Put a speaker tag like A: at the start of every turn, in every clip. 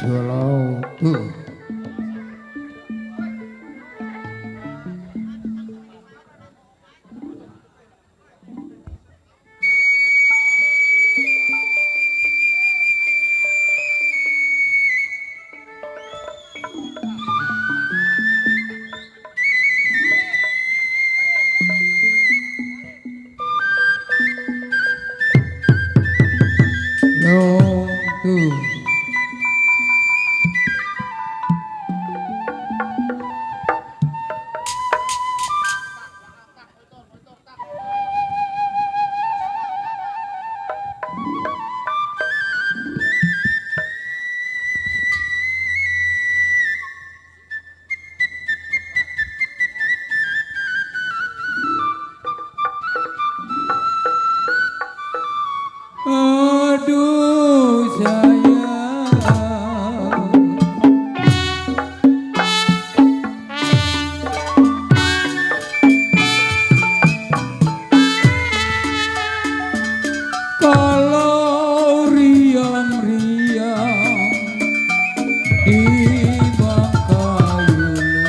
A: Solo tuh. No tuh. Aduh sayang, kalau riang-riang di Bangkayulu,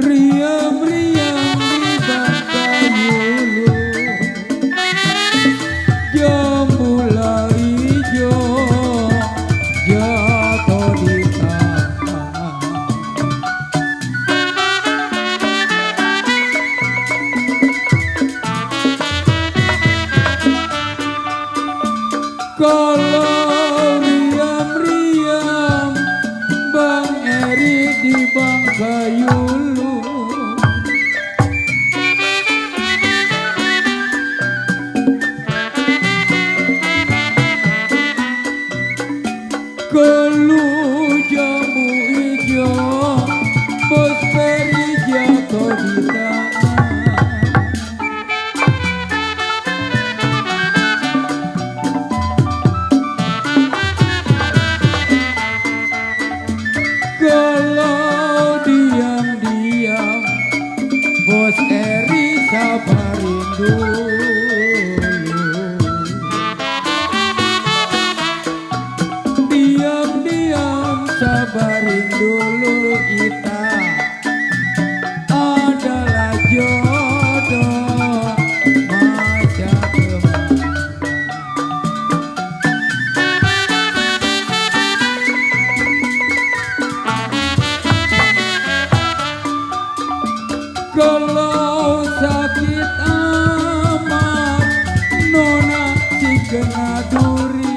A: riang-riang di Bangkayulu, jambula ijo jatuh di tanah. Kalau riang-riang Bang Eri di Bangkayulu, kelu jambu ijo Bos Peri jatuh di tanah. Kalau diam-diam Bos Eri sabarin dulu, diam-diam sabarin dulu, kita adalah jodoh masa kemarin. Kalau sakit amat nona si kena duri,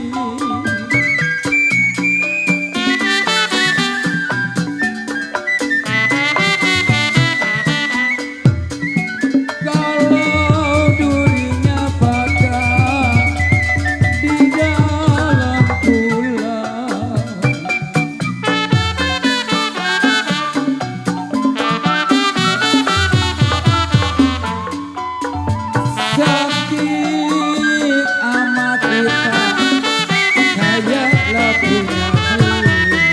A: kalau durinya patah di dalam tulang, sakit amat kita kayaklah punya diri.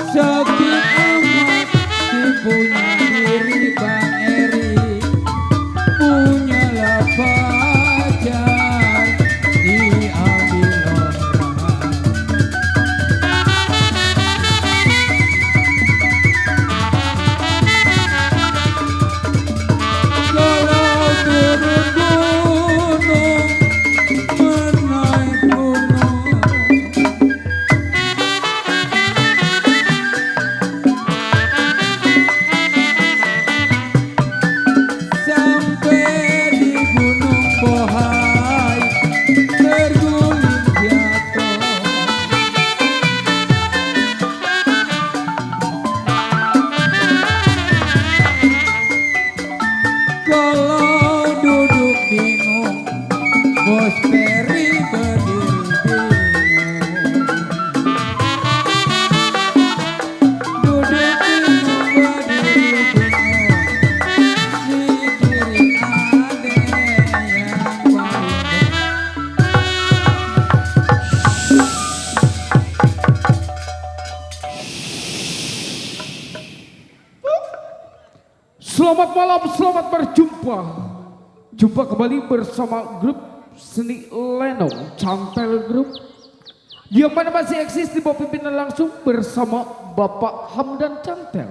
A: Sakit amat si punya diri Bang Eri, punyalah pacar diambil orang. Kalau turun gunung menaik gunung, sampai di Gunung Bohai terguling jatuh. Kalau duduk bingung Bos Peri berdiri bingung, duduk bingung berdiri bingung, mikirin ade yang paling. Selamat malam, selamat berjumpa.
B: Jumpa kembali bersama grup seni Lenong Cantel Group yang mana masih eksis di bawah pimpinan langsung bersama Bapak Hamdan Cantel,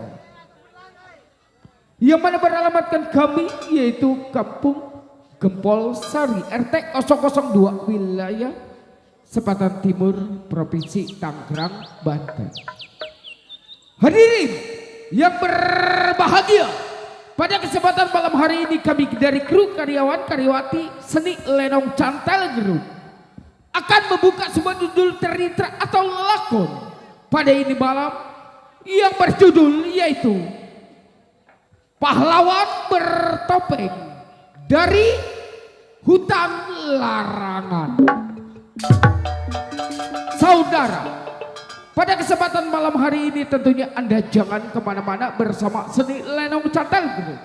B: yang mana beralamatkan kami yaitu Kampung Gempol Sari RT 002 wilayah Sepatan Timur Provinsi Tangerang, Banten. Hadirin yang berbahagia, pada kesempatan malam hari ini kami dari kru karyawan karyawati seni Lenong Cantel Group akan membuka sebuah judul cerita atau lakon pada ini malam yang berjudul yaitu Pahlawan Bertopeng dari Hutan Larangan. Saudara, pada kesempatan malam hari ini tentunya Anda jangan kemana-mana bersama seni Lenong Cantel Group.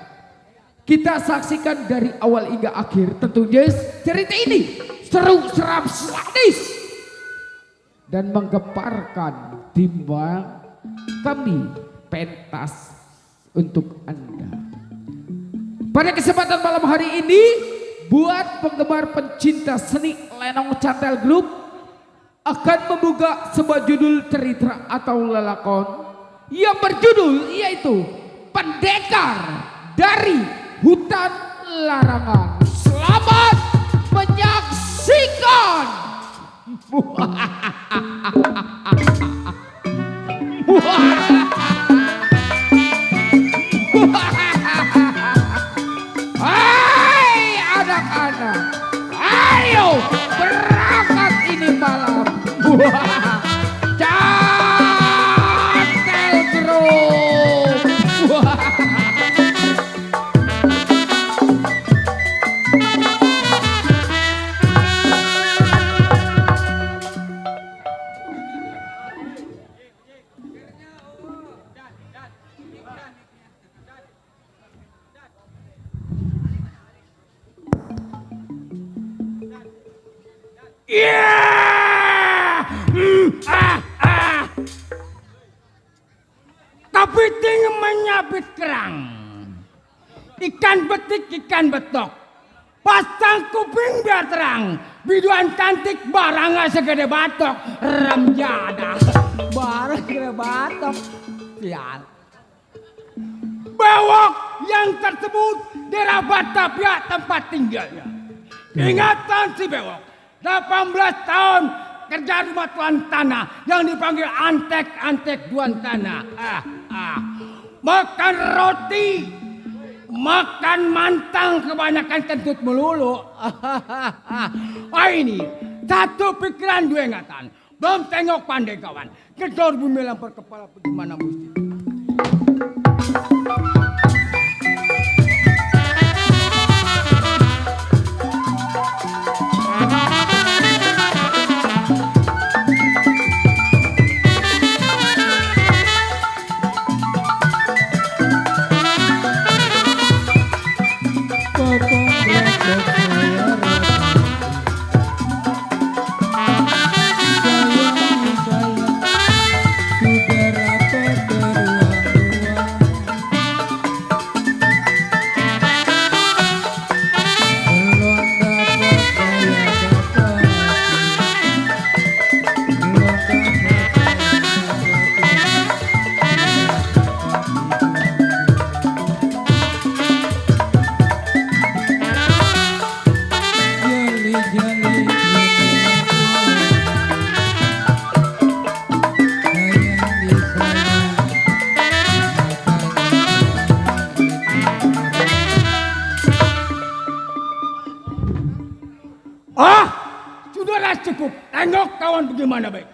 B: Kita saksikan dari awal hingga akhir tentunya cerita ini seru, seram, sadis dan menggemparkan timbang kami pentas untuk Anda. Pada kesempatan malam hari ini, buat penggemar pencinta seni Lenong Cantel Group akan membuka sebuah judul cerita atau lelakon yang berjudul yaitu Pendekar dari Hutan Larangan. Selamat menyaksikan. Hai anak-anak, ayo berangkat ini malam. Cantel Group.
C: Kepiting menyabit kerang, ikan betik ikan betok, pasang kuping biar terang, biduan cantik barangnya segede batok, rem jadah barang segede batok, sial. Bewok yang tersebut daerah Batavia tempat tinggalnya. Ingatan si Bewok, 18 tahun kerja rumah tuan tanah yang dipanggil antek-antek tuan tanah. Makan roti, makan mantang kebanyakan kentut melulu. Ini satu pikiran dua ingatan. Belum tengok pandai kawan. Gedor bumi lempar kepala bagaimana mesti. Sudahlah cukup. Tengok kawan bagaimana baik.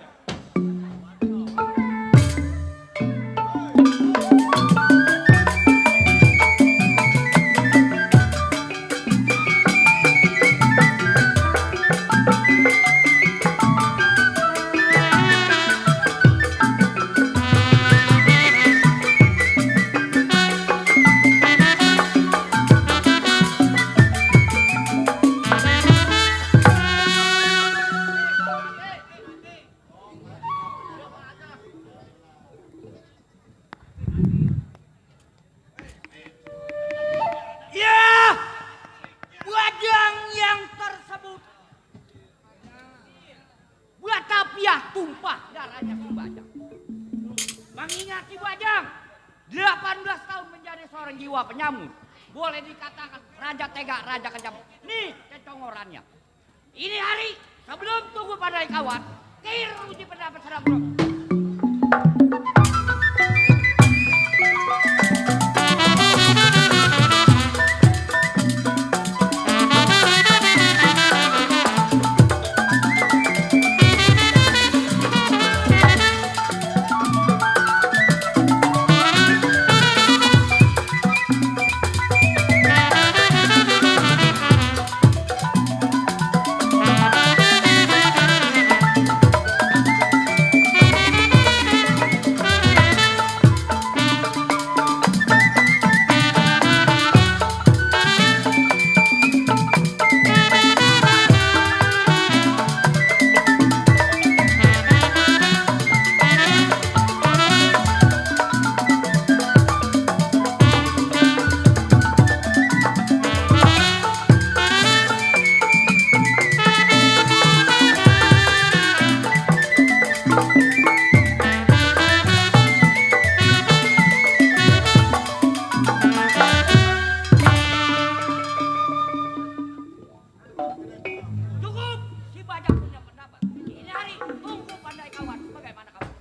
D: Mengingat si Bajang 18 tahun menjadi seorang jiwa penyamun. Boleh dikatakan raja tega, raja kejam. Nih kecongorannya. Ini hari sebelum tunggu pandai kawan, kir uji pendapat serang bro. Cukup, si Bajang punya pendapat. Ini hari tunggu pandai kawan. Bagaimana kamu?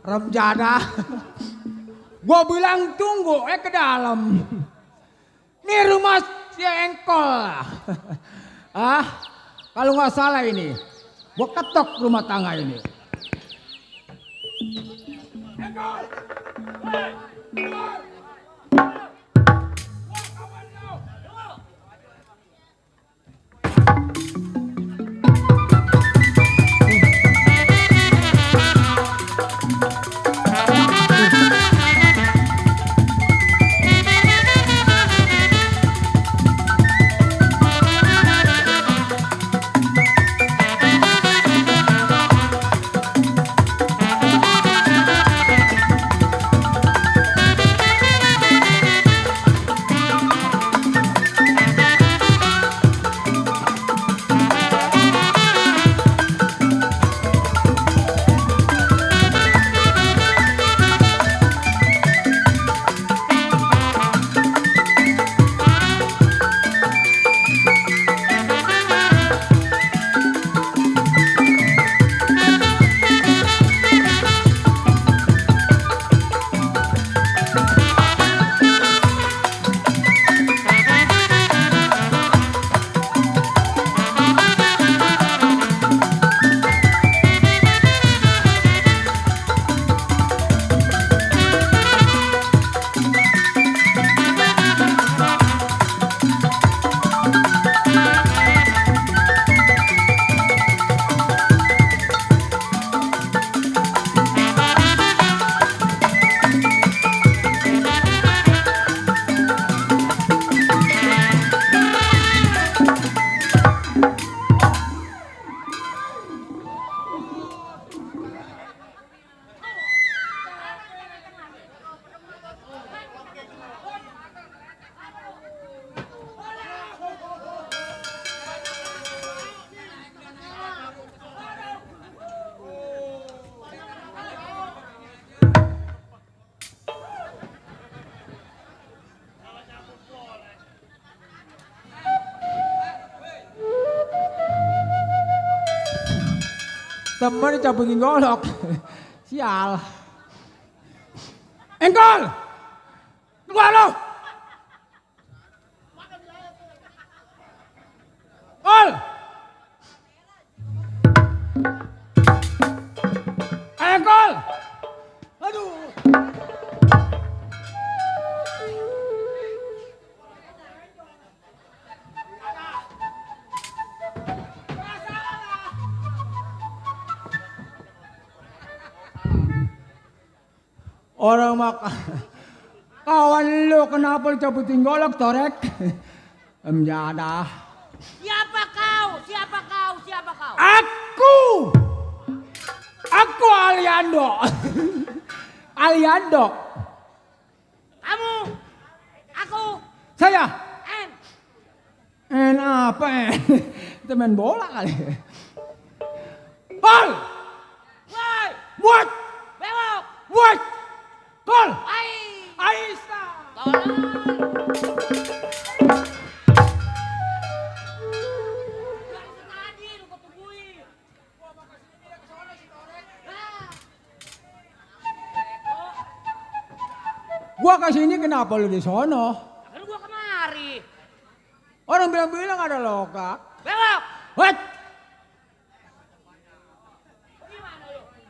C: Remjada. Gua bilang tunggu ke dalam. Ini rumah si Engkol. Kalau nggak salah ini, gua ketok rumah tangga ini. Engkol! Hei! Engkol! Temen cabungin golok. Sial. Engkol! Keluar lo! Kol! Engkol! Aduh! Orang makan. Kawan lu kenapa cabutin golok torek? Emjada.
D: Siapa kau? Siapa kau? Siapa kau?
C: Aku Aliando. Aliando.
D: Kamu? Aku?
C: Saya.
D: En
C: main apa ya? Kita main bola kali. Kol!
D: Woi,
C: Buat!
D: bewok.
C: Buat! Kol!
D: Ai.
C: Aisyah!
D: Tolong. Tadi lu ketungguin.
C: Gua kesini kenapa lu di sono?
D: Kan gua kemari.
C: Orang bilang-bilang ada lokak.
D: Bewok.
C: What?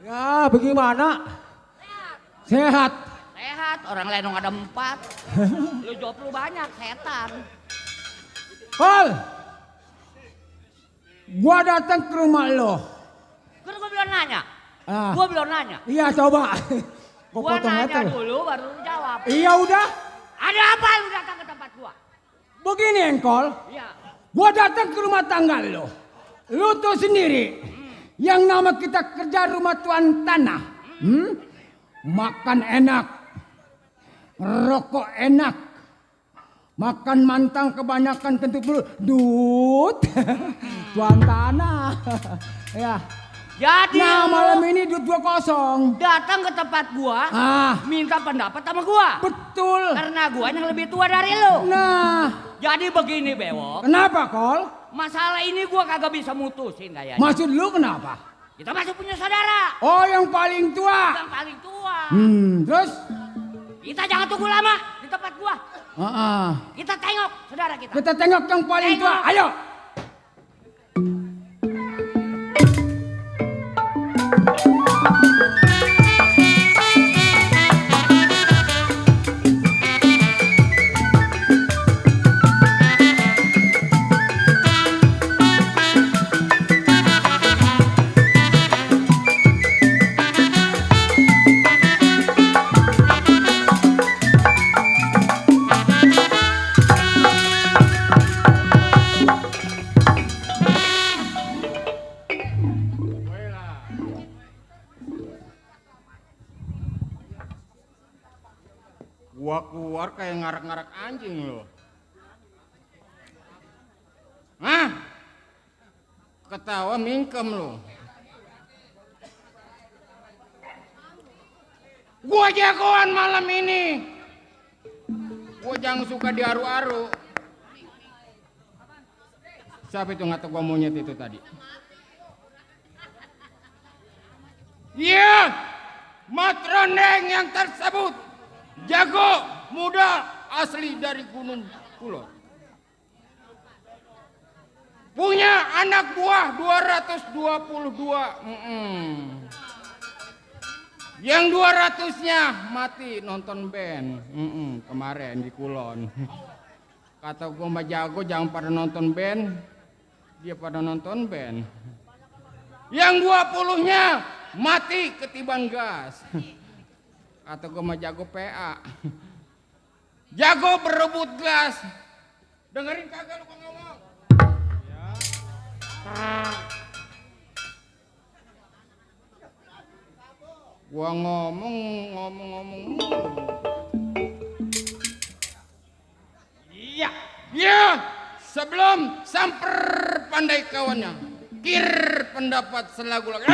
C: Ya bagaimana? Sehat.
D: Sehat, orang lenong ada 4. Lu job lu banyak, setan.
C: Kol! Gua datang ke rumah lo.
D: Kan gua belum nanya.
C: Ah.
D: Gua belum nanya.
C: Iya coba. Gua
D: Gua
C: potong
D: nanya
C: aja lo.
D: dulu baru lu jawab.
C: Iya udah.
D: Ada apa lu datang ke tempat gua?
C: Begini Engkol.
D: Iya.
C: Gua datang ke rumah tangga lo. Lu tuh sendiri. Yang nama kita kerja rumah tuan tanah. Makan enak. Rokok enak. Makan mantang kebanyakan kentut dulu. Dut. Tuan tanah. Ya.
D: Jadi
C: Nah
D: lu
C: malam ini dut gua kosong.
D: datang ke tempat gua,
C: Ah.
D: minta pendapat sama gua.
C: Betul.
D: Karena gua yang lebih tua dari lu.
C: Nah.
D: Jadi begini bewok,
C: Kenapa Kol?
D: masalah ini gua kagak bisa mutusin kayaknya.
C: Maksud lu kenapa?
D: Kita masih punya saudara,
C: Oh yang paling tua.
D: yang paling tua.
C: Terus?
D: Kita jangan tunggu lama di tempat gua. Kita tengok saudara kita.
C: Kita tengok yang paling tua.
D: Tengok.
C: Ayo.
E: Gua keluar kayak ngarak-ngarak anjing lo. Hah? Ketawa mingkem lo. Gua jagoan malam ini. Gua jangan suka diaru-aru. Siapa itu ngata gua monyet itu tadi? Iya, Matroneng yang tersebut. Jago, muda, asli dari Gunung Kulon. Punya anak buah 222. Yang 200-nya mati nonton band. Kemarin di Kulon. Kata gua Mbak Jago jangan pada nonton band. Dia pada nonton band. Yang 20-nya mati ketiban gas. Kata gue mah Jago PA. Jago berebut gas. Dengerin kagak lu ngomong? Ya. Gua ngomong. Iya. Iya. Sebelum samper pandai kawannya. Kir pendapat selagu lagi.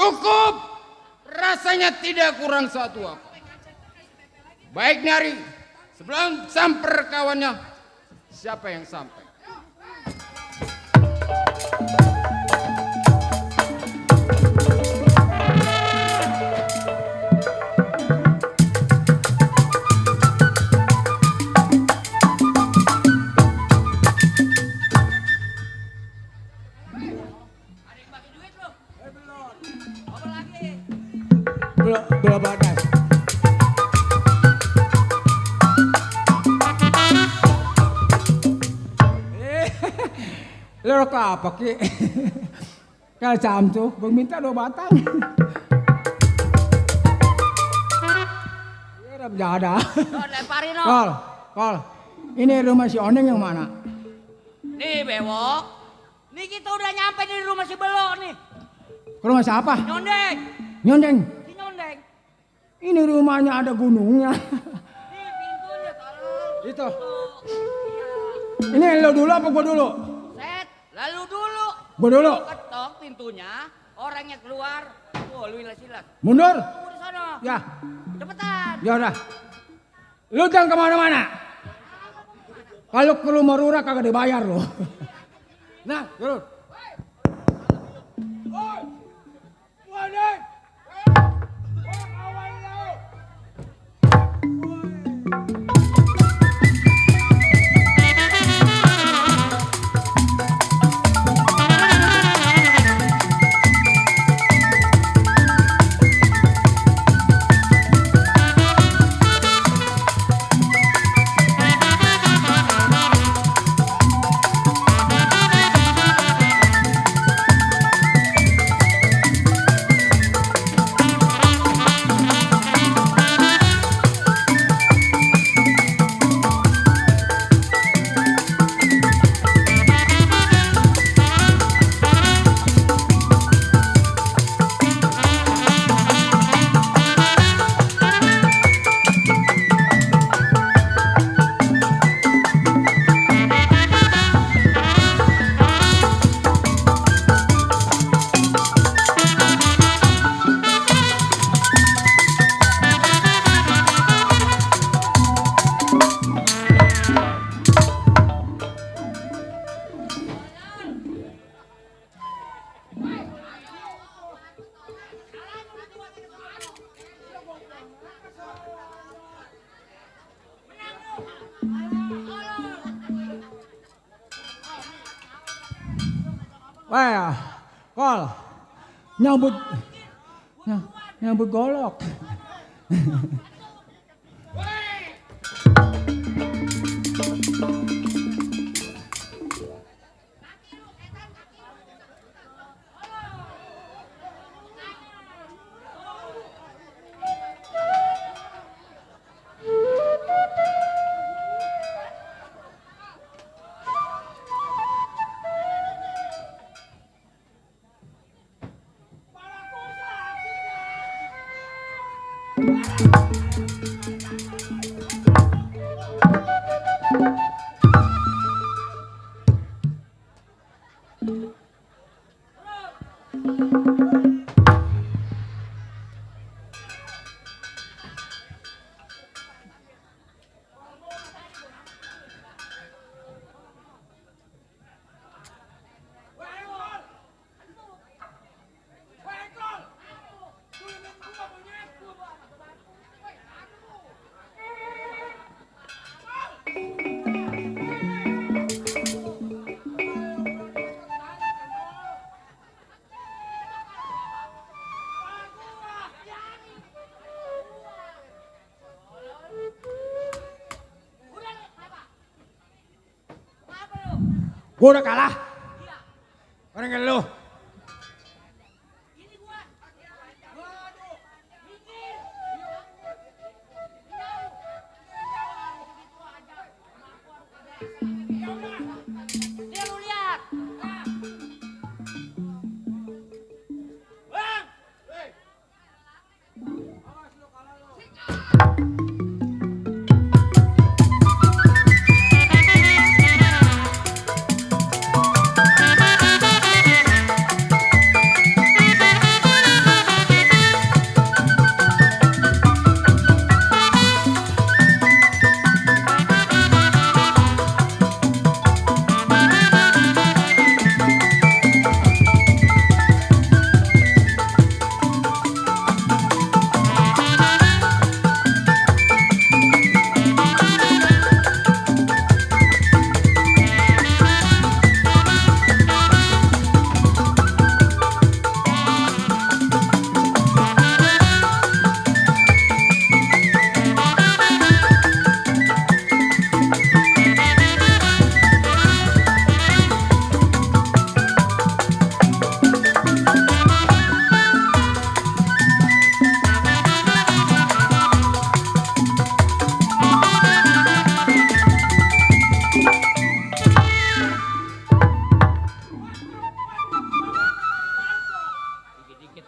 E: Cukup. Rasanya tidak kurang satu apa. Baik Nyari, sebelum samper kawannya, siapa yang sampai?
C: Belum ada. Lo ke apa ki? Kalau jam tuh, gue minta 2 batang. Ya udah ada.
D: Tuh, lemparin no.
C: Kol. Ini rumah si Oneng yang mana?
D: Nih bewok. Nih kita udah nyampe di rumah si Belok nih.
C: Ke rumah siapa?
D: Nyondeng.
C: Nyondeng.
D: Si Nyondeng.
C: Ini rumahnya ada gunungnya.
D: Nih pintunya tolong.
C: Itu. Ini lo dulu apa gua dulu?
D: Set. Lalu dulu.
C: Gua dulu.
D: Ketok pintunya. Orangnya keluar. Oh lu silat.
C: Mundur.
D: Tunggu di sana.
C: Ya.
D: Cepetan.
C: Ya udah. Lu jangan kemana-mana. Kalau ke rumah Rura kagak dibayar lo. Nah, turun. Wah, Kol. Nyambut golok. Gua udah kalah. Orang kayak lu.
D: Dia lu lihat.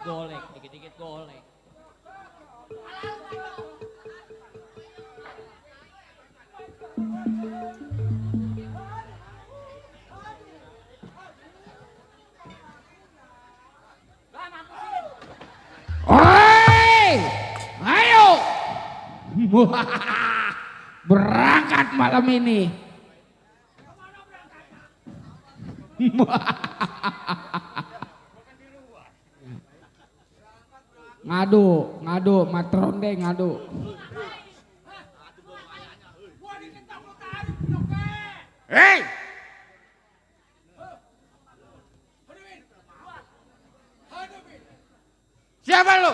D: golek, dikit-dikit golek.
B: Oi! Ayo! Berangkat malam ini. Ngadu, matronde ngadu.
E: Hei! Siapa lu?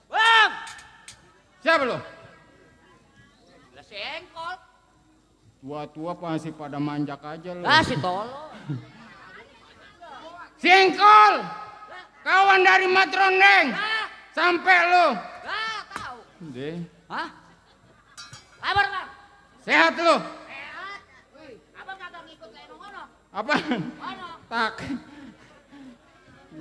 D: Bang!
E: Siapa lu?
D: Lah si Engkol.
E: Tua-tua masih pada manjak aja lu.
D: Lah si tolol.
E: Si Engkol! Kawan dari Matrondeng!
D: Lah,
E: Sampai lu!
D: lah tahu.
E: Deh,
D: Hah? Kabar bang?
E: sehat lu?
D: Sehat. Abang kagak ngikut lenong ono.
E: Apa?
D: Ono.
E: Tak.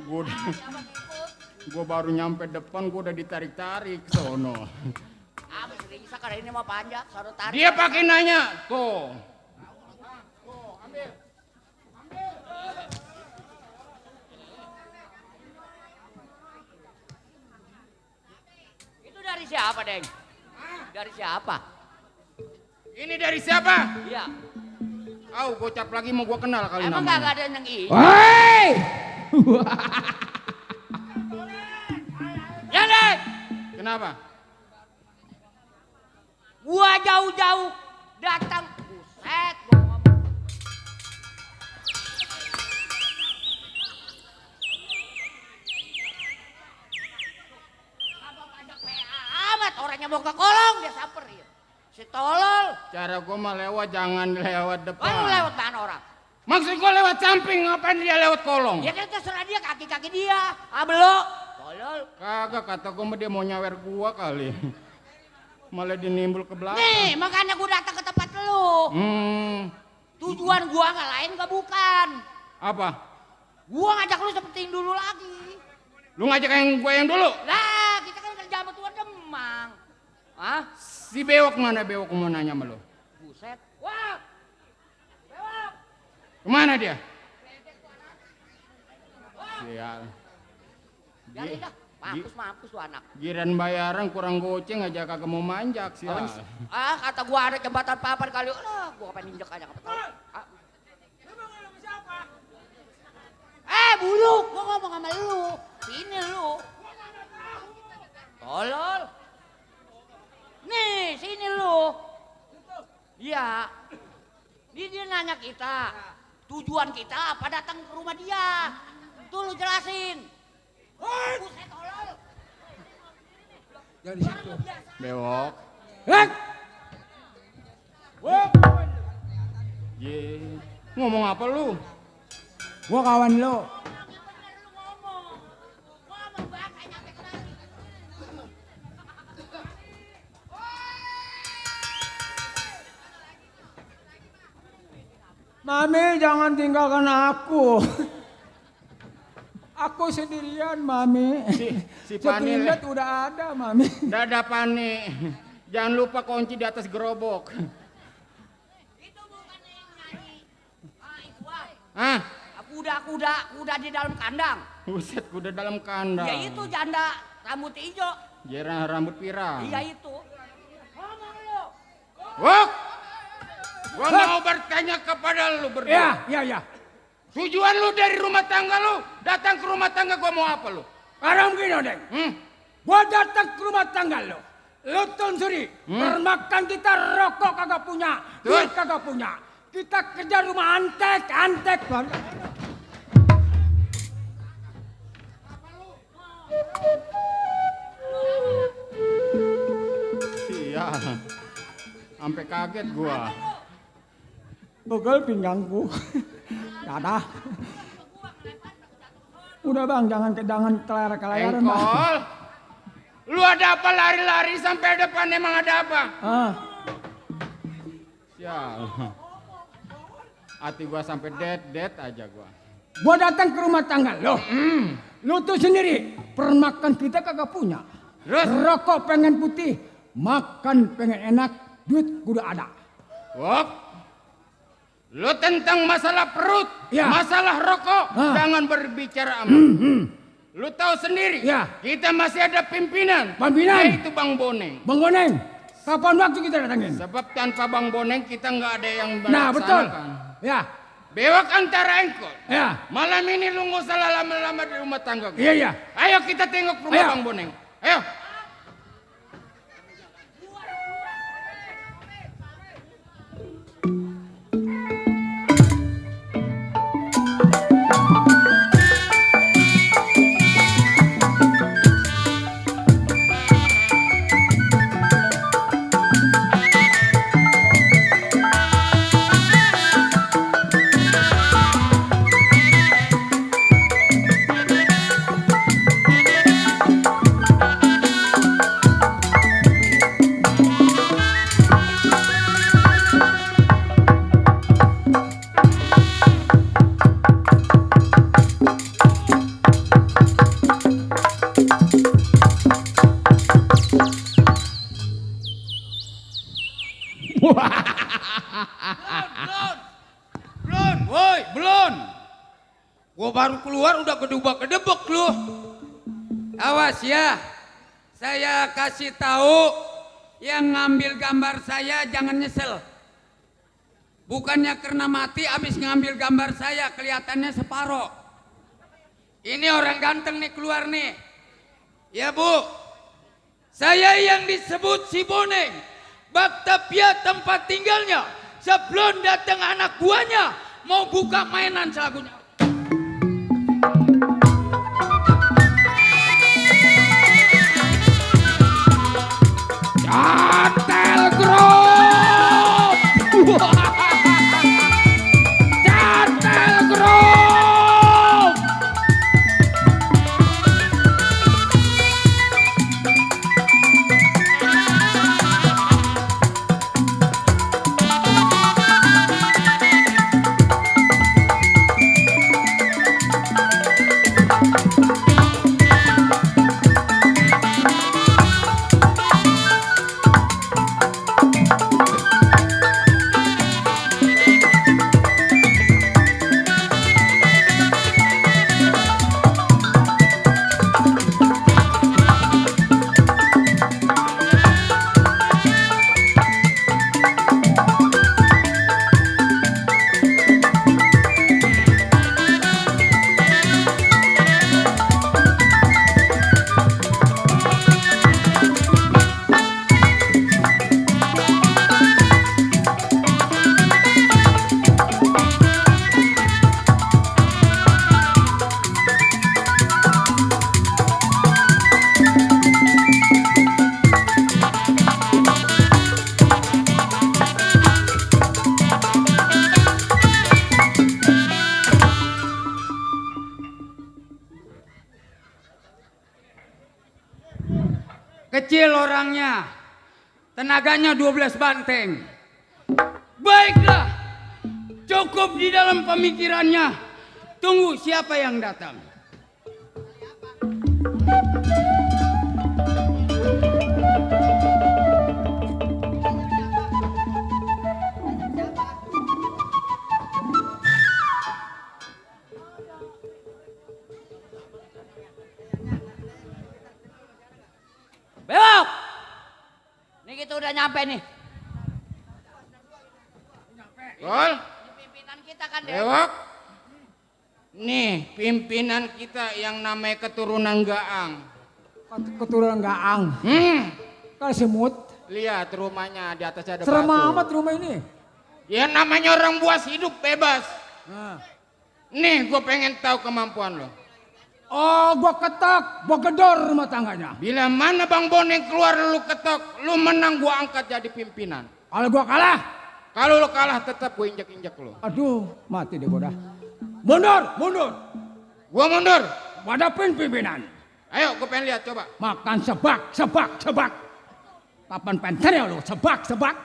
E: Gua udah,
D: Abang ikut.
E: gua baru nyampe depan, gua udah ditarik-tarik sono.
D: Abang sering bisa karena ini mau panjang, sono tarik.
E: Dia pakai nanya, tuh.
D: Itu dari siapa, Deng? Dari siapa?
E: Ini dari siapa?
D: Iya.
E: Au, gocap lagi mau gua kenal kali
D: Emang
E: namanya.
D: kagak ada yang ini.
B: Oi!
D: Ya, Deng.
E: Kenapa?
D: Gua jauh-jauh datang. Buset, gua ngomong. Abang pajak PA amat, orangnya mau ke kolong dia samperin. Si tolol.
E: Cara gua mah lewat, jangan lewat depan.
D: Lu lewat mana orang?
E: Maksud gua lewat samping, ngapain dia lewat kolong?
D: Ya kan terserah dia, kaki-kaki dia. Abelo. Tolol.
E: Kagak, kata gua mah dia mau nyawer gua kali. Malah dinimbul ke belakang.
D: Nih, makanya gua datang ke tempat lu. Tujuan gua nggak lain nggak bukan.
E: Apa?
D: Gua ngajak lu seperti dulu lagi.
E: Lu ngajak yang dulu?
D: Lah, kita kan kerja sama Tuan Demang. Hah?
E: Si Bewok mana? Bewok mau nanya sama lu.
D: Buset. Wah. Bewok.
E: Kemana dia? Sial.
D: Biarin dah. Mampus tuh anak.
E: Giran bayaran kurang goceng aja kagak mau manjak sial.
D: Kata gua ada jembatan papan kali. Gua pengen injek aja nggak tahu. Buluk, gua ngomong sama lu. Sini lu. Tolol. Nih, sini lu. Iya. Dia nanya kita. Tujuan kita apa datang ke rumah dia. Tuh lu jelasin. Buset tolol.
A: Dari situ.
E: Bewok.
B: Hek!
E: Ye. Ngomong apa lu?
A: Gua kawan lo. Mami jangan tinggalkan aku. Aku sendirian, Mami.
E: Si Pani
A: Sepilet udah ada, Mami.
E: Nggak ada Pani. Jangan lupa kunci di atas gerobok.
D: Itu bukan yang nyanyi. Itu
E: Hah?
D: kuda di dalam kandang.
E: Buset, kuda dalam kandang.
D: Ya itu janda rambut hijau.
E: Jera rambut pirang.
D: Iya itu. Ngomong lu.
E: Wok! Gua mau bertanya kepada lu berdua.
A: Ya.
E: Tujuan lu dari rumah tangga lu, datang ke rumah tangga gua mau apa lu?
A: Sekarang begini, Deng. Gua datang ke rumah tangga lo. Lo tunsuri, permakan kita rokok kagak punya, duit kagak punya. Kita kerja rumah antek.
E: Sial. Sampai kaget gua.
A: Pegel pinggangku. Dadah. Udah bang, jangan kelayar-kelayaran bang.
E: Engkol. Lu ada apa lari-lari sampai depan emang ada apa?
A: Ah,
E: Sial. Hati gua sampai dead aja gua.
A: Gua datang ke rumah tangga lo. Lu tuh sendiri permakan kita kagak punya.
E: Terus?
A: Rokok pengen putih, makan pengen enak, duit kudu ada.
E: Wok, lu tentang masalah perut,
A: Ya.
E: masalah rokok, jangan berbicara amat. Lu tahu sendiri,
A: Ya.
E: kita masih ada pimpinan,
A: Pimpinan?
E: yaitu Bang Boneng.
A: Bang Boneng, kapan waktu kita datangin?
E: Sebab tanpa Bang Boneng kita nggak ada yang
A: Nah betul.
E: melaksanakan.
A: Ya,
E: Bewak antara engkol.
A: ya,
E: Malam ini lu nggak usah lama-lama di rumah tangga gue.
A: iya iya.
E: Ayo kita tengok rumah
A: Ayo.
E: Bang Boneng. Ayo.
C: Belum, woi, belum. Gua baru keluar udah gedebak-gedebek lu. Awas ya. Saya kasih tahu yang ngambil gambar saya jangan nyesel. Bukannya karena mati abis ngambil gambar saya kelihatannya separoh. Ini orang ganteng nih keluar nih. Ya Bu, saya yang disebut si Boneng. Batavia tempat tinggalnya. Sebelum datang anak buahnya mau buka mainan selagunya.
B: Catel Group. Catel Group.
C: Kecil orangnya, tenaganya 12 banteng. Baiklah, cukup di dalam pemikirannya. Tunggu siapa yang datang.
D: Bewok! Nih kita udah nyampe nih.
E: Gol,
D: Ini pimpinan kita kan deh.
E: Bewak. Nih pimpinan kita yang namanya keturunan Gaang.
A: Keturunan gaang. Kalau semut,
E: Lihat rumahnya di atasnya ada
A: serem
E: batu.
A: amat rumah ini.
E: Ya namanya orang buas hidup bebas.
A: Nah.
E: Nih gue pengen tahu kemampuan lo.
A: Oh, gua ketok, gua gedor rumah tangganya.
E: Bila mana Bang Boneng keluar lu ketok, lu menang gua angkat jadi pimpinan.
A: Kalau gua kalah,
E: Kalau lu kalah tetap gue injek-injek lu.
A: aduh, mati deh gua dah. Mundur, mundur.
E: Gua mundur.
A: Hadapin pimpinan.
E: Ayo gue pengen lihat coba.
A: Makan sebak, sebak, sebak. Kapan penter ya lu? Sebak, sebak.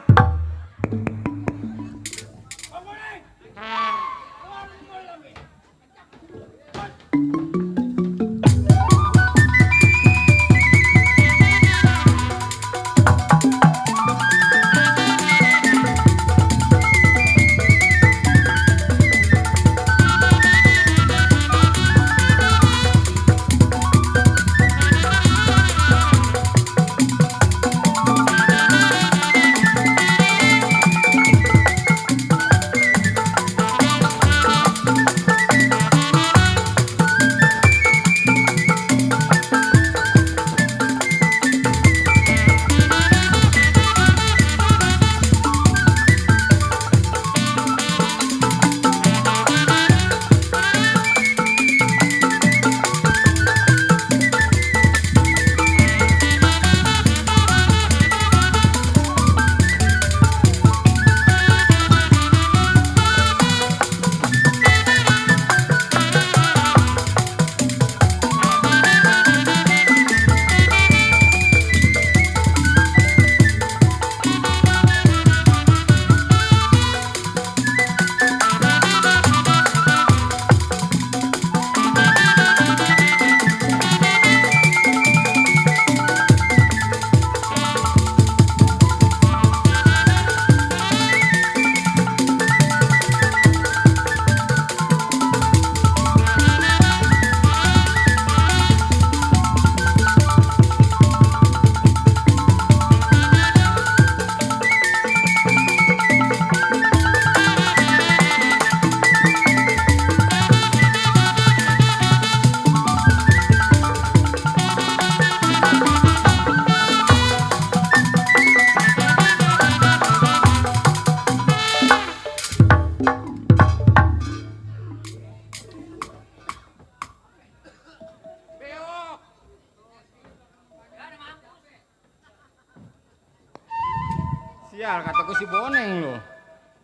E: Sial, kataku si Boneng lo.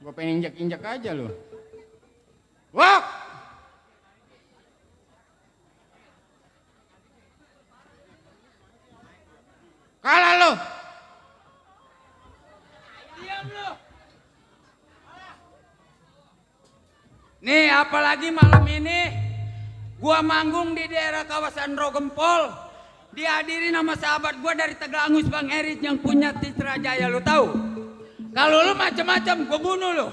E: Gue pengen injak-injak aja lo. Wak! Kalah lo.
A: Diam lu. Nih, apalagi malam ini gua manggung di daerah kawasan Rogempol, dihadiri nama sahabat gua dari Tegalangus, Bang Erit yang punya Citra Jaya, lu tahu? Kalau lu macam-macam gua bunuh lu.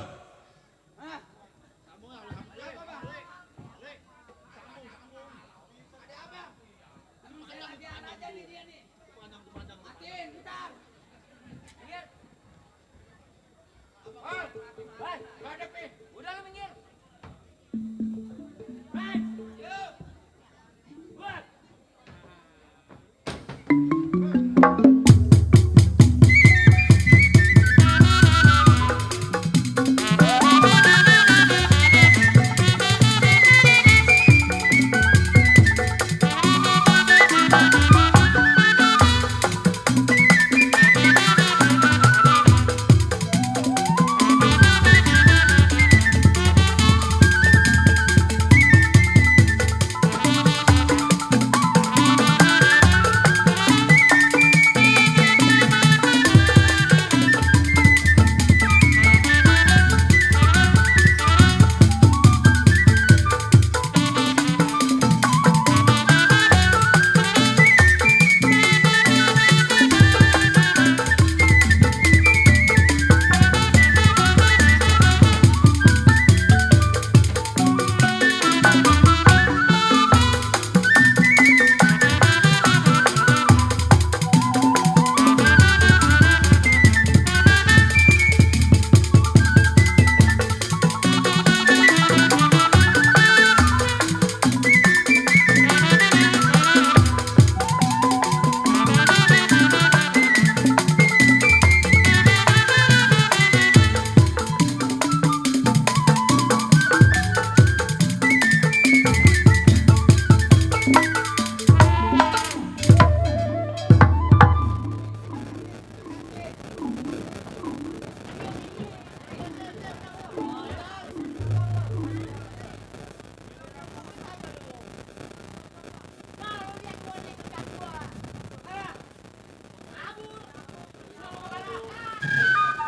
D: Udah lu minggir.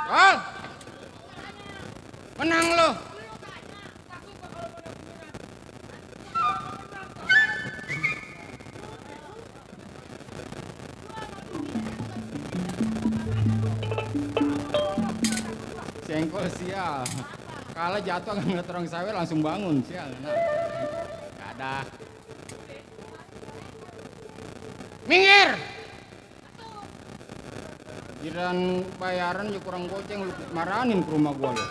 E: Kal! Menang lo. Cengkol sial. Kalah jatuh kan ngeliat orang sawer langsung bangun sial. Nah, gak ada. Minggir! Giliran bayaran ya kurang goceng lu maranin ke rumah gua lo.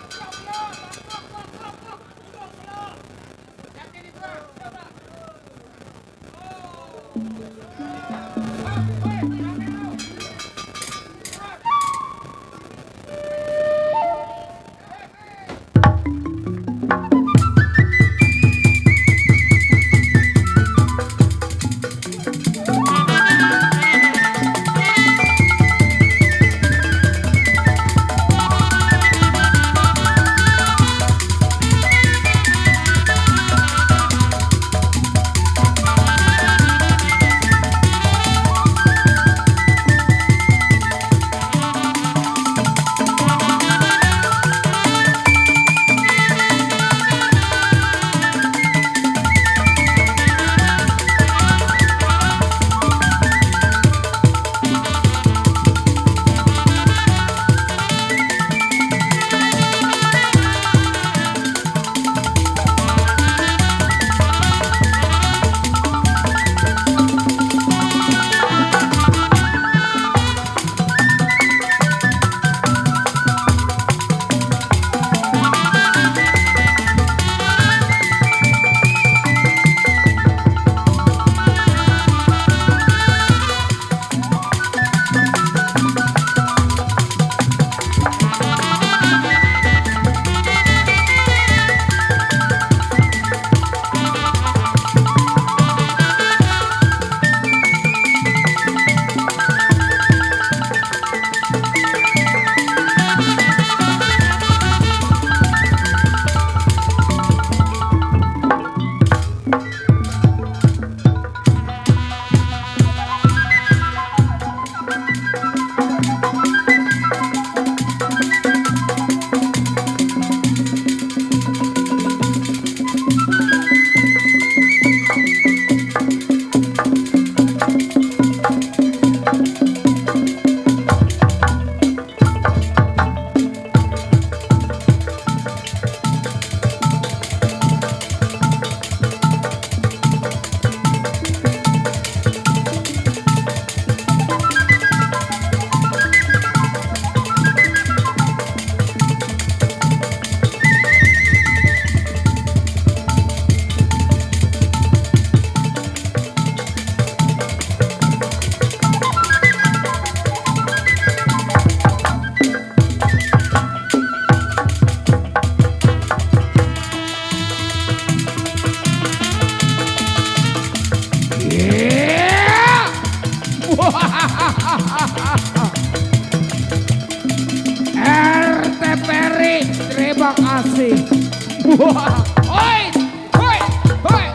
B: Oi, oi, oi. Oi,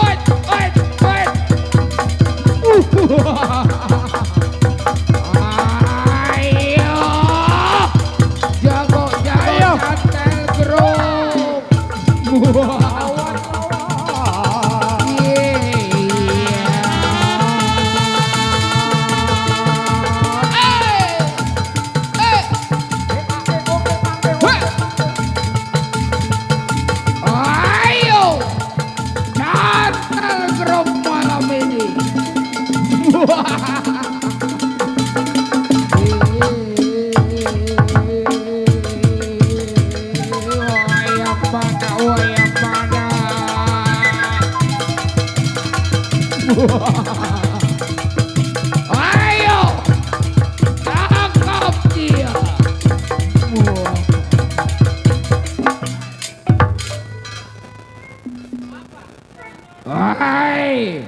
B: oi, oi, oi. Ayo. Jago, jago, Cantel Group. Ayo, Cantel Group malam ini. Wayang pada, wayang pada. Ayo, tangkap dia. Hai.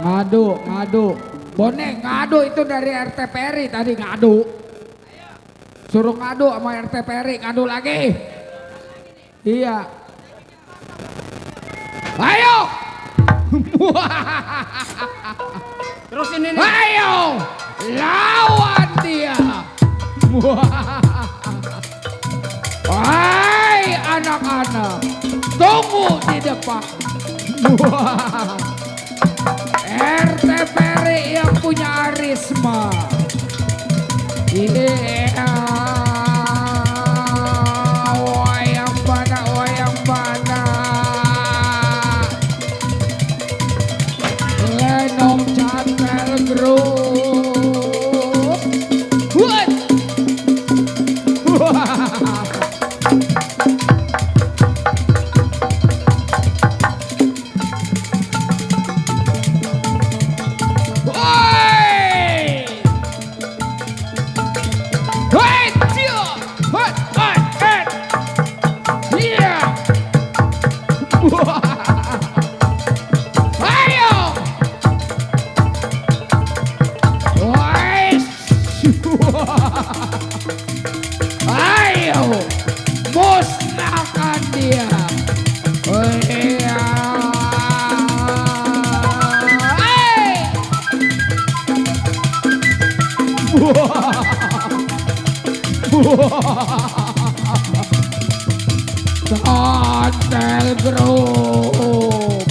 B: Ngadu, ngadu. Bonek ngadu itu dari RT Peri tadi ngadu. Suruh ngadu sama RT Peri, ngadu lagi. Iya. Ayo.
E: Terus ini nih.
B: Ayo, lawan dia. Hai anak-anak, tunggu di depan. RT Peri yang punya Arisma. Iya. Wayang mana, wayang mana. Lenong Cantel Group. What? Ayo, musnahkan dia. Oh iya. Cantel Group.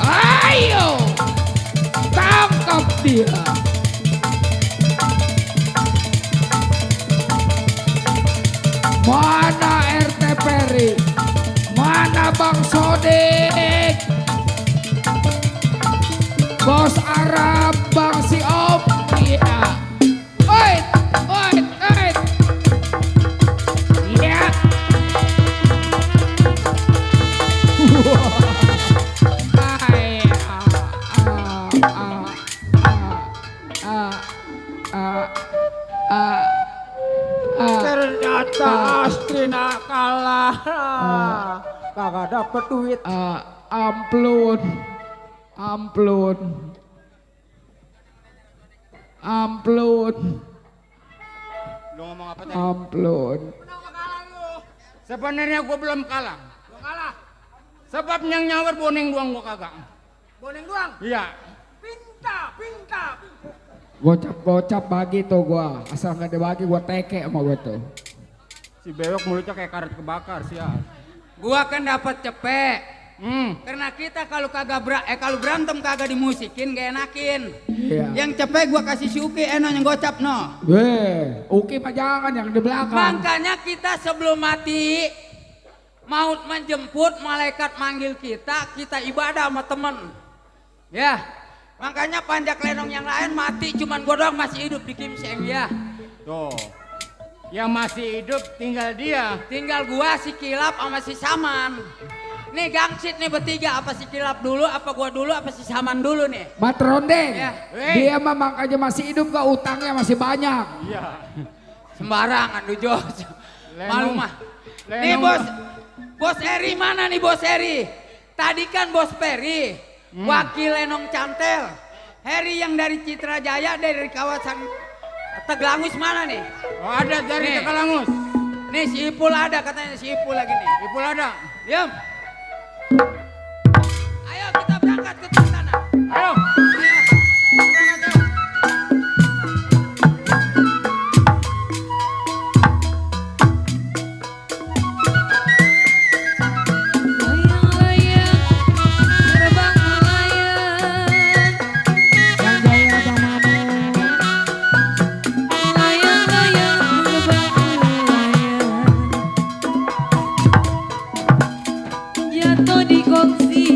B: Ayo, tangkap dia. Mana RT Peri? Mana Bang Sodik? Bos Arab, Bang si Om. Iya. Wait, wait, wait. Iya.
C: Ternyata Astrina kalah. Kagak dapet duit.
B: Amplun, amplun, amplun,
E: Lu ngomong apa tadi?
B: amplun.
E: Sebenarnya gue belum kalah. Sebab yang nyawer boneng doang gue kagak.
C: Boneng doang.
E: Iya.
C: Pinta, pinta.
B: Gocap-gocap bagi tuh gua. Asal nggak dibagi gua teke sama gua tuh.
E: Si bewok mulutnya kayak karet kebakar sih ya.
A: Gua kan dapat cepet. Karena kita kalau kalau berantem kagak dimusikin gak enakin.
B: Iya.
A: Yang cepet gua kasih si Uki yang gocap no.
B: Weh, Uki mah jangan yang di belakang.
A: Makanya kita sebelum mati maut menjemput, malaikat manggil kita, kita ibadah sama temen. Ya, makanya panjak lenong yang lain mati, cuman gua doang masih hidup di Kimseng ya.
E: Tuh, yang masih hidup tinggal dia.
A: Tinggal gua, si Kilap sama si Saman. Nih gangsit nih bertiga, apa si Kilap dulu, apa gua dulu, apa si Saman dulu nih.
B: Matrondeng,
A: Ya.
B: dia mah makanya masih hidup gak, utangnya masih banyak.
E: Iya.
A: Sembarangan lu Jos. Malu mah. Nih
E: Lenong
A: bos Eri mana nih bos Eri? Tadi kan bos Peri, wakil Lenong Cantel. Heri yang dari Citra Jaya, dari kawasan Tegalangus mana nih?
E: Oh, ada dari
A: Nih.
E: Tegalangus.
A: Nih si Ipul ada, katanya si Ipul lagi nih.
E: Ipul ada.
A: Diam. Ayo kita berangkat ke sana.
E: Ayo.
A: Ayo.
F: Layang-layang terbang melayang,
B: Yang jaya Bang Mamo.
F: layang-layang terbang melayang, jatuh di gongsi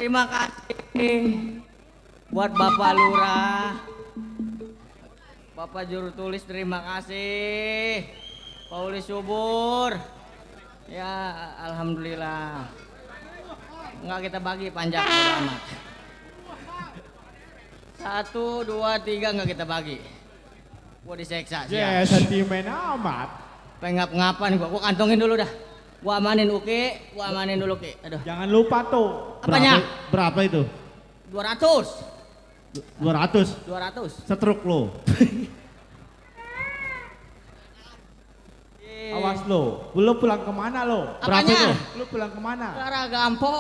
D: Terima kasih buat Bapak Lurah. Bapak Juru Tulis terima kasih. Pauli subur. Ya alhamdulillah. Enggak kita bagi panjang bodo amat. 1, 2, 3 enggak kita bagi. Gua diseksa sih.
C: Ya, sentimen amat.
D: Pengap-ngapan gua kantongin dulu dah. Gua amanin Uki, gua amanin dulu Ki. Aduh.
C: Jangan lupa tuh.
D: Apanya?
G: Berapa itu?
D: 200.
G: 200.
D: 200.
G: Setruk lo.
C: Awas lo. Lu pulang kemana lo?
G: Berapa
D: Apanya?
G: itu?
C: Lu pulang kemana?
D: Gara gampo.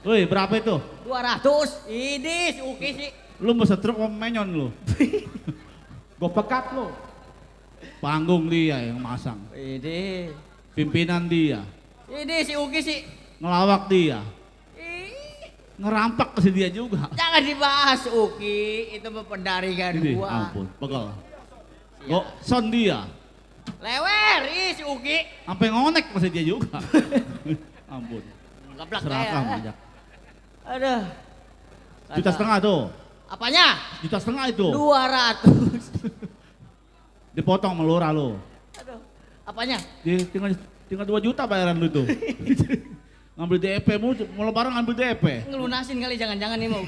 G: Woi, berapa itu?
D: 200. Ini si Uki sih.
G: Lu mau setruk mau menyon lu?
C: Gue pekat lo.
G: Panggung dia yang masang.
D: Ini.
G: Pimpinan dia.
D: Ini si Uki sih.
G: Ngelawak dia.
D: Ih,
G: Ngerampak ke dia juga.
D: jangan dibahas Uki. Itu pendaringan
G: Ini,
D: gua.
G: ampun, pegel. Kok son dia.
D: Lewer, si Uki.
G: Sampai ngonek masih dia juga. Ampun.
D: Gablak
G: Serakah
D: kayak.
G: banyak.
D: Aduh.
G: Juta setengah tuh.
D: Apanya?
G: Juta setengah itu.
D: 200.
G: Dipotong melurah lo.
D: Aduh. Apanya?
G: Tinggal 2 juta bayaran lu tuh. Ngambil DP mau lebaran ngambil DP.
D: Ngelunasin kali jangan-jangan nih mau.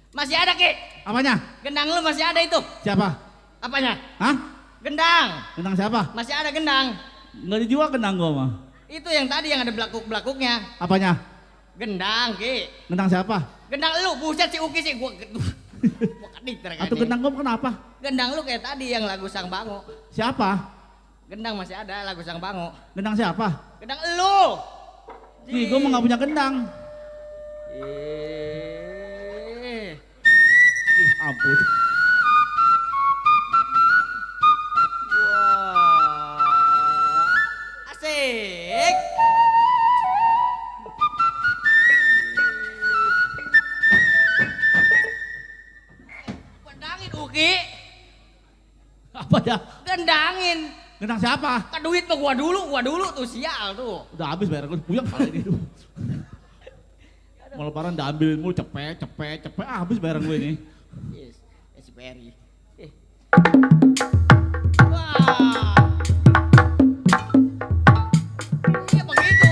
D: Masih ada Ki?
G: Apanya?
D: Gendang lu masih ada itu?
G: Siapa?
D: Apanya?
G: Hah?
D: Gendang.
G: Gendang siapa?
D: Masih ada gendang.
G: Nggak dijual gendang gua mah.
D: Itu yang tadi yang ada belakuk-belakuknya.
G: Apanya?
D: Gendang Ki.
G: Gendang siapa?
D: Gendang lu, buset si Uki sih gua kedik
G: Atau gendang gua kenapa?
D: Gendang lu kayak tadi yang lagu Sang Bango.
G: Siapa?
D: Gendang masih ada lagu Sang Bango.
G: Gendang siapa?
D: Gendang lu.
G: Ih, gua mah nggak punya gendang. Ih, ampun.
D: Wah. Asik. Gendangin Uki.
G: Apa ya?
D: Gendangin.
G: Gendang siapa?
D: Kan duit mah gua dulu tuh sial tuh.
G: Udah habis bayar gua puyeng kali ini tuh. Mau lebaran udah ambilin mulu cepet. Habis bayaran gue ini.
D: Yes, si Peri. Wah. Iya begitu.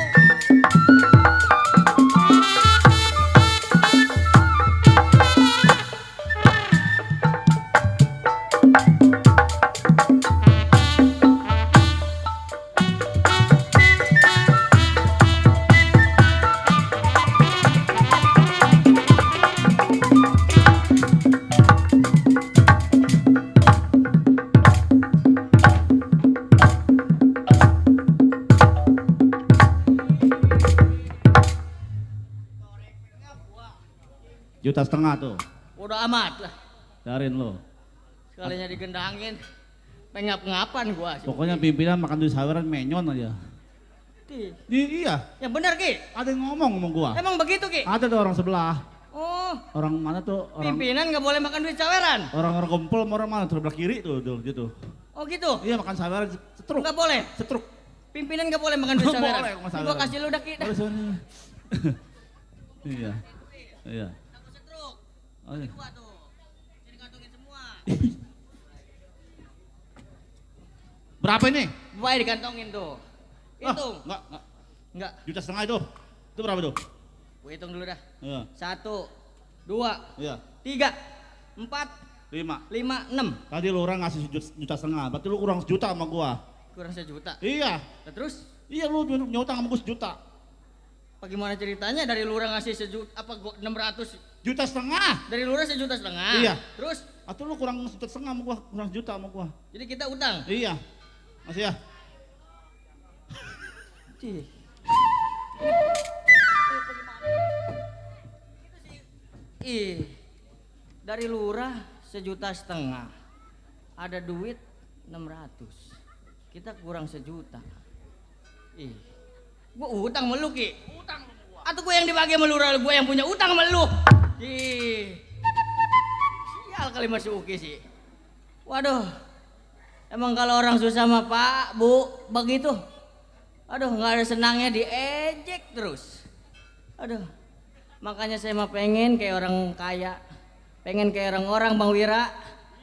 G: Juta setengah tuh.
D: Udah amat lah.
G: Darin lo.
D: Sekalinya digendangin. Pengap-ngapan gua sih.
G: Pokoknya pimpinan makan duit saweran menyon aja. Iya.
D: Yang benar Ki.
G: Ada yang ngomong gua.
D: Emang begitu Ki?
G: Ada tuh orang sebelah.
D: Oh,
G: Orang mana tuh?
D: pimpinan nggak boleh makan duit saweran.
G: Orang gempol sama orang mana? Sebelah kiri tuh gitu.
D: Oh gitu.
G: Iya makan saweran setruk.
D: Nggak boleh.
G: Setruk.
D: Pimpinan nggak boleh makan duit
G: Nggak
D: saweran.
G: boleh makan
D: Ini
G: saweran.
D: gua kasih lu dah Ki. Dah.
G: Boleh, sorry. Iya. Iya.
D: Aku setruk.
G: Oh, iya.
D: Dua tuh. Jadi kantongin semua.
G: Berapa ini?
D: Baik dikantongin tuh. Hitung.
G: Enggak.
D: Enggak.
G: Juta setengah itu. Itu berapa tuh?
D: Gua hitung dulu dah.
G: Iya.
D: 1, 2,
G: Iya.
D: 3, 4,
G: 5.
D: 5, 6.
G: Tadi lu orang ngasih juta setengah. Berarti lu kurang sejuta sama gua.
D: Kurang 1 juta.
G: Iya.
D: Nah, terus
G: Iya lu nyutang sama gua sejuta.
D: bagaimana ceritanya dari lurah ngasih sejuta apa gua 600
G: Juta setengah.
D: dari lurah 1,5 juta.
G: Iya.
D: Terus
G: Atau lu kurang sejuta setengah sama gua, kurang sejuta sama gua.
D: jadi kita utang.
G: Iya. Masih ya.
D: Cih. Ih, dari lurah 1,5 juta. Ada duit 600. Kita kurang 1 juta. Ih, gua utang sama lu Ki. Utang sama gua. Atau gua yang dibagi sama lurah, gua yang punya utang sama lu. Ih. Sial kali Mas Uki sih. Waduh. Emang kalau orang susah sama Pak, Bu, begitu. Aduh, nggak ada senangnya diejek terus. Aduh. Makanya saya mah pengen kayak orang kaya. Pengen kayak orang-orang Bang Wira.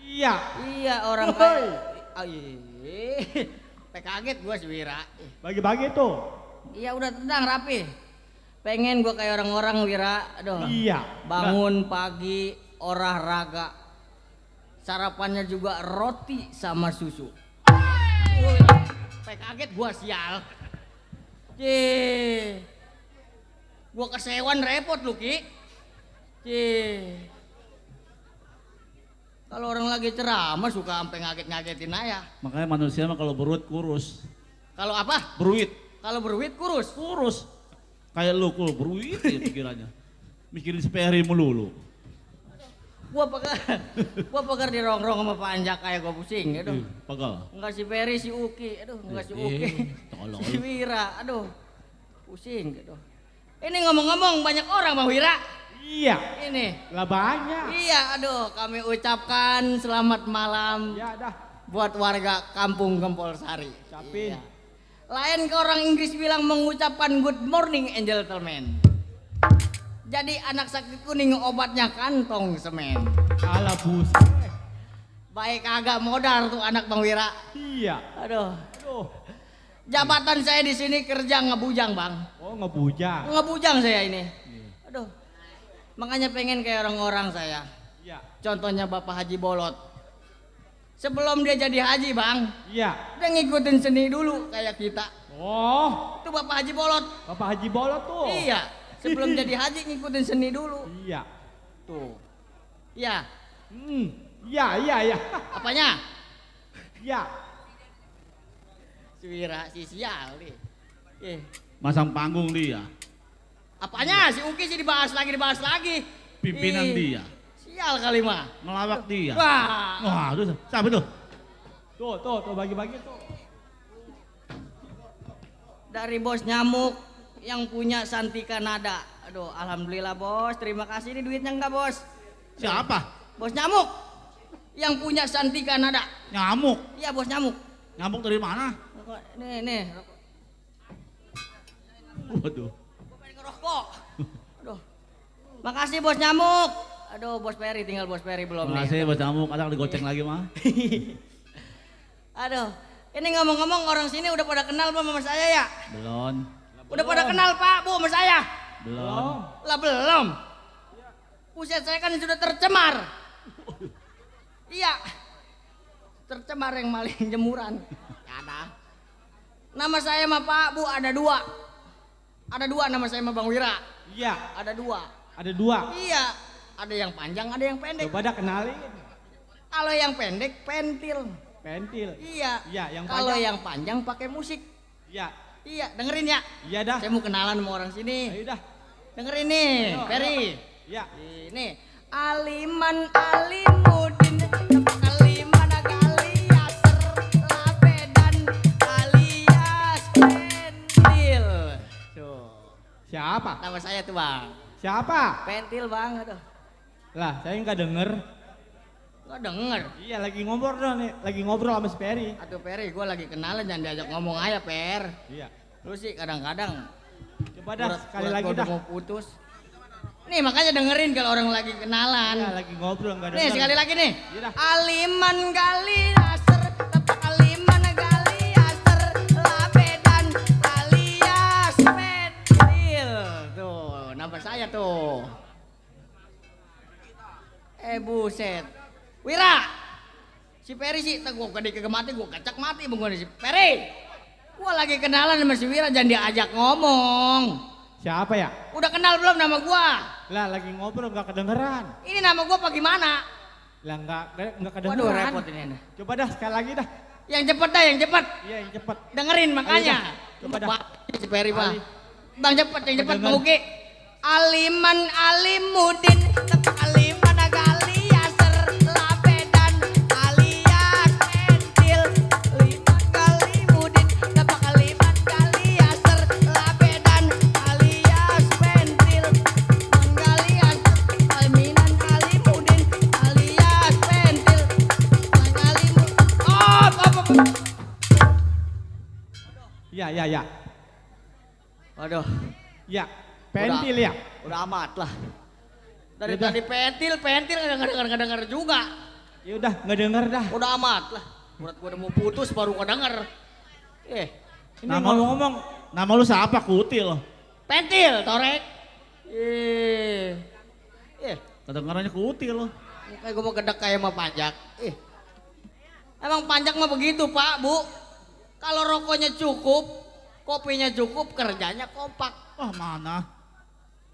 C: Iya.
D: Iya orang kaya. Oh, iya. Kaget gua si Wira.
C: Bagi-bagi tuh.
D: Iya udah tenang rapi. Pengen gua kayak orang-orang Wira. Aduh.
C: Iya.
D: Bangun pagi olahraga. Sarapannya juga roti sama susu. Kaget gua sial. Cih. Gua kesewan repot lu Ki. Cih. Kalau orang lagi ceramah suka sampai ngaget-ngagetin aja.
G: Makanya manusia mah kalau beruit kurus.
D: Kalau apa?
G: Beruit.
D: Kalau beruit kurus.
G: Kurus. Kayak lu kalau beruit ya pikirannya. Mikirin seperi melulu.
D: Gua pegar di rongrong sama Pak Anjak kayak gua pusing, aduh.
G: Pagal.
D: Enggak si Peri, si Uki, aduh, enggak si Uki.
G: tolong.
D: Si Wira, aduh. Pusing gitu. Ini ngomong-ngomong banyak orang Bang Wira.
C: Iya.
D: Ini.
C: Lah banyak.
D: Iya, aduh, kami ucapkan selamat malam
C: Ya dah.
D: buat warga Kampung Gempol Sari.
C: Ucapin.
D: Iya. Lain ke orang Inggris bilang mengucapkan good morning and gentlemen. Jadi anak sakit kuning obatnya kantong semen.
C: Alah buset.
D: Baik agak modal tuh anak Bang Wira.
C: Iya.
D: Aduh.
C: Aduh.
D: Jabatan saya di sini kerja ngebujang Bang.
C: Oh ngebujang.
D: Ngebujang saya ini. Aduh. Makanya pengen kayak orang-orang saya.
C: Iya.
D: Contohnya Bapak Haji Bolot. Sebelum dia jadi haji Bang,
C: Iya.
D: dia ngikutin seni dulu kayak kita.
C: Oh.
D: Itu Bapak Haji Bolot.
C: Bapak Haji Bolot tuh.
D: Iya. Sebelum jadi haji ngikutin seni dulu.
C: Iya.
D: Tuh. Iya.
C: Iya, iya, iya.
D: Apanya?
C: Iya.
D: Si Wira, si sial nih.
G: Masang panggung dia.
D: Apanya? Si Uki sih dibahas lagi.
G: Pimpinan dia.
D: Sial kali mah.
G: Ngelawak dia.
D: Wah.
G: Wah, aduh, siapa tuh?
C: Tuh bagi-bagi tuh.
D: Dari bos nyamuk yang punya Santika Nada. Aduh, alhamdulillah bos. Terima kasih nih duitnya enggak bos?
G: Siapa?
D: Bos nyamuk yang punya Santika Nada.
G: Nyamuk.
D: Iya bos nyamuk.
G: Nyamuk dari mana?
D: Nih.
G: Waduh.
D: Gua pengen ngerokok. Aduh. Makasih bos nyamuk. Aduh, bos Peri tinggal bos Peri belum nih.
G: Makasih bos nyamuk, kadang digoceng lagi mah.
D: Aduh. Ini ngomong-ngomong orang sini udah pada kenal belum sama saya ya?
G: Belum.
D: Udah pada kenal Pak, Bu sama saya?
G: Belum.
D: Lah belum. Buset saya kan sudah tercemar. Iya. Tercemar yang maling jemuran. Ya ada. Nama saya mah Pak, Bu ada dua. Ada dua nama saya mah Bang Wira.
C: Iya.
D: Ada dua.
C: Ada dua.
D: Iya. Ada yang panjang, ada yang pendek.
C: Coba dah kenalin.
D: Kalau yang pendek pentil.
C: Pentil.
D: Iya.
C: Iya, yang
D: Kalau
C: panjang.
D: yang panjang pakai musik.
C: Iya.
D: Iya, dengerin ya.
C: Iya dah.
D: Saya mau kenalan sama orang sini.
C: Ayo dah.
D: Dengerin nih,
C: Ayo,
D: Peri.
C: Iya.
D: Ini Aliman Alimudin Aliman Agaliaser Labedan alias Pentil. Tuh.
C: Siapa?
D: Nama saya tuh Bang.
C: Siapa?
D: Pentil Bang, aduh.
C: Lah, saya nggak denger.
D: Gak denger.
C: Iya, lagi ngobrol dah nih. Lagi ngobrol sama si Peri.
D: Aduh Peri, gue lagi kenalan jangan diajak ngomong aja Per.
C: Iya.
D: Lu sih kadang-kadang
C: Coba dah sekali lagi
D: udah
C: dah.
D: mau putus. Nih makanya dengerin kalau orang lagi kenalan.
C: Iya, lagi ngobrol nggak denger.
D: Nih sekali lagi nih.
C: Iya dah.
D: Aliman Galiaser, tepak Aliman Galiaser, Labedan alias Pentil. Tuh, nama saya tuh. Buset. Wira. Si Peri sih, gua kagak mati, gua kacak mati bang si Peri. Gua lagi kenalan sama si Wira, jangan diajak ngomong.
C: Siapa ya?
D: Udah kenal belum nama gua?
C: Lah, lagi ngobrol nggak kedengeran.
D: Ini nama gua apa gimana?
C: Lah, nggak
D: Waduh
C: kedengeran.
D: repot ini.
C: Coba dah sekali lagi dah.
D: Yang cepet dah, yang cepet.
C: Iya, yang cepet.
D: Dengerin makanya.
C: Ayo dah, coba dah.
D: Pak, si Peri Pak.
C: Ali.
D: Bang cepet, yang cepet
C: Denger.
D: Bang Uki. Aliman Alimudin, tepak Aliman Agaliaser, Labedan alias Pentil. Aliman Alimudin, tepak Aliman Agaliaser, Labedan alias Pentil. Menggaliaser, Aliman Alimudin alias Pentil. Mengalimudin. Apa?
C: Iya, iya, iya.
D: Waduh.
C: Iya.
G: Pentil ya?
D: Udah amat lah. Dari tadi pentil nggak denger juga.
G: Ya udah, nggak denger dah.
D: Udah amat lah. Urat gua udah mau putus baru gua denger.
G: Ini ngomong-ngomong, nama lu siapa? Kutil.
D: Pentil, Torek.
G: Kedengarannya Kutil.
D: Kayak gua mau gedek kayak sama Panjak. Emang Panjak mah begitu Pak, Bu. Kalau rokoknya cukup, kopinya cukup, kerjanya kompak.
G: Wah mana?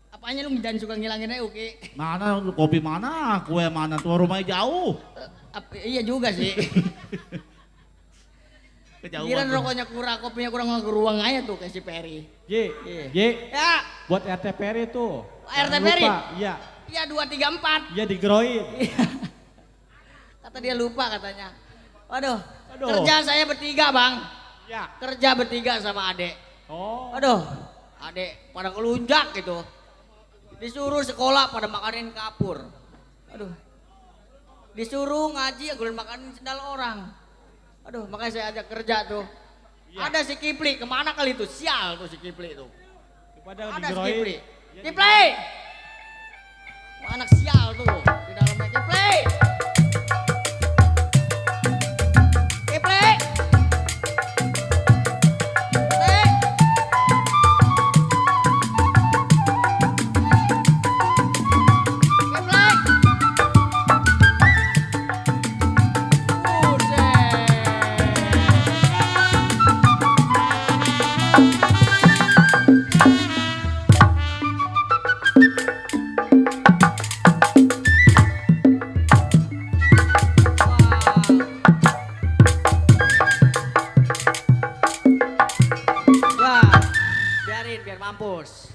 D: Apanya lu jangan suka ngilangin aja, Uki.
G: Mana kopi mana? Kue mana? Tua rumahnya jauh.
D: Iya juga sih.
G: Kejauhan.
D: Kira rokoknya kurang, kopinya kurang ruang aja tuh kayak si Peri.
C: J,
D: Ya,
C: buat RT Peri tuh.
D: RT
C: Jangan
D: Peri?
C: lupa, iya.
D: iya 234.
C: Iya digeroin.
D: Kata dia lupa katanya. Waduh,
C: Aduh.
D: kerja saya bertiga bang.
C: Ya.
D: Kerja bertiga sama adek.
C: Oh.
D: Aduh, adek pada kelunjak gitu. Disuruh sekolah pada makanin kapur. Aduh, disuruh ngaji gue makanin sendal orang. Aduh, makanya saya ajak kerja tuh.
C: Ya.
D: Ada si Kipli, kemana kali itu? Sial tuh si Kipli tuh.
C: Kepada
D: Ada si
C: digeroin.
D: Kipli.
C: Ya,
D: Kipli! Anak sial tuh di dalamnya Kipli! Kipli! Kipli! Kipli! Wah, biarin biar mampus.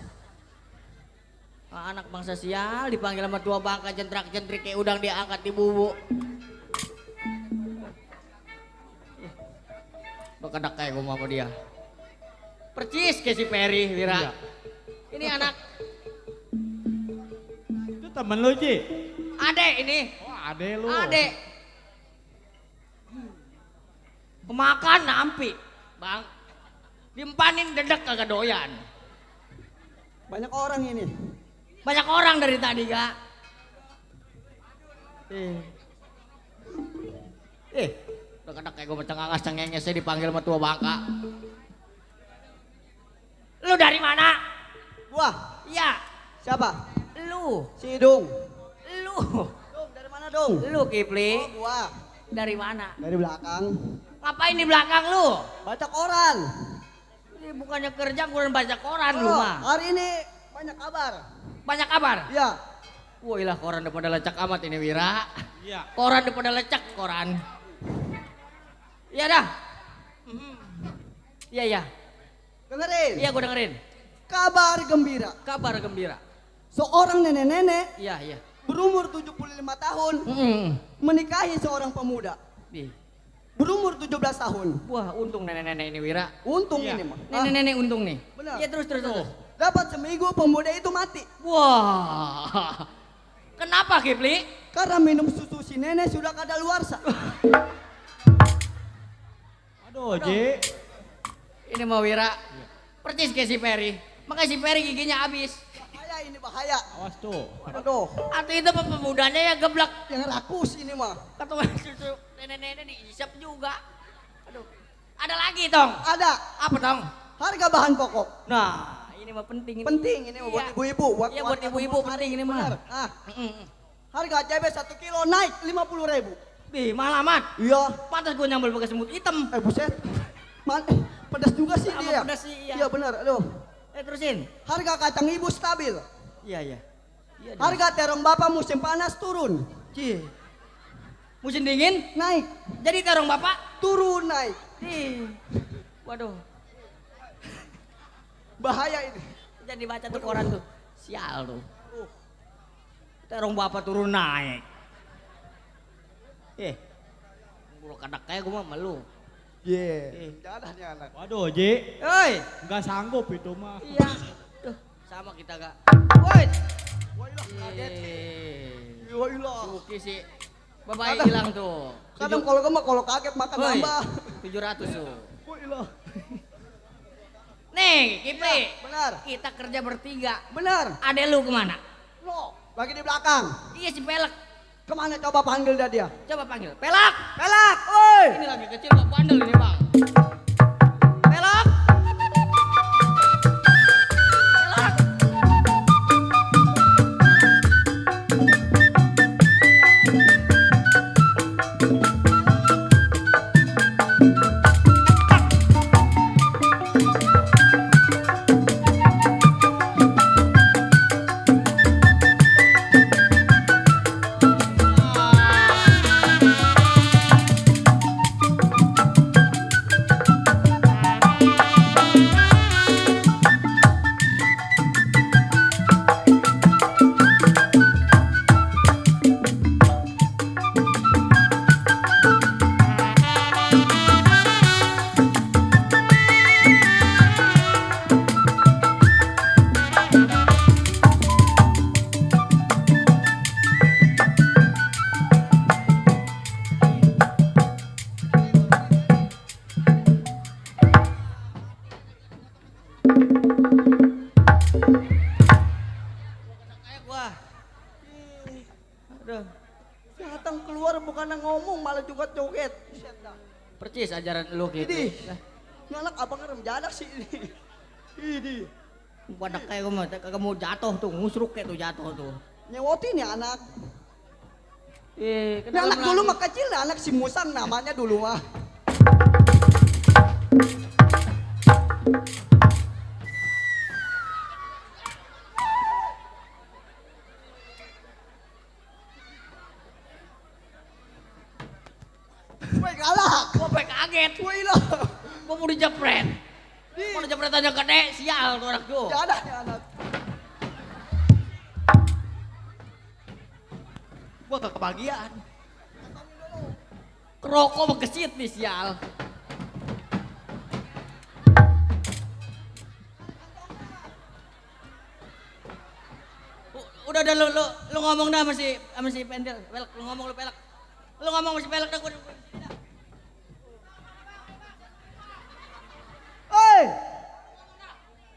D: Anak bangsa sial dipanggil sama tua bangka jentrak-jentrik kayak udang diangkat di bubuk. Bekedak kayak gue sama dia. Percis kayak si Peri, Wira.
C: Iya.
D: Ini anak
C: Itu temen lu, Ji.
D: adek ini.
C: Oh, ade lu.
D: Adek. Kemakan nampi, bang. Dimpanin dedek kagak doyan.
H: Banyak orang ini.
D: Banyak orang dari tadi, Kak. Udah kedak kayak gue mencengangas cengengesnya dipanggil sama tua bangka. Lu dari mana?
H: Gua,
D: Iya,
H: siapa?
D: lu.
H: Si Dung.
D: Lu.
H: Dung, dari mana Dung?
D: Lu Kipli.
H: Oh, gua.
D: Dari mana?
H: Dari belakang.
D: Ngapain di belakang lu?
H: Baca koran.
D: Ini bukannya kerja, kurang baca koran lu
H: Oh,
D: mah.
H: hari ini banyak kabar.
D: Banyak kabar?
H: Iya.
D: Wah ilah koran udah pada lecak amat ini Wira.
C: Iya.
D: Koran udah pada lecak koran. Iya dah. Iya iya.
H: Dengerin.
D: Iya gue dengerin.
H: Kabar gembira.
D: Kabar gembira.
H: Seorang nenek-nenek
D: Iya iya.
H: berumur 75 tahun menikahi seorang pemuda
D: Nih.
H: berumur 17 tahun.
D: Wah untung nenek-nenek ini Wira.
H: Untung
C: Iya.
H: ini mah.
D: Nenek-nenek untung nih.
H: Benar.
D: Iya terus.
H: Dapat seminggu pemuda itu mati
D: Wah. Kenapa Kipli?
H: karena minum susu si nenek sudah kadaluarsa.
C: Aduh, Ji.
D: Ini mau Wira. Percis kayak si Peri. Makanya si Peri giginya habis.
H: Bahaya ini bahaya.
C: Awas tuh.
H: Aduh,
D: Atau itu pemudanya ya geblek.
H: yang rakus ini mah.
D: Ketua susu nenek-nenek diisap juga. Aduh. Ada lagi tong.
H: Ada
D: Apa tong?
H: harga bahan pokok.
D: Nah, ini mah penting ini.
H: Penting ini mah buat
D: Iya.
H: ibu-ibu,
D: Iya, buat
H: warga
D: ibu-ibu
H: kampung
D: penting
H: Sari.
D: ini mah.
H: Benar. Ah,
D: Mm-mm.
H: harga cabai 1 kilo naik 50.000.
D: Ih, mahal amat.
H: Iya.
D: Pantas gue nyambel pakai semut hitam.
H: Buset. Pedas juga sih
D: Sama
H: dia.
D: pedas sih, iya.
H: Iya benar. Aduh.
D: Terusin.
H: Harga kacang ibu stabil.
D: Iya, iya. Iya,
H: Harga terong bapak musim panas turun.
D: Cie. Musim dingin,
H: Naik.
D: jadi terong bapak.
H: Turun naik.
D: Ih. Waduh,
H: Bahaya ini.
D: jadi baca tuh koran tuh. Sial tuh. Terong bapak turun naik. Bulu kadak kayak gue mah malu.
H: Jangan nih anak.
C: Waduh, Ji.
D: Oi.
C: Enggak sanggup itu mah.
D: Iya. Tuh, sama kita gak. Woi.
H: Wailah kaget.
D: Eh.
H: Wailah.
D: Suki sih. Bapak hilang tuh.
H: Kadang kalau kaget makan
D: Woi.
H: nambah.
D: 700 tuh.
H: Wailah.
D: Nih, Kipli.
H: Benar.
D: Kita kerja bertiga.
H: Benar.
D: Adek lu kemana?
H: Lo lagi di belakang.
D: Iya si Pelek.
H: Kemana coba panggil dia?
D: Coba panggil. Pelak.
H: Pelak, oi.
D: Ini lagi kecil kok bandel ini bang. Pelak. Pelak. Kayak gua.
H: Aduh. Datang keluar bukan ngomong malah juga joget.
D: Percis ajaran lu gitu.
H: Ini. Ngalak abang ngerem jadak sih ini. Ini.
D: Badak kayak gua mah kagak mau jatuh tuh, ngusruk kayak tuh jatuh tuh.
H: Nyewotin ya anak.
D: Eh,
H: Ini anak dulu mah kecil, anak si Musang namanya dulu mah. Woi galak.
D: Gua sampai kaget.
H: Woi lo.
D: Gua mau dijepret. Mau dijepret aja gede, sial tuh anak tuh.
H: Jadak ya anak.
D: Gua gak kebagian. Kerokok begesit nih sial. Udah lu ngomong dah sama si Pendel. Pelek, lu ngomong lu Pelek. Lu ngomong sama si Pelek dah gua.
H: Oi.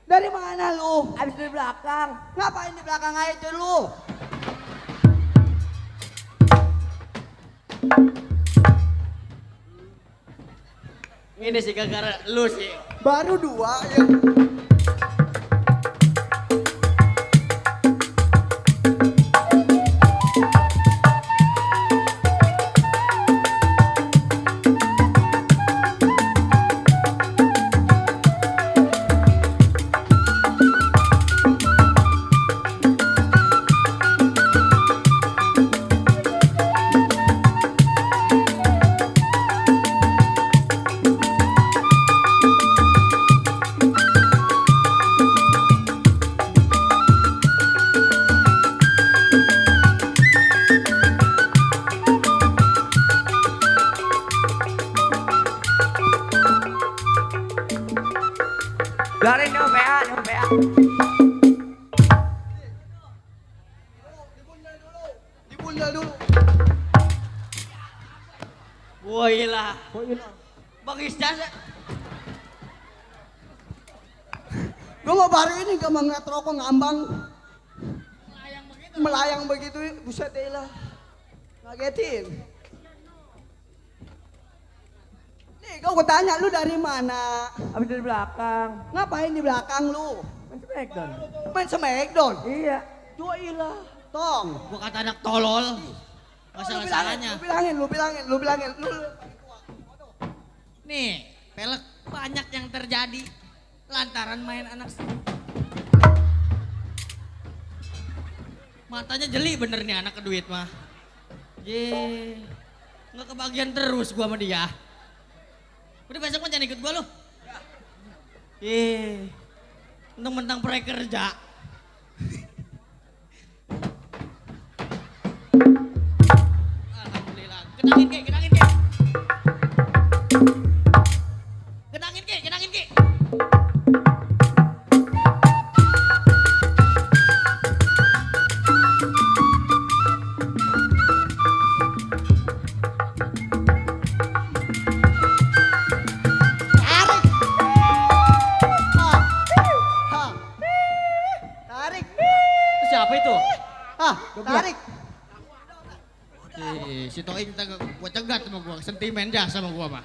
H: Dari mana lu? Habis dari belakang. Ngapain di belakang aja lu?
D: Ini sih gara-gara lu sih.
H: Baru dua ya.
D: Biarin dong PA.
H: Dibundal dulu.
D: Woi lah. Bagis jasa.
H: Gue mau baru ini gak mau ngeliat rokok ngambang. Melayang begitu, buset deh lah. Ngagetin. Nih, gue tanya lu dari mana?
I: Habis dari belakang.
H: Ngapain di belakang lu?
I: Main Smackdown.
H: Main Smackdown?
I: Iya.
H: Joilah, tong.
D: Gua kata anak tolol. Masalah-salahnya.
H: Lu bilangin.
D: Nih, Pelek banyak yang terjadi lantaran main anak. Matanya jeli bener nih anak ke duit mah. Ye, nggak kebagian terus gua sama dia. Udah besok mah jangan ikut gua lu. Mentang-mentang prakerja. Alhamdulillah. Kenangin Ki. Kenangin Ki.
J: si Toing gua cegat sama gua, sentimen dah sama gua mah.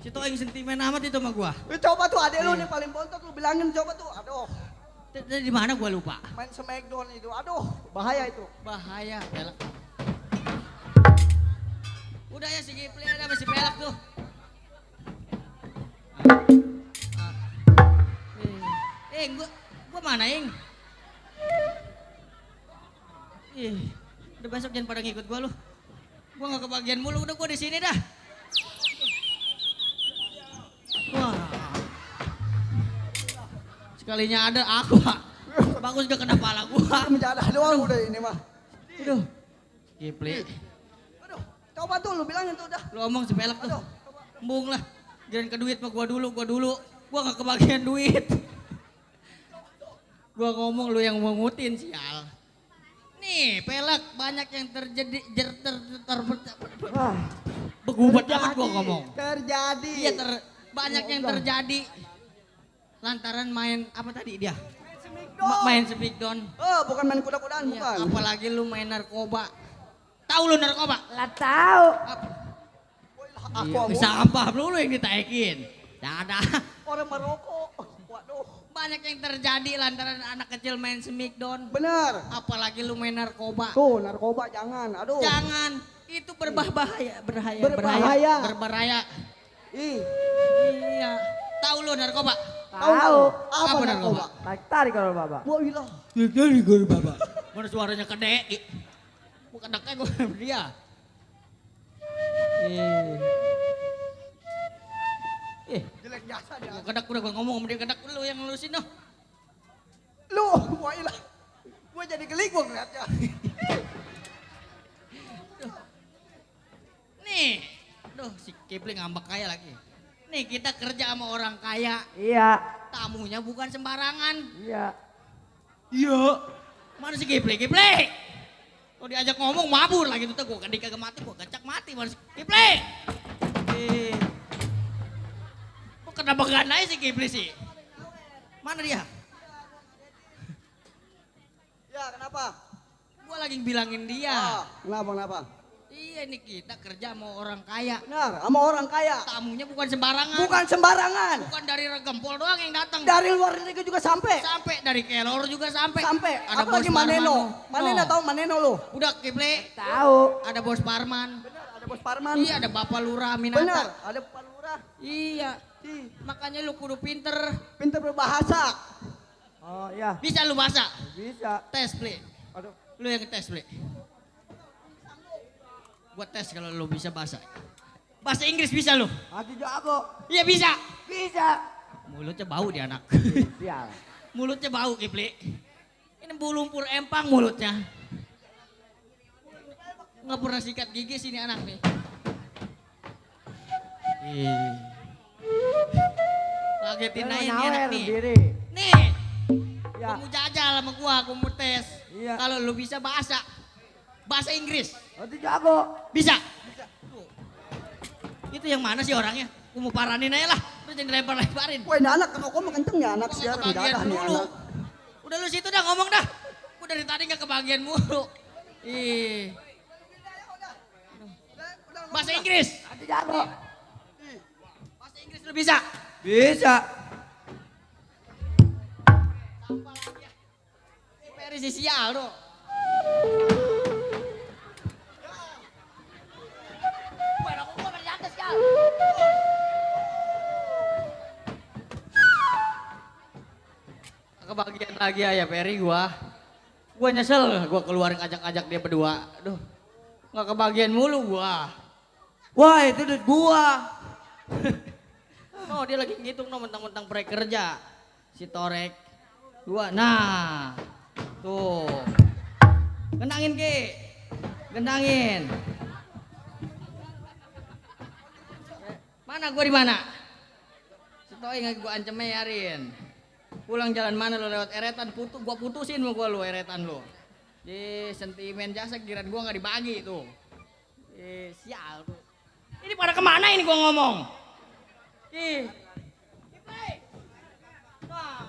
J: Si Toing sentimen amat itu sama gua.
H: Coba tuh adek lu nih paling bontot lu bilangin coba tuh. Aduh.
J: Dari mana gua lupa.
H: Main Smackdown itu. Aduh, bahaya itu.
J: Bahaya, pelak. Udah ya si Gipli ada masih pelak tuh. Gua mana, Ing? Udah besok jangan pada ngikut gua lu. Gua nggak kebagian mulu, udah gua di sini dah. Wah. Sekalinya ada aku, bagus gak kena pala gua.
H: Menjadah doang udah ini mah.
J: Aduh. Gipli.
H: Aduh, coba tuh lu bilangin tuh udah.
J: Lu omong sepelak tuh. Embung lah. Jangan ke duit mah gua dulu. Gua gak kebagian duit. Gua ngomong lu yang mengutin sial. Nih, pelak banyak yang terjadi begubat amat gua ngomong.
H: Terjadi.
J: Iya banyak yang terjadi. Lantaran main apa tadi dia? Main Smackdown.
H: Oh, bukan main kuda-kudaan,
J: Iya,
H: bukan.
J: apalagi lu main narkoba. Tahu lu narkoba?
I: Lah tahu.
H: Aku
J: Bisa apa lu yang ditaikin? Ada.
H: orang merokok. Waduh.
J: Banyak yang terjadi lantaran anak kecil main Smackdown.
H: Bener.
J: Apalagi lu main narkoba.
H: Tuh, narkoba jangan. Aduh.
J: Jangan. Itu berbahaya. Berbahaya.
H: Ih,
J: Iya. Tahu lu narkoba?
I: Tahu.
H: apa narkoba?
I: Tarik kalau Bapak.
H: Wah, ilah.
J: Dari gue baba. Mana suaranya gede? Bukan deknya gue dia.
H: Jelek biasa dia.
J: Gue kedak udah gue ngomong sama dia kedak lu yang lulusin noh.
H: Lu, wah ilah. Gua jadi geli gua ngeliatnya.
J: Nih, aduh si Kipling ngambek kaya lagi. Nih kita kerja sama orang kaya,
I: Iya.
J: tamunya bukan sembarangan.
I: Iya.
J: Iya. Mana si Kipling? Kalau diajak ngomong mabur lagi tuh, gue kagak mati, gue gacak mati. Mana si Kipling? Kok kenapa gak naik si Kipling sih? Mana dia?
H: Ya, kenapa?
J: Gue lagi bilangin dia.
H: Ah, kenapa?
J: Iya nih kita kerja sama orang kaya.
H: Benar, sama orang kaya.
J: Tamunya bukan sembarangan.
H: Bukan sembarangan.
J: Bukan dari Regempol doang yang datang.
H: Dari luar negeri juga sampai.
J: Sampai dari Kelor juga sampai.
H: Sampai.
J: Ada
H: Apalagi
J: Bos
H: Maneno.
J: Parman.
H: Maneno tahu Maneno lu?
J: Udah Kipli.
I: Tahu.
J: Ada Bos Parman.
H: Benar, ada Bos Parman.
J: Iya ada Bapak Lurah Minata.
H: Benar, ada Pak Lurah.
J: Iya. Makanya lu kudu pinter.
H: Pintar berbahasa.
I: Oh iya.
J: Bisa lu bahasa?
I: Bisa.
J: Tes Pli.
I: Aduh.
J: Lu yang tes Pli. Gua tes kalau lu bisa bahasa. Bahasa Inggris bisa lu?
I: Hati jago.
J: Iya bisa.
I: Bisa.
J: Mulutnya bau dia anak.
I: Iya.
J: Mulutnya bau Kipli. Ini lumpur empang mulutnya. Nggak pernah sikat gigi sini anak nih. Ngagetin aja nih anak nih.
I: Sendiri.
J: Nih.
I: Ya.
J: Kamu jajal sama gua, kamu tes.
I: Iya.
J: Kalau lu bisa bahasa. Bahasa Inggris.
I: Hati jago.
J: Bisa. Tuh. Itu yang mana sih orangnya? Aku mau paranin aja lah. Terus jangan dilempar-lemparin.
H: Wah, ini anak kalau kok kenceng ya anak
J: Gua
H: sih.
J: nggak kebagian
H: nih
J: mulu.
H: anak.
J: Udah lu situ dah ngomong dah. Gua dari tadi nggak kebagian mulu. Ih. Bahasa Inggris.
I: Hati jago.
J: Bahasa Inggris lu bisa.
I: Bisa.
J: Sampah lagi ya. Peri si sial lo. Gua dari atas sial. Kebagian lagi ya Peri gua. Gua nyesel gua keluar ngajak-ngajak dia berdua. Aduh. Nggak kebagian mulu gua.
I: Wah itu duit gua.
J: Oh dia lagi ngitung no mentang-mentang proyek kerja. Si Torek. Gua. Nah. Tuh. Gendangin Ki. Gendangin. Mana gua di mana? Si Toy nggak gua ancam Yarin. Pulang jalan mana lo lewat eretan gua putusin mau gua lu eretan lo. Di sentimen jasa kiran gua nggak dibagi tuh. Sial tuh. Ini pada kemana ini gua ngomong? Ih. Wah.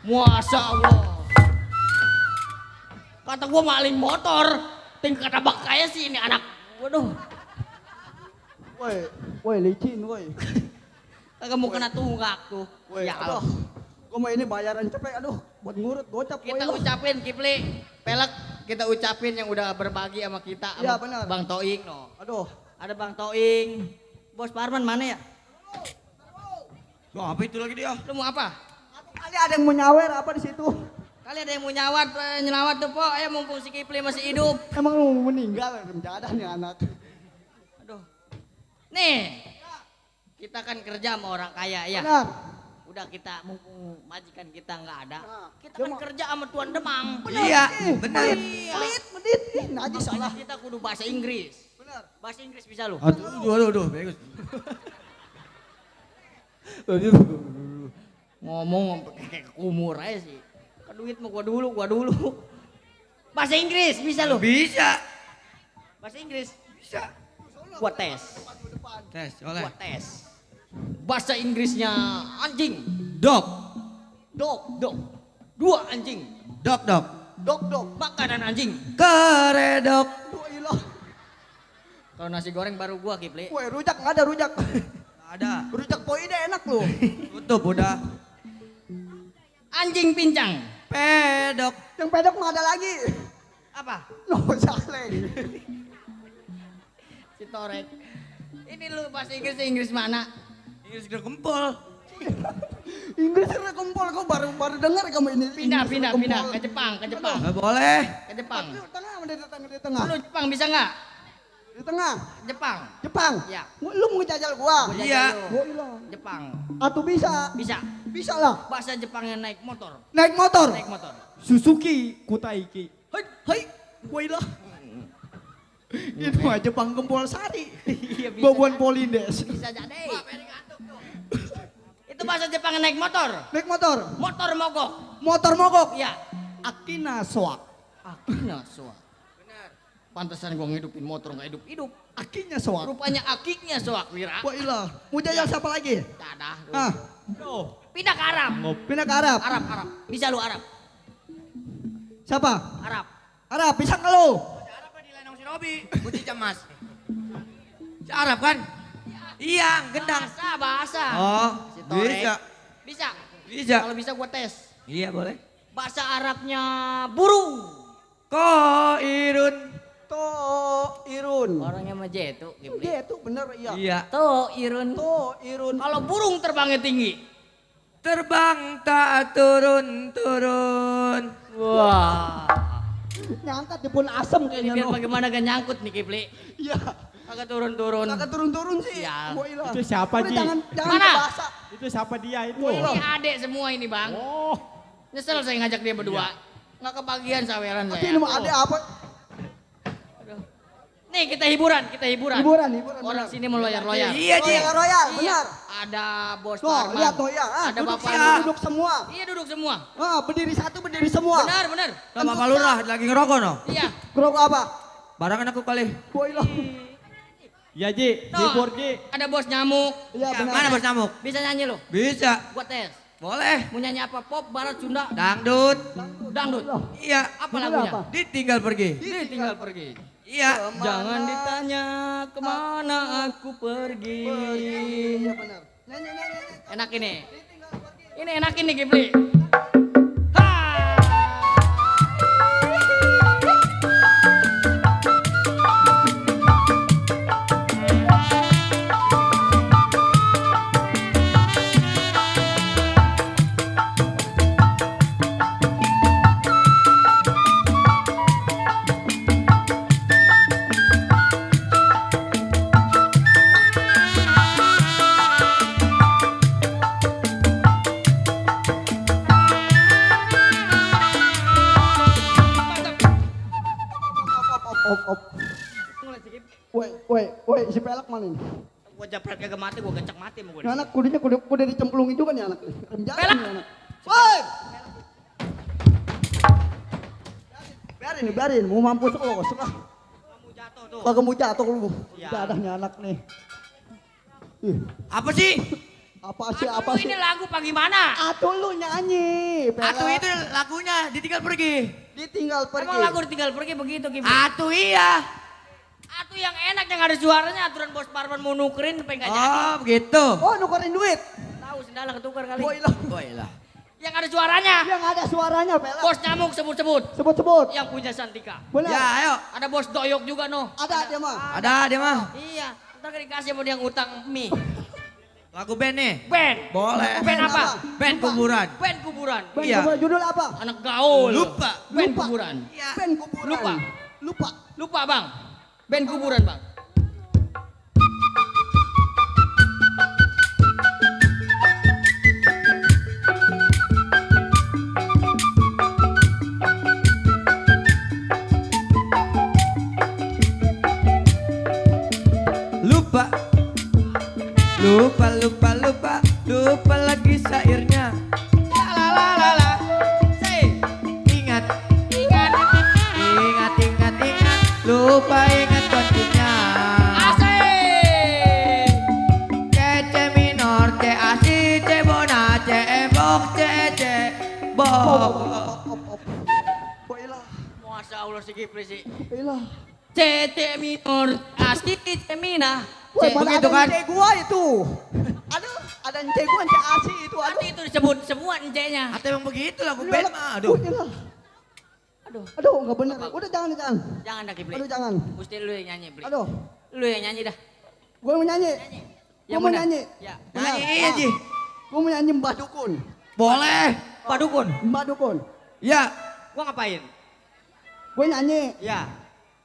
J: Masya Allah. Kata gua maling motor. Tingkat abak kaya sih ini anak. Waduh.
H: Woi licin woi.
J: Kagak mau kena tunggak tuh.
H: Woi,
J: Ya
H: aduh.
J: Allah.
H: Gua mah ini bayaran cepet aduh buat ngurut gocap
J: Kita
H: woi.
J: ucapin Kipli. Pelek kita ucapin yang udah berbagi sama kita.
H: Iya,
J: Sama
H: benar.
J: Bang Toing no.
H: Aduh.
J: Ada Bang Toing. Bos Parman mana ya?
I: Wah, apa itu lagi dia?
J: Lu mau apa?
H: Kali ada yang mau nyawer apa di situ?
J: Kali ada yang mau nyawat, nyelawat tuh po. Ayo mumpung si Kipli masih hidup.
H: Emang lu mau meninggal rencana nih anak.
J: Aduh. Nih. Kita kan kerja sama orang kaya ya.
H: Benar.
J: Udah kita mumpung majikan kita nggak ada.
H: Nah,
J: Kita kan kerja sama Tuan Demang.
I: Iya, benar.
H: Pelit, medit. Ih, najis salah.
J: Kita kudu bahasa Inggris.
H: Benar.
J: Bahasa Inggris bisa lu.
I: Aduh, bagus.
J: Ngomong kayak umur aja sih. Ke duit mau gua dulu. Bahasa Inggris bisa lu.
I: Bisa.
J: Bahasa Inggris.
I: Bisa.
J: Gua tes.
I: Tes, oleh.
J: Gua tes. Bahasa Inggrisnya anjing.
I: Dog.
J: Dog. Dua anjing.
I: Dog.
H: Dok.
J: Makanan anjing.
I: Keredok.
H: Woi ilah.
J: Kalau nasi goreng baru gua Kipli.
H: Woi rujak nggak ada rujak.
I: Ada.
H: Rujak poi deh enak lu.
I: Tutup udah.
J: Anjing pincang.
I: Pedok.
H: Yang pedok mah ada lagi.
J: Apa?
H: No saleng.
J: Si Torek. Ini lu bahasa Inggris mana?
I: Inggris udah gempol.
H: Inggris udah kumpul kau baru dengar kamu ini.
J: Pindah
H: Inggris udah kumpul.
J: ke Jepang.
I: Nggak boleh.
J: Ke Jepang.
H: Di tengah, di tengah.
J: Lu Jepang bisa nggak?
H: Di tengah.
J: Jepang.
H: Jepang.
J: Ya.
H: Lu mau ngejajal gua.
J: Gua
I: Iya.
J: jajal lu.
H: Woi ilah.
J: Jepang.
H: Atuh bisa.
J: Bisa.
H: Bisa lah.
J: Bahasa Jepangnya naik motor.
H: Naik motor.
J: Naik motor.
C: Suzuki Kutaiki.
H: Hei. Woi ilah. Itu mah Jepang Gempol Sari.
J: Iya bisa.
H: Bobuan Polindes.
J: Bisa jadi. Itu bahasa Jepangnya naik motor.
H: Naik motor.
J: Motor mogok.
H: Motor mogok.
J: Iya.
H: Akina soak.
J: Akinya soak. Benar. Pantesan gua ngidupin motor nggak hidup.
H: Akinya soak.
J: Rupanya akiknya soak Wira.
H: Wah ilah. Mau jajal siapa lagi?
J: Dadah.
H: Ah,
J: Pindah ke Arab.
H: pindah ke Arab.
J: Arab. Bisa lu Arab.
H: Siapa?
J: Arab.
H: Arab, bisa nggak lu?
I: Arab di Lenong Shinobi. Putih cemas. Si Arab kan? Iya, gendang.
J: Bahasa.
I: Oh,
J: Si Torek.
I: bisa.
J: Bisa.
I: Bisa.
J: Kalau bisa gua tes.
I: Iya, boleh.
J: Bahasa Arabnya burung.
I: Ko irun.
H: To Irun.
J: Orangnya mah jetu.
H: Dia itu bener iya.
I: Iya.
J: Tuh Irun.
H: To Irun.
J: Kalau burung terbangnya tinggi.
I: Terbang tak turun.
J: Wah.
H: Nyangkat di pun asem
J: Ini
H: kayaknya
J: biar
H: no.
J: bagaimana gak nyangkut nih Kipli.
H: Iya.
J: Agak turun-turun.
H: Kagak turun-turun sih.
J: Iya.
H: Wah ilah.
C: Itu siapa,
H: Udah,
C: Ji?
H: Jangan
J: Mana?
H: bahasa.
C: Itu siapa dia itu?
J: Ini adek semua ini bang.
C: Oh,
J: Nyesel saya ngajak dia berdua. Nggak kebagian saweran
H: Tapi
J: saya.
H: ini mah ada apa?
J: Nih kita hiburan.
H: Hiburan.
J: Orang
H: bener.
J: sini mau loyar-loyar.
I: Iya, Ji.
H: Royal, benar.
J: Ada bos
H: Tuh,
J: Parman.
H: lihat tuh ya. Ah,
J: Ada
H: duduk
J: bapak
H: sini,
J: lurah.
H: duduk semua.
J: Iya duduk semua.
H: Ah, berdiri satu, berdiri semua.
J: Benar.
I: Sama Pak Lurah lagi ngerokok no.
J: Iya.
H: Kerokok apa?
I: Barangan aku kali.
H: Wah ilah.
C: iya Ji,
J: Tuh,
C: hibur Ji.
J: ada bos nyamuk.
H: Iya
I: Ya,
H: benar.
I: mana bos nyamuk?
J: Bisa nyanyi lo?
I: Bisa.
J: Gua tes.
I: Boleh.
J: Mau nyanyi apa? Pop, barat, Sunda,
I: Dangdut.
J: dangdut.
I: Iya.
J: Apa
H: Judul
J: lagunya?
H: apa?
I: Ditinggal pergi.
J: Dia tinggal pergi.
I: Iya.
J: Jangan ditanya kemana aku pergi.
H: Iya benar. Nyanyi.
J: Enak ini. Ini enak ini Kipli. Ha!
H: Op. Woi, si pelak mana ini?
J: Gua japret kagak mati, gua gecek mati sama gua.
H: Ini anak kudunya kudu dicemplungin juga nih anak. Rem jalan
J: Pelak.
H: nih anak. Woi! Biarin, mau mampus lo, suka.
J: Kamu jatuh tuh.
H: Kagak mau jatuh lu.
J: Iya.
H: Dadahnya anak nih. Ih,
I: Apa sih?
H: Apa sih,
D: Atuh
H: apa
D: lu
H: sih?
D: ini lagu apa gimana?
H: Atuh lu nyanyi. Pela.
I: Atuh itu lagunya ditinggal pergi.
H: Ditinggal pergi.
D: Emang lagu ditinggal pergi begitu Kim?
I: Atuh iya.
D: Atuh yang enak yang ada suaranya aturan Bos Parman mau nukerin pengen gak jadi.
I: Oh begitu.
H: Oh nukerin duit.
D: Tahu sendal ketukar kali.
H: Boilah.
I: Boilah.
D: Yang ada suaranya.
H: Yang ada suaranya Pela.
D: Bos Nyamuk sebut-sebut.
H: Sebut-sebut.
D: Yang punya Santika.
H: Benar.
I: Ya ayo.
D: Ada Bos Doyok juga noh.
H: Ada dia mah.
I: Ada dia mah.
D: Iya. Ntar dikasih sama dia yang utang mie.
I: Lagu band nih.
D: Band.
I: Boleh.
D: Band apa?
I: Band kuburan.
D: Band kuburan.
H: Band
I: Iya.
H: kuburan, judul apa?
D: Anak gaul.
I: Lupa.
D: Band
H: Lupa.
D: kuburan.
I: Iya.
H: Band kuburan.
D: Lupa.
H: Lupa.
D: Lupa bang. Band kuburan bang.
I: Lupa. Lupa, lupa, lupa. Lupa lagi syairnya.
D: La la la la. Say.
I: Ingat.
D: Ingat.
I: Ingat, ingat, ingat. Lupa ingat kontinya.
D: Asik.
I: C minor, C asi, C bona, C bok, C C bok.
H: Boilah.
D: Masya Allah si Kipri sih.
H: Boilah.
D: C minor. Asik C mina.
H: Woi, mana
I: begitu
H: ada
I: kan?
H: ence gua itu. Aduh, ada ence gua, ence asi itu. Aduh.
D: Nanti itu disebut semua ence-nya.
I: Atau emang begitu lagu
H: Aduh,
I: band mah. Aduh.
D: Aduh.
H: Aduh, enggak benar. Udah jangan, jangan.
D: Jangan dah Kipri.
H: Aduh, jangan.
D: Mesti lu yang nyanyi, Bli.
H: Aduh,
D: Lu yang nyanyi dah.
H: gua mau nyanyi.
D: Nyanyi.
H: Gua
D: Yang
H: mau
D: benar.
H: nyanyi.
D: Ya.
H: Benar.
I: Nyanyi
H: Ah,
I: Ji.
H: Gua mau nyanyi Mbah Dukun.
I: Boleh.
D: Pak Dukun.
H: Mbah Dukun.
I: Ya.
D: Gua ngapain?
H: Gua nyanyi.
D: Ya.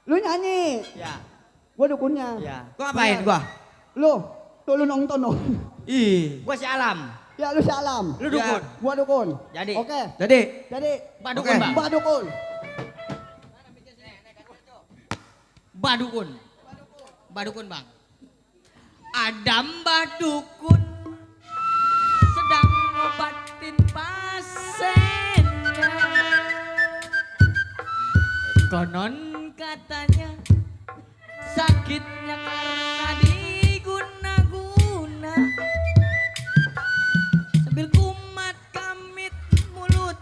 H: Lu nyanyi.
D: Ya.
H: Gua dukunnya.
D: Ya.
I: Gua ngapain gua?
H: Lu, tuh lu nonton dong.
I: Ih.
D: Gua si Alam.
H: Ya lu salam.
D: Lu dukun.
H: Gua dukun.
D: Jadi.
H: Oke.
I: Jadi.
H: Jadi
D: Pak Dukun,
I: Oke.
D: Bang.
H: Mbah Dukun.
D: Mbah Dukun. Mbah Dukun, Bang. Ada Mbah Dukun sedang ngobatin pasiennya. Konon katanya sakitnya karena diguna-guna. Sambil kumat kamit mulut,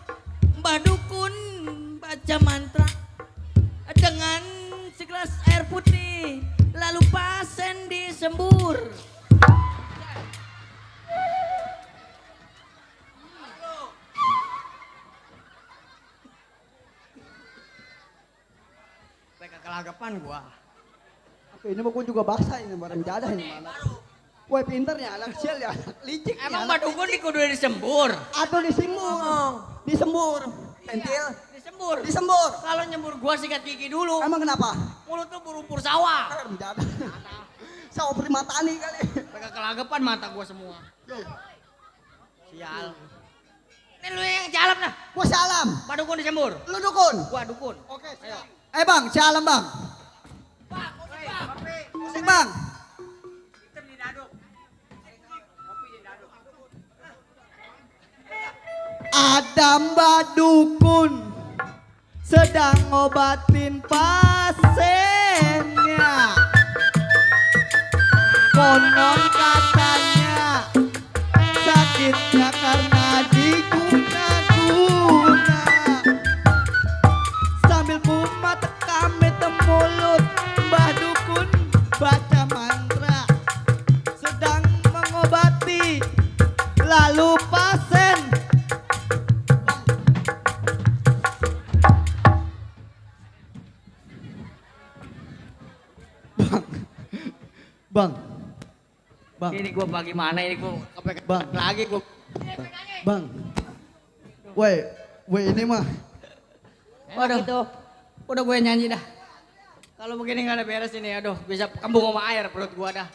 D: Mbah Dukun baca mantra dengan segelas air putih, lalu pasien disembur. Mereka kelagapan gua.
H: Oke, ini mah gua juga baksa ini barang jadah ini mana. Woi pinter ya, anak kecil ya, anak licik ya,
D: Emang
H: anak
D: Mbah Dukun di kudu disembur.
H: atau disembur. Disembur. Pentil.
D: Disembur.
H: Disembur.
D: Kalau nyembur gua sikat gigi dulu.
H: Emang kenapa?
D: Mulut lu berumpur sawah.
H: Barang jadah. Sawo primatani kali.
D: Mereka kelagapan mata gua semua. Sial. Ini lu yang jalap nah.
H: Gua salam.
D: Mbah Dukun disembur.
H: Lu dukun.
D: Gua dukun.
H: Oke,
D: Ayo.
H: Bang, salam bang. Musik bang. Ada Mbah Dukun sedang ngobatin pasiennya. Konon katanya sakitnya karena diguna-guna. Sambil kumat kamit mulut, Mbah Dukun baca mantra sedang mengobati, lalu pasien Bang. Bang.
D: Ini gua bagaimana ini gua kepek
H: Bang.
D: lagi gua.
H: Bang. Woi, ini mah.
D: Waduh. Udah gue nyanyi dah. Kalau begini nggak ada beres ini, aduh bisa kembung sama air perut gua dah.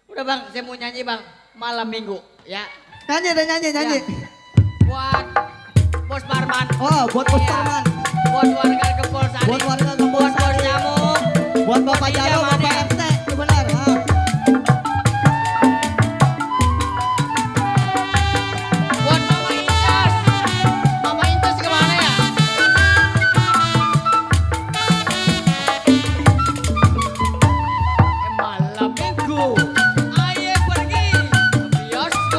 D: Udah bang, saya mau nyanyi bang malam minggu ya.
H: Nyanyi deh, nyanyi.
D: Ya. Buat Bos Parman.
H: Oh, buat Bos
D: Iya.
H: Parman.
D: Buat warga Gempol Sari.
H: Buat warga Gempol
D: Buat Bos
H: Sari.
D: Nyamuk.
H: Buat Bapak
D: Iya,
H: Jaro,
D: Mane.
H: Bapak RT, itu benar. Ha.
D: Buat Mama Incas. Mama Incas kemana ya? Malam minggu. Ayo pergi ke bioskop.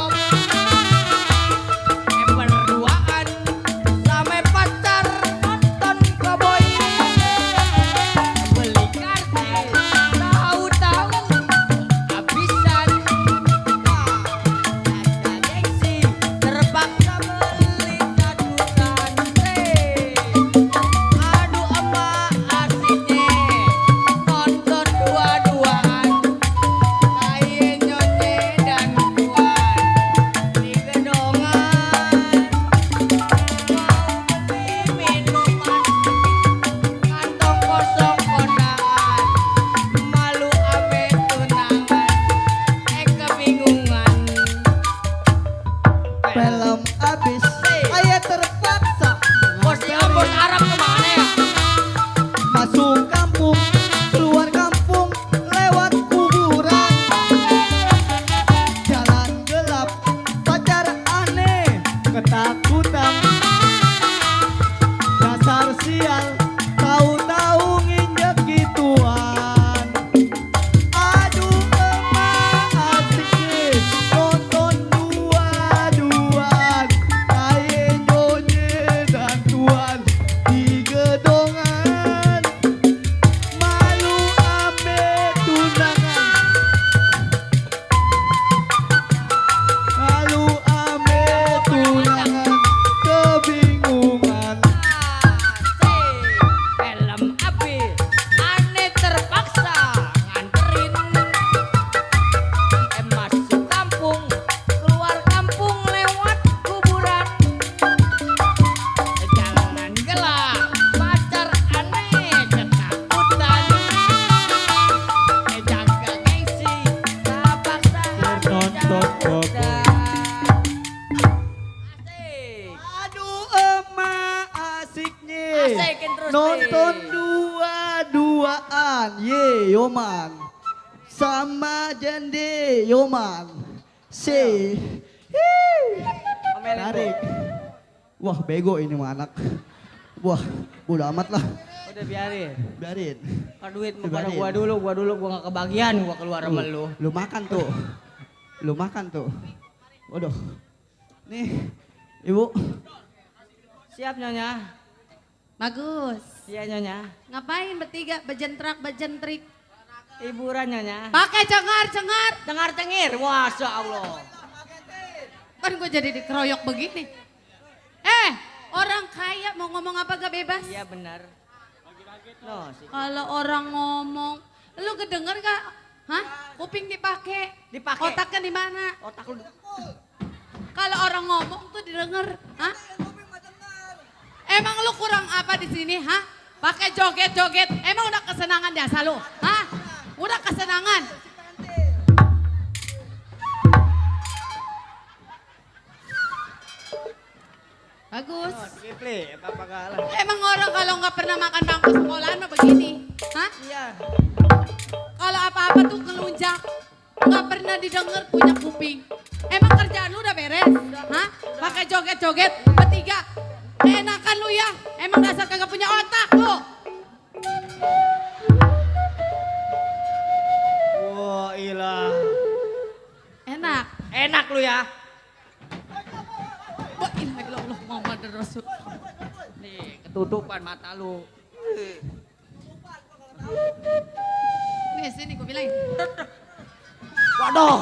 H: Yoman, ye, Yoman. Sama jende, Yoman. Si. Tarik. Wah, bego ini mah anak. Wah, bodo amat lah.
J: Udah biarin.
H: Biarin.
J: Kalau duit mau pada
H: Biarin.
J: gua dulu gua nggak kebagian gua keluar sama lu.
H: Lu makan tuh. Lu makan tuh. Waduh. Nih, Ibu.
J: Siap Nyonya?
F: Bagus.
J: Iya Nyonya.
F: Ngapain bertiga bejentrik?
J: Hiburan Nyonya.
F: Pakai cengar.
J: Dengar cengir. Masya Allah.
F: Kan gue jadi dikeroyok begini. Orang kaya mau ngomong apa gak bebas?
J: Iya benar. No,
F: Kalau orang ngomong, lu kedenger gak? Hah? Kuping dipakai.
J: Dipakai.
F: Otaknya di mana?
J: Otak lu.
F: Kalau orang ngomong tuh didengar. Hah? Emang lu kurang apa di sini? Hah? Pakai joget-joget. Emang udah kesenangan jasa lu? Hah? Udah kesenangan. Bagus.
J: Kipli, apa kalah?
F: Emang orang kalau nggak pernah makan bangku sekolahan mah begini? Hah?
J: Iya.
F: Kalau apa-apa tuh ngelunjak. Nggak pernah didengar punya kuping. Emang kerjaan lu udah beres? Hah? Pakai joget-joget bertiga. Enakan lu ya. Emang dasar kagak punya otak lu.
J: Wah, ilah.
F: Enak.
J: Enak lu ya.
F: Wah, ilah ilah Muhammad Rasul.
J: Nih, ketutupan mata lu.
F: Nih sini gue bilangin.
J: Waduh.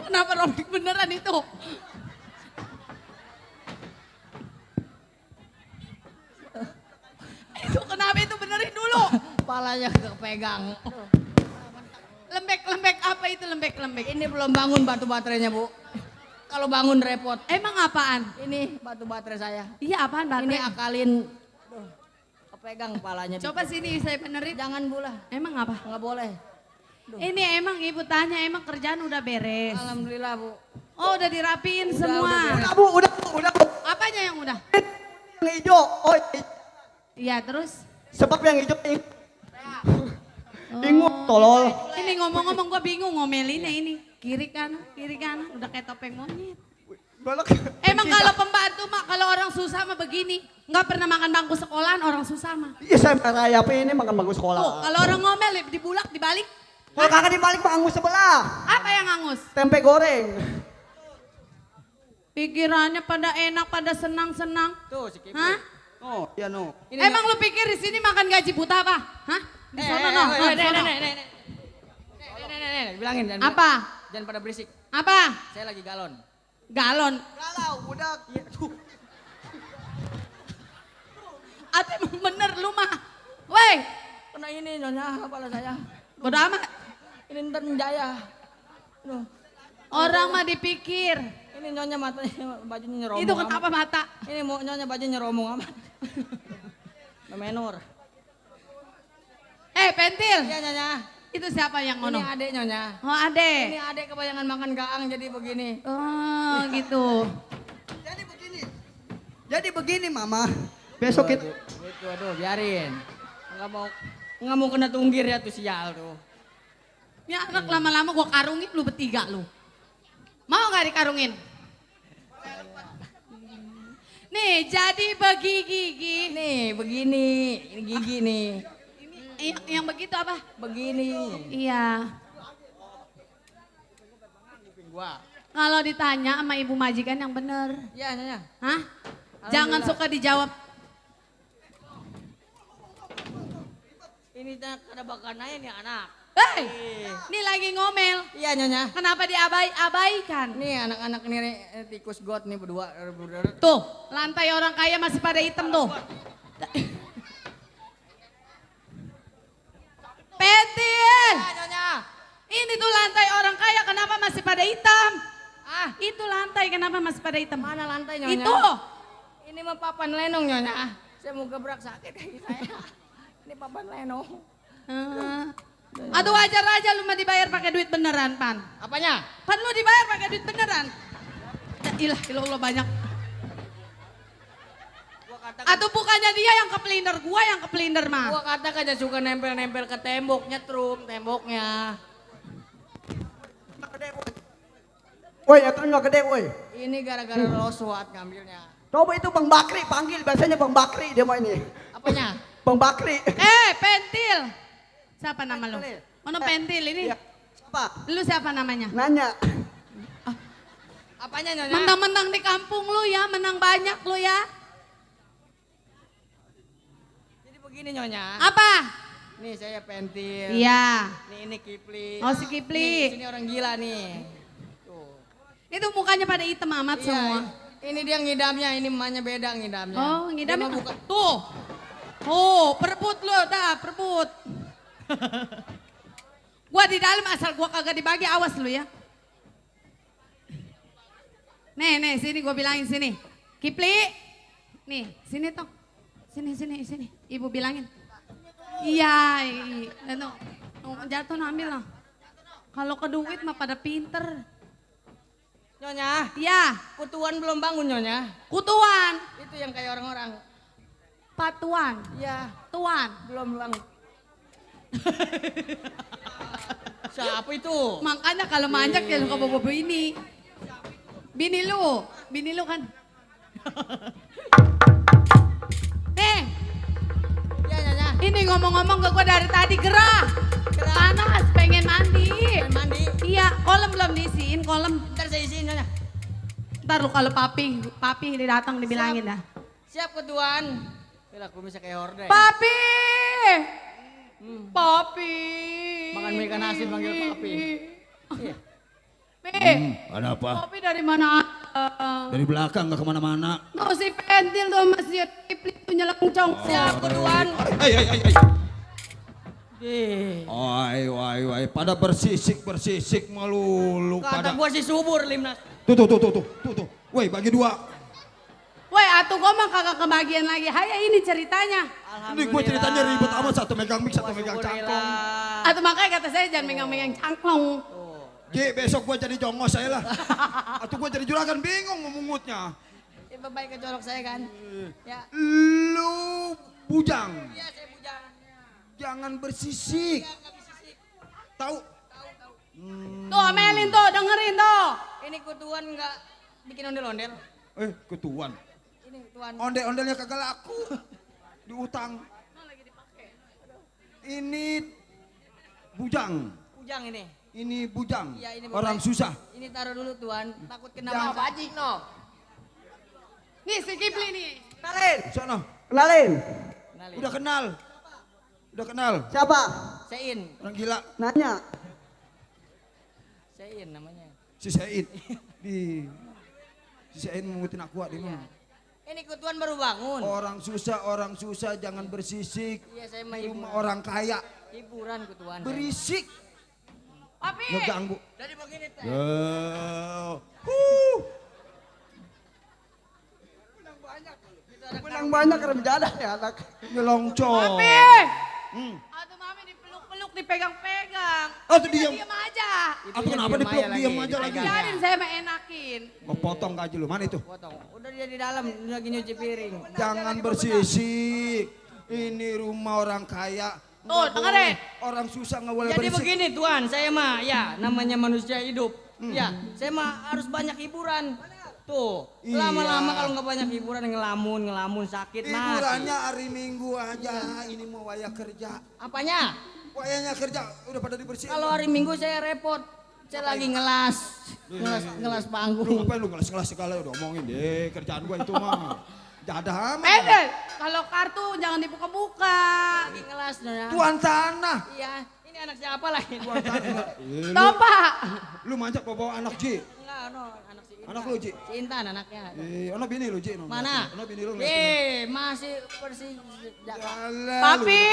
F: Kenapa robek beneran itu? Itu kenapa itu benerin dulu?
J: Palanya kepegang.
F: Lembek-lembek apa itu lembek-lembek?
J: Ini belum bangun batu baterainya, Bu. Kalau bangun repot.
F: Emang apaan?
J: Ini batu baterai saya.
F: Iya apaan
J: Ini
F: baterai?
J: akalin. Duh, kepegang palanya.
F: Coba sini saya benerin.
J: Jangan Bu lah.
F: Emang apa?
J: Nggak boleh.
F: Ini emang ibu tanya emang kerjaan udah beres.
J: Alhamdulillah Bu.
F: Oh udah dirapiin semua.
H: Udah, Bu, udah, Bu, udah. Bu.
F: Apanya yang udah?
H: Yang hijau. Oh,
F: Iya terus?
H: sebab yang hijau bingung, tolol.
F: Ini ngomong-ngomong gue bingung ngomelinnya ini. Kiri kanan, udah kayak topeng monyet.
H: Balak.
F: Emang kalau pembantu mah kalau orang susah mah begini. Nggak pernah makan bangku sekolahan orang susah mah.
H: Iya, saya raya ini makan bagus sekolah.
F: Tuh kalau orang ngomel dibulak dibalik.
H: Kalau kakak dibalik mah angus sebelah.
F: Apa yang angus?
H: Tempe goreng.
F: Pikirannya pada enak, pada senang-senang.
J: Tuh si Kipli.
F: Hah?
H: Oh, iya no.
F: Emang lu pikir di sini makan gaji buta apa? Hah? Di sono no, sono.
J: Bilangin jangan.
F: Apa?
J: Jangan pada berisik.
F: Apa?
J: Saya lagi galon.
F: Galon.
H: Galau, udah.
F: Ate emang bener lu mah. Woi,
J: Kena ini Nyonya kepala saya.
F: bodo amat.
J: Ini ntar menjaya. Duh.
F: Orang mah dipikir.
J: Ini Nyonya matanya bajunya nyeromong.
F: Itu kenapa mata?
J: Ini mau Nyonya bajunya nyeromong amat. Menor.
F: Pentil.
J: Iya Nyonya.
F: Itu siapa yang
J: Ini
F: ngono?
J: adek Nyonya.
F: Oh, Ade.
J: Ini adek kebayangan makan gaang jadi begini.
F: Oh, gitu.
H: Jadi begini, Mama. Besok kita
J: Itu aduh biarin. Nggak mau kena tunggir ya tuh sial tuh.
F: Ini anak lama-lama gua karungin lu bertiga lu. Mau nggak dikarungin? Nih, jadi begigi.
J: Nih begini, ini gigi nih.
F: Yang begitu apa?
J: Begini.
F: Iya.
J: Gua.
F: Kalau ditanya sama ibu majikan yang bener.
J: Iya Nyonya.
F: Hah? Jangan suka dijawab.
J: Ini ada bakan aja nih anak.
F: Hei, ini lagi ngomel.
J: Iya Nyonya.
F: Kenapa diabaikan?
J: Nih anak-anak nih tikus got nih berdua.
F: Tuh, lantai orang kaya masih pada hitam tuh. Pentil.
J: Iya Nyonya.
F: Ini tuh lantai orang kaya kenapa masih pada hitam?
J: Ah,
F: Itu lantai kenapa masih pada hitam?
J: mana lantai Nyonya?
F: Itu.
J: Ini mah papan lenong Nyonya. Saya mau gebrak sakit kaki saya. Ini papan lenong.
F: Aduh wajar aja lu mah dibayar pakai duit beneran, Pan.
J: Apanya?
F: Pan lu dibayar pakai duit beneran. Ya ilah, ilah banyak.
J: Gua
F: Atau bukannya dia yang kepelinder, gua yang kepelinder mah.
J: Gua katakan dia suka nempel-nempel ke temboknya, temboknya.
H: Woi, aturan nggak gede, woi.
J: Ini gara-gara roswat ngambilnya.
H: Coba itu Bang Bakri panggil, biasanya Bang Bakri dia mau ini.
J: Apanya?
H: Bang Bakri.
F: Pentil. Siapa nama lu? Mana pentil ini?
H: Iya. Siapa?
F: Lu siapa namanya?
H: Nanya.
J: Apanya Nyonya?
F: Menang-menang di kampung lu ya, menang banyak lu ya.
J: Jadi begini Nyonya.
F: Apa?
J: Nih saya pentil.
F: Iya.
J: Nih ini Kipli.
F: Oh si Kipli.
J: Nih, sini orang gila nih. Tuh.
F: Itu mukanya pada hitam amat
J: Iya,
F: semua.
J: ini dia ngidamnya, ini emaknya beda ngidamnya.
F: Oh, ngidamnya.
J: Dia mah bukan.
F: Tuh. Oh, perebut lu dah, perebut. Gua di dalam asal gua kagak dibagi, awas lu ya. Nih, sini gua bilangin sini. Kipli. Nih, sini toh. Sini. Ibu bilangin. Iya, no. Jatuh no, ambil lah. Kalau ke duit mah pada pinter.
J: Nyonya,
F: Iya,
J: kutuan belum bangun Nyonya.
F: kutuan,
J: Itu yang kayak orang-orang.
F: patuan,
J: Iya,
F: tuan.
J: belum bangun. Siapa itu?
F: Makanya kalau manjak ya suka bawa ini. Bini lu kan. Nih,
J: Ya Nyonya.
F: ini ngomong-ngomong ke gua dari tadi gerah. Panas, pengen mandi.
J: Main mandi.
F: Iya, kolam belum diisiin, kolam.
J: Ntar saya isiin Nyonya.
F: Ntar lu kalau papi datang dibilangin dah.
J: Siap kutuan. Yalah, aku bisa kayak horde.
F: Papi! Papi!
J: Makan mie ikan asin panggil papi. Iya.
G: Ada apa?
F: Papi dari mana?
G: Dari belakang nggak kemana-mana.
F: Tuh si pentil tuh masih Kipli tuh nyelengcong.
J: Siap kutuan.
G: Hey.
J: Ih.
G: Wai. Pada bersisik melulu.
J: Kata gua si subur Limnas.
G: Tuh. Woi, bagi dua.
F: Woi, atuh gua mah kagak kebagian lagi. Haya ini ceritanya.
G: Ini gue ceritanya ribet amat, satu megang mic, satu megang cangklong.
F: Atuh makanya kata saya jangan megang-megang cangklong.
G: Ji, besok gue jadi jongos saya lah. Atau gue jadi juragan, bingung memungutnya.
J: Tiba baik kecolok saya kan. Ya.
G: Lu bujang.
J: Iya, saya bujang.
G: Jangan bersisik. Tahu?
F: Tuh Amelin tuh, dengerin tuh.
J: Ini kutuan enggak bikin ondel-ondel.
G: Ketuan.
J: Ini kutuan.
G: Ondel-ondelnya kagak laku. Diutang. Ini bujang.
J: Bujang ini.
G: Ini bujang.
J: Iya, ini
G: Orang
J: bapak.
G: susah.
J: Ini taruh dulu tuan. Takut kena
G: Jangan.
J: mata. Bajik no.
F: Nih si Kipli nih.
H: Kenalin.
G: Sana.
H: Kenalin.
J: Kenalin.
G: Udah kenal.
H: Siapa?
J: Sein.
G: Orang gila.
H: Nanya.
J: Sein namanya.
G: Si Said. Si Said mengutin aku di mana?
J: Ini kutuan baru bangun.
G: Orang susah jangan bersisik.
J: Iya, saya mah
G: Di rumah
J: hiburan.
G: orang kaya.
J: Hiburan kutuan.
G: Berisik.
F: Papi.
G: Ngeganggu.
J: Jadi begini teh.
H: Menang banyak karena berjalan ya anak.
G: Nyelongcong.
F: Papi.
G: Hmm.
F: Aduh mami dipeluk-peluk, dipegang-pegang.
G: Oh, tuh diam.
F: Diam aja.
G: Apa kenapa dipeluk diam aja lagi?
F: Biarin saya mah enakin.
G: Mau potong gaji lu, mana itu?
J: Potong. Udah dia di dalam lagi nyuci piring.
G: Jangan bersisik. Ini rumah orang kaya.
F: Tuh,
G: Nggak
F: dengerin.
G: boleh. Orang susah nggak boleh
J: Jadi
G: berisik.
J: begini tuan, saya mah ya namanya manusia hidup. Ya, saya mah harus banyak hiburan. Tuh,
G: Iya.
J: lama-lama kalau nggak banyak hiburan ngelamun sakit
G: Hiburannya
J: mati.
G: hari Minggu aja. Ini mau waya kerja.
J: Apanya?
G: Wayanya kerja udah pada dibersihin.
J: Kalau hari Minggu saya repot. Saya lagi ngelas
G: Lu
J: panggung.
G: ngapain lu ngelas segala udah omongin deh kerjaan gua itu mah. Jadah amat.
F: Kalau kartu jangan dibuka-buka.
J: Lagi ngelas Nyonya.
G: Tuan tanah.
J: Iya, ini anak siapa lah ini?
G: Tuan tanah.
F: Tuh Pak.
G: Lu manjak bawa anak Ji.
J: Enggak, anak si Intan.
G: Anak lu, Ji?
J: Si Intan anaknya.
G: Ono bini lu Ji. no.
J: Mana?
G: Ono bini lu.
J: Masih persi
F: Papi.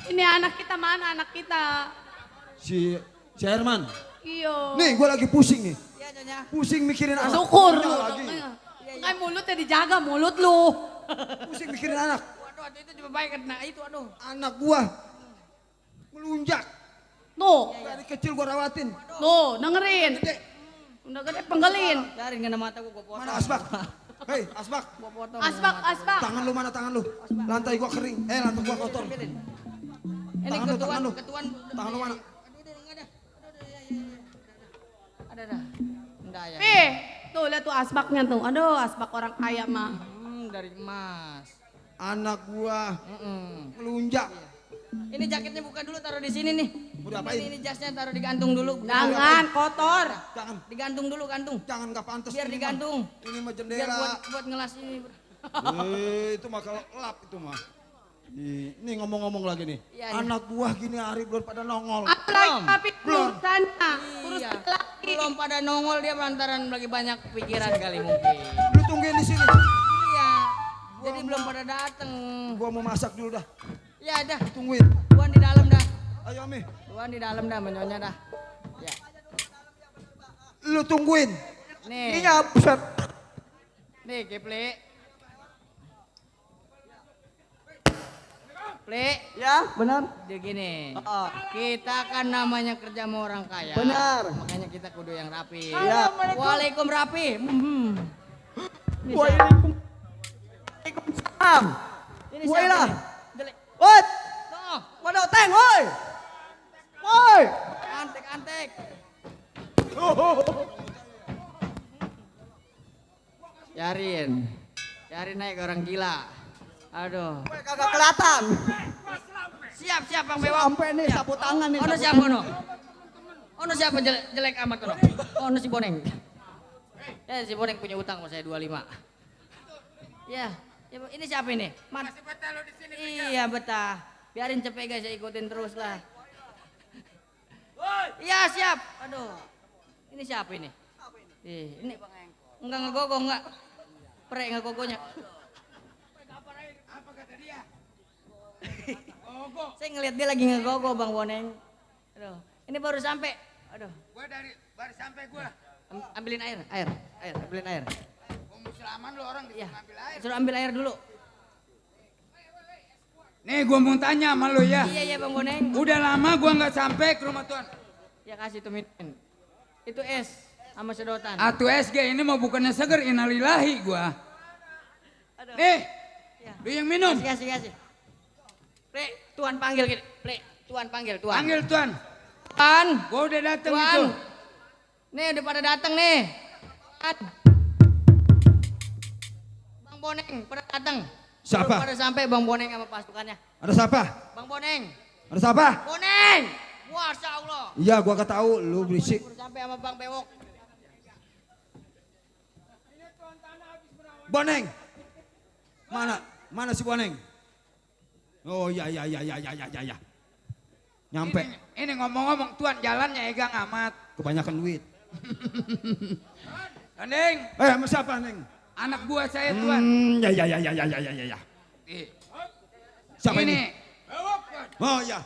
F: Ini anak kita mana anak kita?
G: Si Herman.
F: Iyo.
G: Nih gua lagi pusing nih.
J: Iya, Nyonya.
G: Pusing mikirin anak.
F: Syukur lu.
G: Lagi.
F: Kayak mulutnya dijaga mulut lu.
G: Pusing mikirin anak.
J: Waduh, itu coba baik kena itu aduh.
G: Anak gua melunjak.
F: Tuh,
G: Dari kecil gua rawatin.
F: tuh dengerin. Udah gede penggelin.
J: Biarin kena mata gua potong.
G: Mana asbak?
K: Hei, Asbak.
J: Gua potong.
F: Asbak, asbak.
K: Tangan lu mana tangan lu? Lantai gua kering. Lantai gua kotor.
J: Ini
K: Tangan lu,
J: ketuan,
K: tangan lu.
J: ketuan.
K: Tangan lu mana?
J: Ada dah. Enggak ya.
F: Pi, tuh lihat tuh asbaknya tuh. Aduh, asbak orang kaya mah.
J: Dari emas.
K: Anak gua melunjak.
J: Ini jaketnya buka dulu, taruh di sini nih.
K: Udah apain?
J: Ini jasnya taruh digantung dulu.
F: Jangan, kotor.
K: Jangan.
J: Digantung dulu, gantung.
K: Jangan nggak pantas.
J: Biar
K: ini,
J: digantung.
K: Bang. Ini mah
J: Biar
K: jendela.
J: buat ngelas ini.
K: Itu mah kalau lap itu mah. Ini ngomong-ngomong lagi nih.
J: Iya,
K: Anak buah gini hari belum pada nongol.
F: Apalagi tapi
K: Belum.
F: urusannya. Urus
J: Iya.
F: laki.
J: Belum pada nongol dia lantaran lagi banyak pikiran kali mungkin.
K: Lu tungguin di sini.
J: Iya. Jadi belum pada dateng.
K: Gua mau masak dulu dah.
J: Ya dah.
K: Tungguin.
J: Tuan di dalam dah.
K: Ayo Ami.
J: Tuan di dalam dah menyonya dah. Ya.
K: Lu tungguin.
J: Nih.
K: Ini buset.
J: Nih, Kipli. Pli,
H: Ya, benar.
J: dia gini.
H: Oh,
J: Kita kan namanya kerja sama orang kaya.
H: benar.
J: Makanya kita kudu yang rapi.
H: Ya.
J: Waalaikum rapi. Ini siapa?
H: Waalaikumsalam.
J: Ini
H: Woi
J: siapa
H: lah.
J: nih? Jelek.
H: Woi,
J: Tuh,
H: waduh teng, woi. Woi.
J: antek-antek. Yarin. Yarin naik orang gila. Aduh.
H: Woi, kagak kelihatan.
J: Siap, siap Bang Bewok.
H: Sampai nih sapu tangan nih.
J: Ono
H: sapu
J: siapa
H: tangan.
J: no? Ono siapa jelek amat ono? Ono si Boneng. Ya si Boneng punya utang sama saya 25. Ya, ini siapa ini? Iya betah. Biarin cepet guys, saya ikutin terus lah. Iya siap. Aduh. Ini siapa ini? Ini enggak ngegogoh enggak. Prek ngegogohnya. Saya ngeliat dia lagi ngegogoh Bang Boneng. Aduh, ini baru sampai. Aduh.
A: Gua baru sampai gua.
J: Ambilin air, ambilin air.
A: Gua musliman lu orang
J: Iya.
A: ngambil air.
J: Suruh ambil air dulu.
A: Nih gua mau tanya sama lu ya.
J: Iya Bang Boneng.
A: Udah lama gua nggak sampai ke rumah tuan.
J: Ya kasih tuh minum. Itu es sama sedotan.
A: Atu SG ini mau bukannya seger, innalillahi gua. Nih,
J: Ya.
A: lu yang minum.
J: Kasih. Ple, Tuan panggil gitu. Ple, Tuan panggil, Tuan.
A: Panggil tuan.
J: Tuan.
A: Gua udah dateng
J: Tuan.
A: itu.
J: Nih udah pada datang nih. Tuan. Bang Boneng pada datang.
K: Siapa?
J: Baru pada sampai Bang Boneng sama pasukannya.
K: Ada siapa?
J: Bang Boneng.
K: Ada siapa?
J: Boneng. Masya Allah.
K: Iya, gua gak tahu. Lu berisik.
J: Baru sampai sama Bang Bewok.
K: Boneng. Mana si Boneng? Oh iya. Nyampe.
A: Ini ngomong-ngomong tuan jalannya egang amat.
K: Kebanyakan duit.
A: Neng,
K: Sama siapa, Neng?
A: anak buah saya tuan.
K: Ya.
A: Ih,
K: Siapa ini?
A: ini.
K: Oh ya.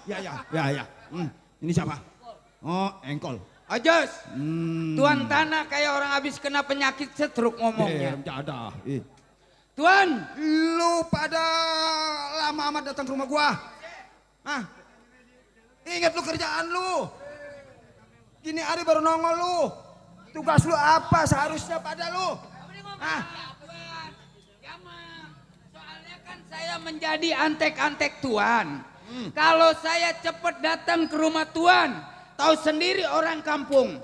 K: Ini siapa? Oh, Engkol.
A: Ajos. Tuan tanah kayak orang habis kena penyakit stroke ngomongnya.
K: Ada.
A: Tuan,
K: Lu pada lama amat datang ke rumah gua. Hah? Ingat lu kerjaan lu. Gini hari baru nongol lu. Tugas lu apa seharusnya pada lu? Hah?
A: soalnya kan saya menjadi antek-antek tuan. Kalau saya cepet datang ke rumah tuan, tahu sendiri orang kampung.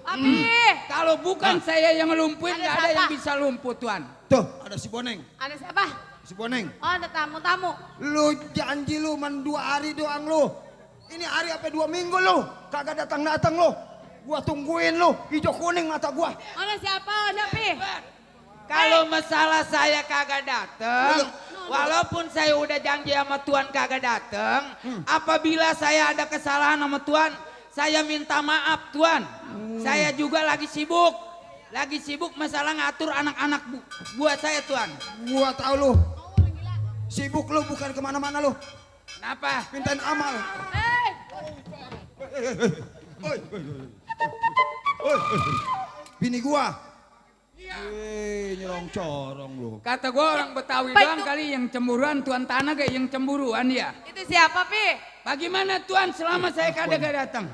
A: Kalau bukan saya yang lumpuhin, nggak ada yang bisa lumpuh tuan.
K: Tuh, ada si Boneng.
F: Ada siapa?
K: Si Boneng.
F: Oh, ada tamu-tamu.
K: Lu janji lu man 2 hari doang lu. Ini hari apa 2 minggu lu. Kagak datang-datang lu. Gua tungguin lu. Hijau kuning mata gua.
F: Ada siapa? Ada Pi.
A: Kalau masalah saya kagak datang, walaupun saya udah janji sama tuan kagak datang, apabila saya ada kesalahan sama tuan, saya minta maaf tuan. Saya juga lagi sibuk. Lagi sibuk masalah ngatur anak-anak buat saya tuan.
K: Gua tahu lu. Sibuk lu bukan kemana-mana lu.
A: Kenapa?
K: Mintain amal. Oi. Bini gua. Nyerong corong lu.
A: Kata gua orang Betawi doang kali yang cemburuan, tuan tanah kayak yang cemburuan ya.
F: Itu siapa, Pi?
A: Bagaimana tuan selama saya kagak datang?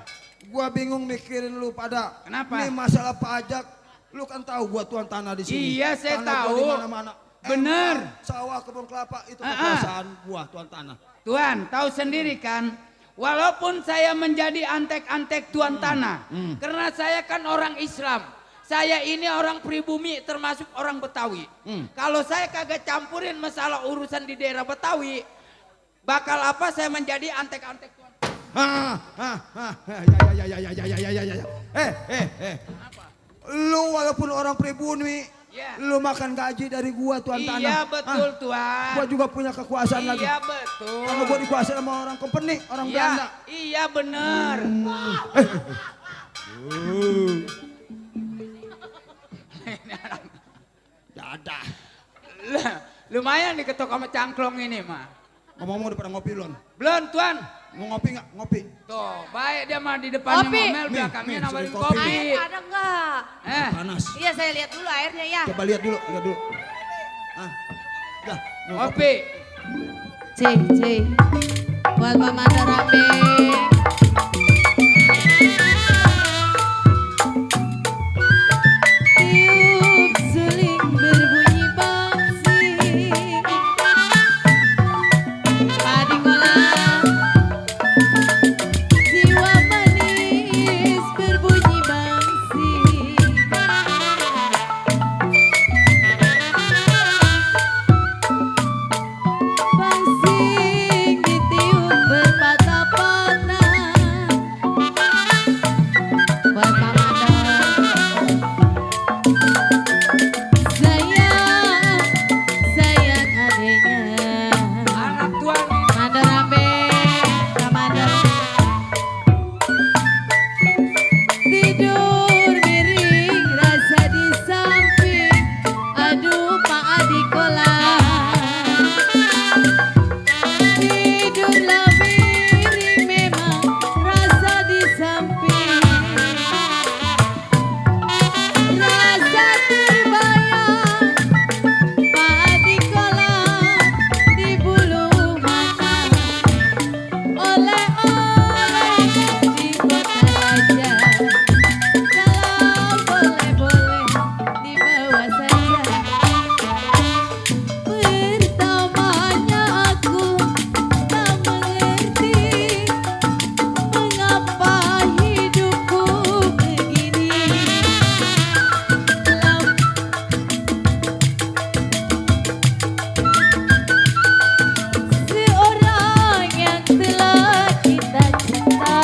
K: Gua bingung mikirin lu pada.
A: Kenapa?
K: Ini masalah pajak. Lu kan tahu gua tuan tanah di sini.
A: Iya, saya
K: Tanah gua
A: tahu.
K: di mana-mana.
A: Bener.
K: Sawah, kebun kelapa itu kekuasaan gua tuan tanah.
A: Tuan, tahu sendiri kan, walaupun saya menjadi antek-antek tuan tanah, karena saya kan orang Islam, saya ini orang pribumi termasuk orang Betawi. Kalau saya kagak campurin masalah urusan di daerah Betawi, bakal apa saya menjadi antek-antek tuan tanah.
K: Ya. Lu walaupun orang pribumi,
A: Ya.
K: lu makan gaji dari gua tuan tanah.
A: Iya betul tuan.
K: Gua juga punya kekuasaan lagi.
A: Iya betul.
K: Karena gua dikuasai sama orang company, orang Belanda.
A: Iya bener.
K: Dadah.
A: Lah, lumayan diketok sama cangklong ini mah.
K: Ngomong-ngomong udah pada ngopi belum?
A: Belum tuan.
K: Mau ngopi nggak? Ngopi.
A: Tuh, baik dia mah di depannya
F: Kopi.
A: ngomel, belakangnya
K: Nih,
A: nawarin
K: sering kopi.
A: kopi.
F: Air ada enggak?
K: Panas.
F: Iya saya lihat dulu airnya ya.
K: Coba lihat dulu. Ah. Dah, mau
A: Kopi.
F: Cih. Buat Mama Darabe. Tiup suling berbunyi bangsing. Padi kolam. Jiwa manis berbunyi bangsing. Bangsing ditiup berpatah-patah. Buat Mama Dor. Sayang adenya.
A: Anak tuan ini.
F: Mandarabe, Kamandar. Tidur miring, rasa di samping. Aduh, Pak Adikola. Tidurlah miring, memang rasa di samping. Rasa terbayang, Pak Adikola di bulu mata. Oleh-oleh di kota raja. Kalau boleh-boleh dibawa saja. Pertamanya aku tak mengerti mengapa hidupku begini. Seorang yang telah kita cinta.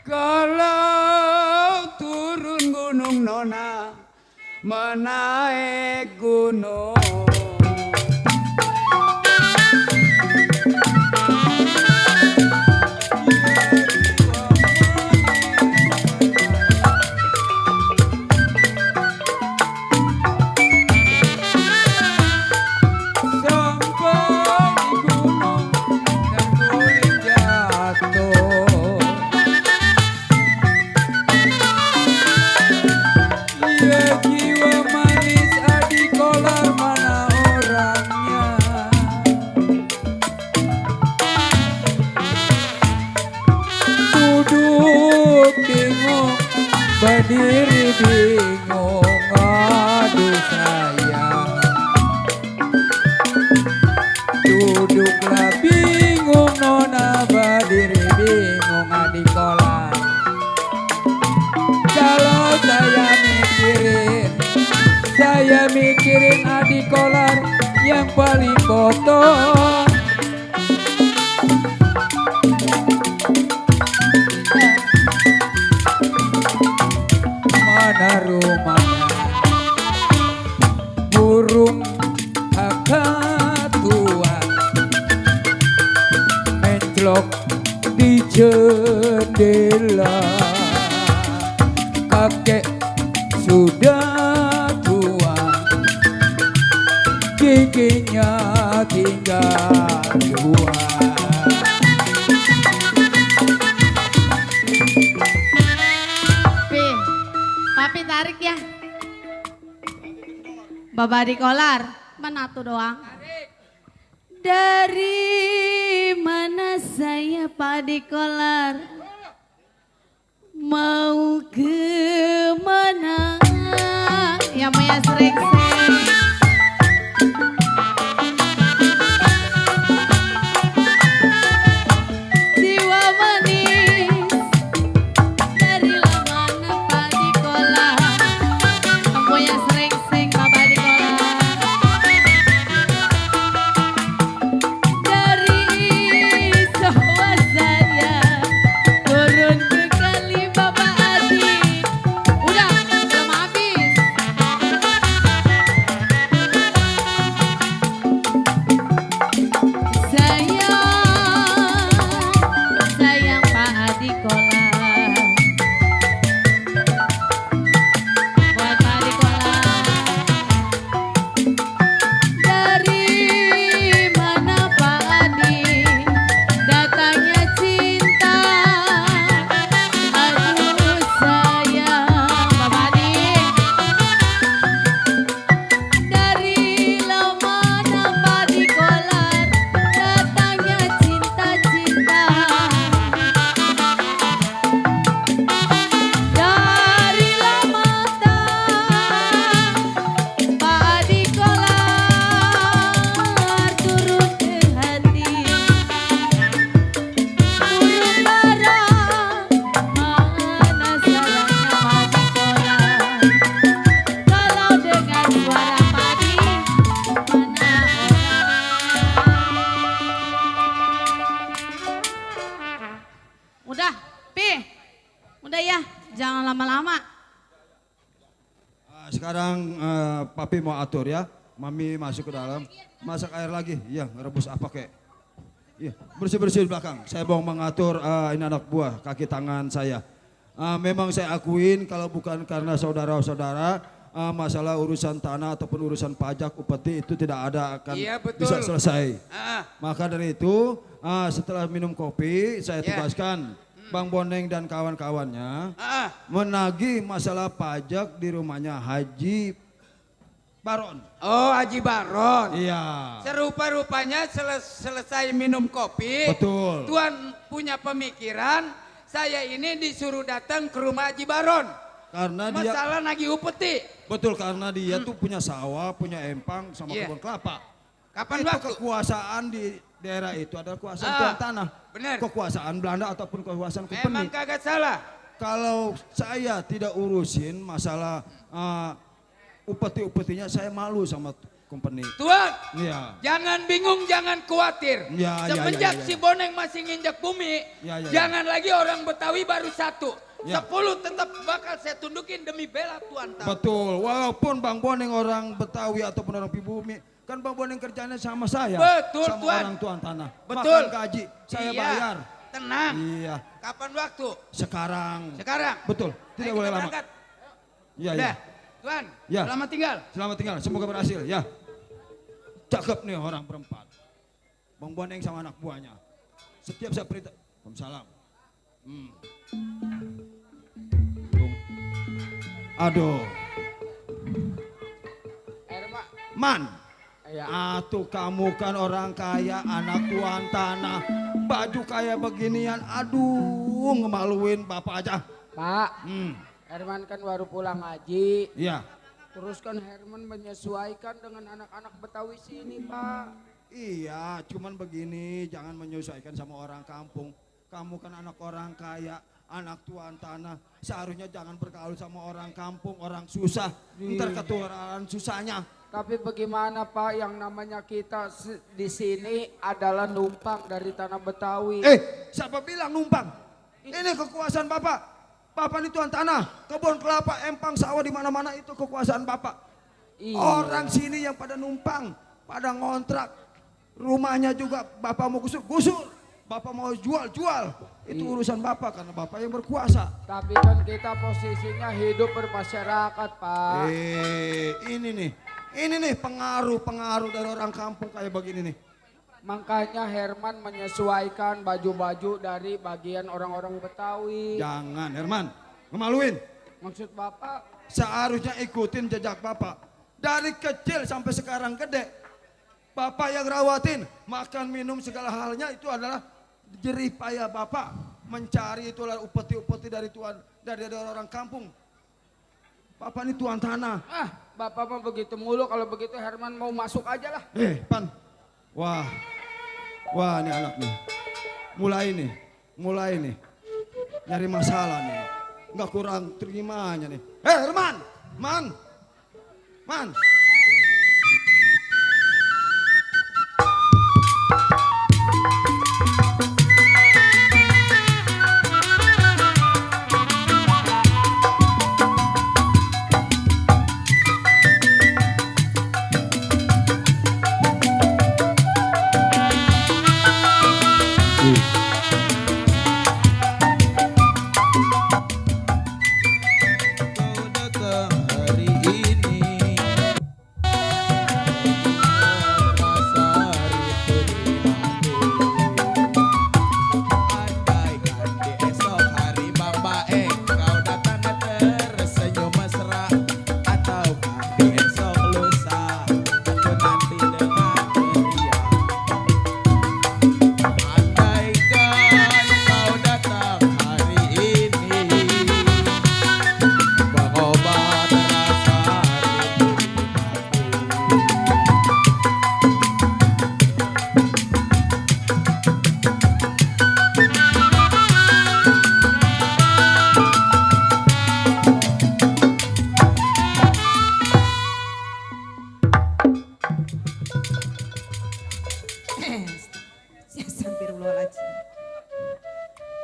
A: Kalau turun gunung nona, menaik gunung. Sampai di gunung terguling jatuh. Ya jiwa manis Adikolar mana orangnya. Duduk bingung, berdiri bingung, aduh sayang. Duduklah bingung nona, berdiri bingung Adikolar. Kalau saya mikirin Adikolar yang paling kotor. Mana rumahnya burung kakatua mencelok di jendela. Kakek sudah tua, giginya tinggal dua.
F: Papi tarik ya. Baba Adikolar, mana tuh doang? Dari mana saya Padi Kolar mau kemana? Ya Maya sering-sering. Jiwa manis dari lamana Padi Kolar. Maya sering-sering Pak Padi Kolar. Dari sawah saya turun ke kali Bapak Adi. Udah, belum habis. Sayang Pak Adi Kolar. Buat Pak Adi Kolar. Dari mana Pak Adi datangnya cinta? Aduh sayang Bapak Adi. Dari mana Pak Adi Kolar datangnya cinta-cinta? Dari mata Pak Adi Kolar turun ke hati. Burung dara mana sarangnya Pak Adi Kolar? Kalau dengan suara padi mana orang? Udah, Pi. Udah ya, jangan lama-lama.
K: Sekarang papi mau atur ya. Mami masuk ke dalam. Masak air lagi. Iya, ngerebus apa kek. Iya, bersih-bersih di belakang. Saya mau mengatur ini anak buah, kaki tangan saya. Memang saya akuin kalau bukan karena saudara-saudara, masalah urusan tanah ataupun urusan pajak upeti itu tidak ada akan
A: Iya, betul.
K: bisa selesai.
A: Ah,
K: Maka dari itu setelah minum kopi saya
A: Ya.
K: tugaskan Bang Boneng dan kawan-kawannya
A: ah.
K: menagih masalah pajak di rumahnya Haji Baron.
A: Oh, Haji Baron.
K: Iya.
A: Serupa-rupanya selesai minum kopi.
K: Betul.
A: Tuan punya pemikiran, saya ini disuruh datang ke rumah Haji Baron.
K: Karena dia
A: Masalah nagih upeti.
K: betul karena dia tuh punya sawah, punya empang sama
A: Iya.
K: kebun kelapa.
A: Kapan
K: Itu
A: waktu?
K: kekuasaan di daerah itu adalah kekuasaan
A: Ah,
K: tuan tanah.
A: benar.
K: Kekuasaan Belanda ataupun kekuasaan
A: Emang
K: company.
A: kagak salah.
K: Kalau saya tidak urusin masalah upeti-upetinya, saya malu sama company.
A: Tuan,
K: Iya.
A: jangan bingung, jangan khawatir.
K: Ya, ya,
A: Semenjak
K: ya, ya, ya.
A: si Boneng masih nginjak bumi,
K: Ya, ya, ya.
A: jangan lagi orang Betawi baru satu.
K: Ya.
A: 10 tetap bakal saya tundukin demi bela Tuan tahu.
K: Betul, walaupun Bang Boneng orang Betawi ataupun orang pribumi, kan Bang Boneng kerjanya sama saya.
A: Betul,
K: sama
A: Tuan.
K: orang tuan tanah.
A: Betul.
K: Makan gaji, saya
A: Iya,
K: bayar.
A: Tenang.
K: Iya,
A: Kapan waktu?
K: sekarang.
A: Sekarang.
K: Betul, tidak
A: Ayo
K: boleh
A: kita
K: lama.
A: berangkat.
K: Iya,
A: Udah,
K: iya.
A: Tuan,
K: Ya.
A: selamat tinggal.
K: Selamat tinggal, semoga berhasil ya. Cakep nih orang berempat. Bang Boneng sama anak buahnya. Setiap saya perintah, Waalaikumsalam. Aduh. Man, atuh kamu kan orang kaya, anak tuan tanah, baju kayak beginian, aduh ngemaluin bapak aja.
B: Pak, Herman kan baru pulang ngaji.
K: Iya.
B: Terus kan Herman menyesuaikan dengan anak-anak Betawi sini, Pak.
K: Iya, cuman begini, jangan menyesuaikan sama orang kampung. Kamu kan anak orang kaya, anak tuan tanah. Seharusnya jangan bergaul sama orang kampung, orang susah. Ntar ketularan susahnya.
B: Tapi bagaimana Pak, yang namanya kita di sini adalah numpang dari tanah Betawi.
K: Siapa bilang numpang? Ini kekuasaan Bapak. Bapak ini tuan tanah, kebun kelapa, empang, sawah di mana-mana itu kekuasaan Bapak.
B: Iya.
K: Orang sini yang pada numpang, pada ngontrak. Rumahnya juga Bapak mau gusur. Bapak mau jual. Itu urusan Bapak karena Bapak yang berkuasa.
B: Tapi kan kita posisinya hidup bermasyarakat, Pak.
K: Ini nih pengaruh dari orang kampung kayak begini nih.
B: Makanya Herman menyesuaikan baju-baju dari bagian orang-orang Betawi.
K: Jangan Herman, ngemaluin.
B: Maksud Bapak?
K: Seharusnya ikutin jejak Bapak. Dari kecil sampai sekarang gede. Bapak yang rawatin, makan minum segala halnya itu adalah jerih payah Bapak mencari itulah upeti-upeti dari Tuhan, dari orang kampung. Bapak ini tuan tanah.
B: Ah, Bapak mah begitu mulu, kalau begitu Herman mau masuk aja lah.
K: Pan. Wah ini anak nih. Mulai nih. Nyari masalah nih. Nggak kurang terimanya nih. Herman, Man.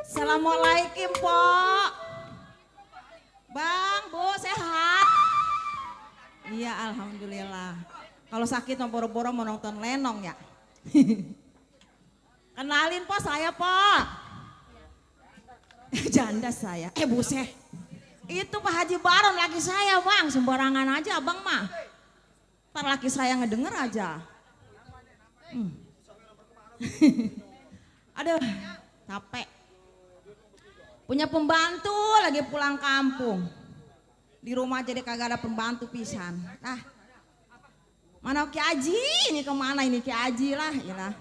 L: Assalamualaikum, Pok. Bang, Bu, sehat? Iya, alhamdulillah. Kalau sakit mau boro-boro mau nonton lenong ya. Kenalin, Pok, saya, Pok. Janda saya. Buset. Itu Pak Haji Baron laki saya, Bang. Sembarangan aja, Abang mah. Ntar laki saya ngedenger aja. Aduh, capek. Punya pembantu lagi pulang kampung. Di rumah jadi kagak ada pembantu pisan. Nah, mana Ki Aji? Ini kemana ini Ki Aji lah, iyalah.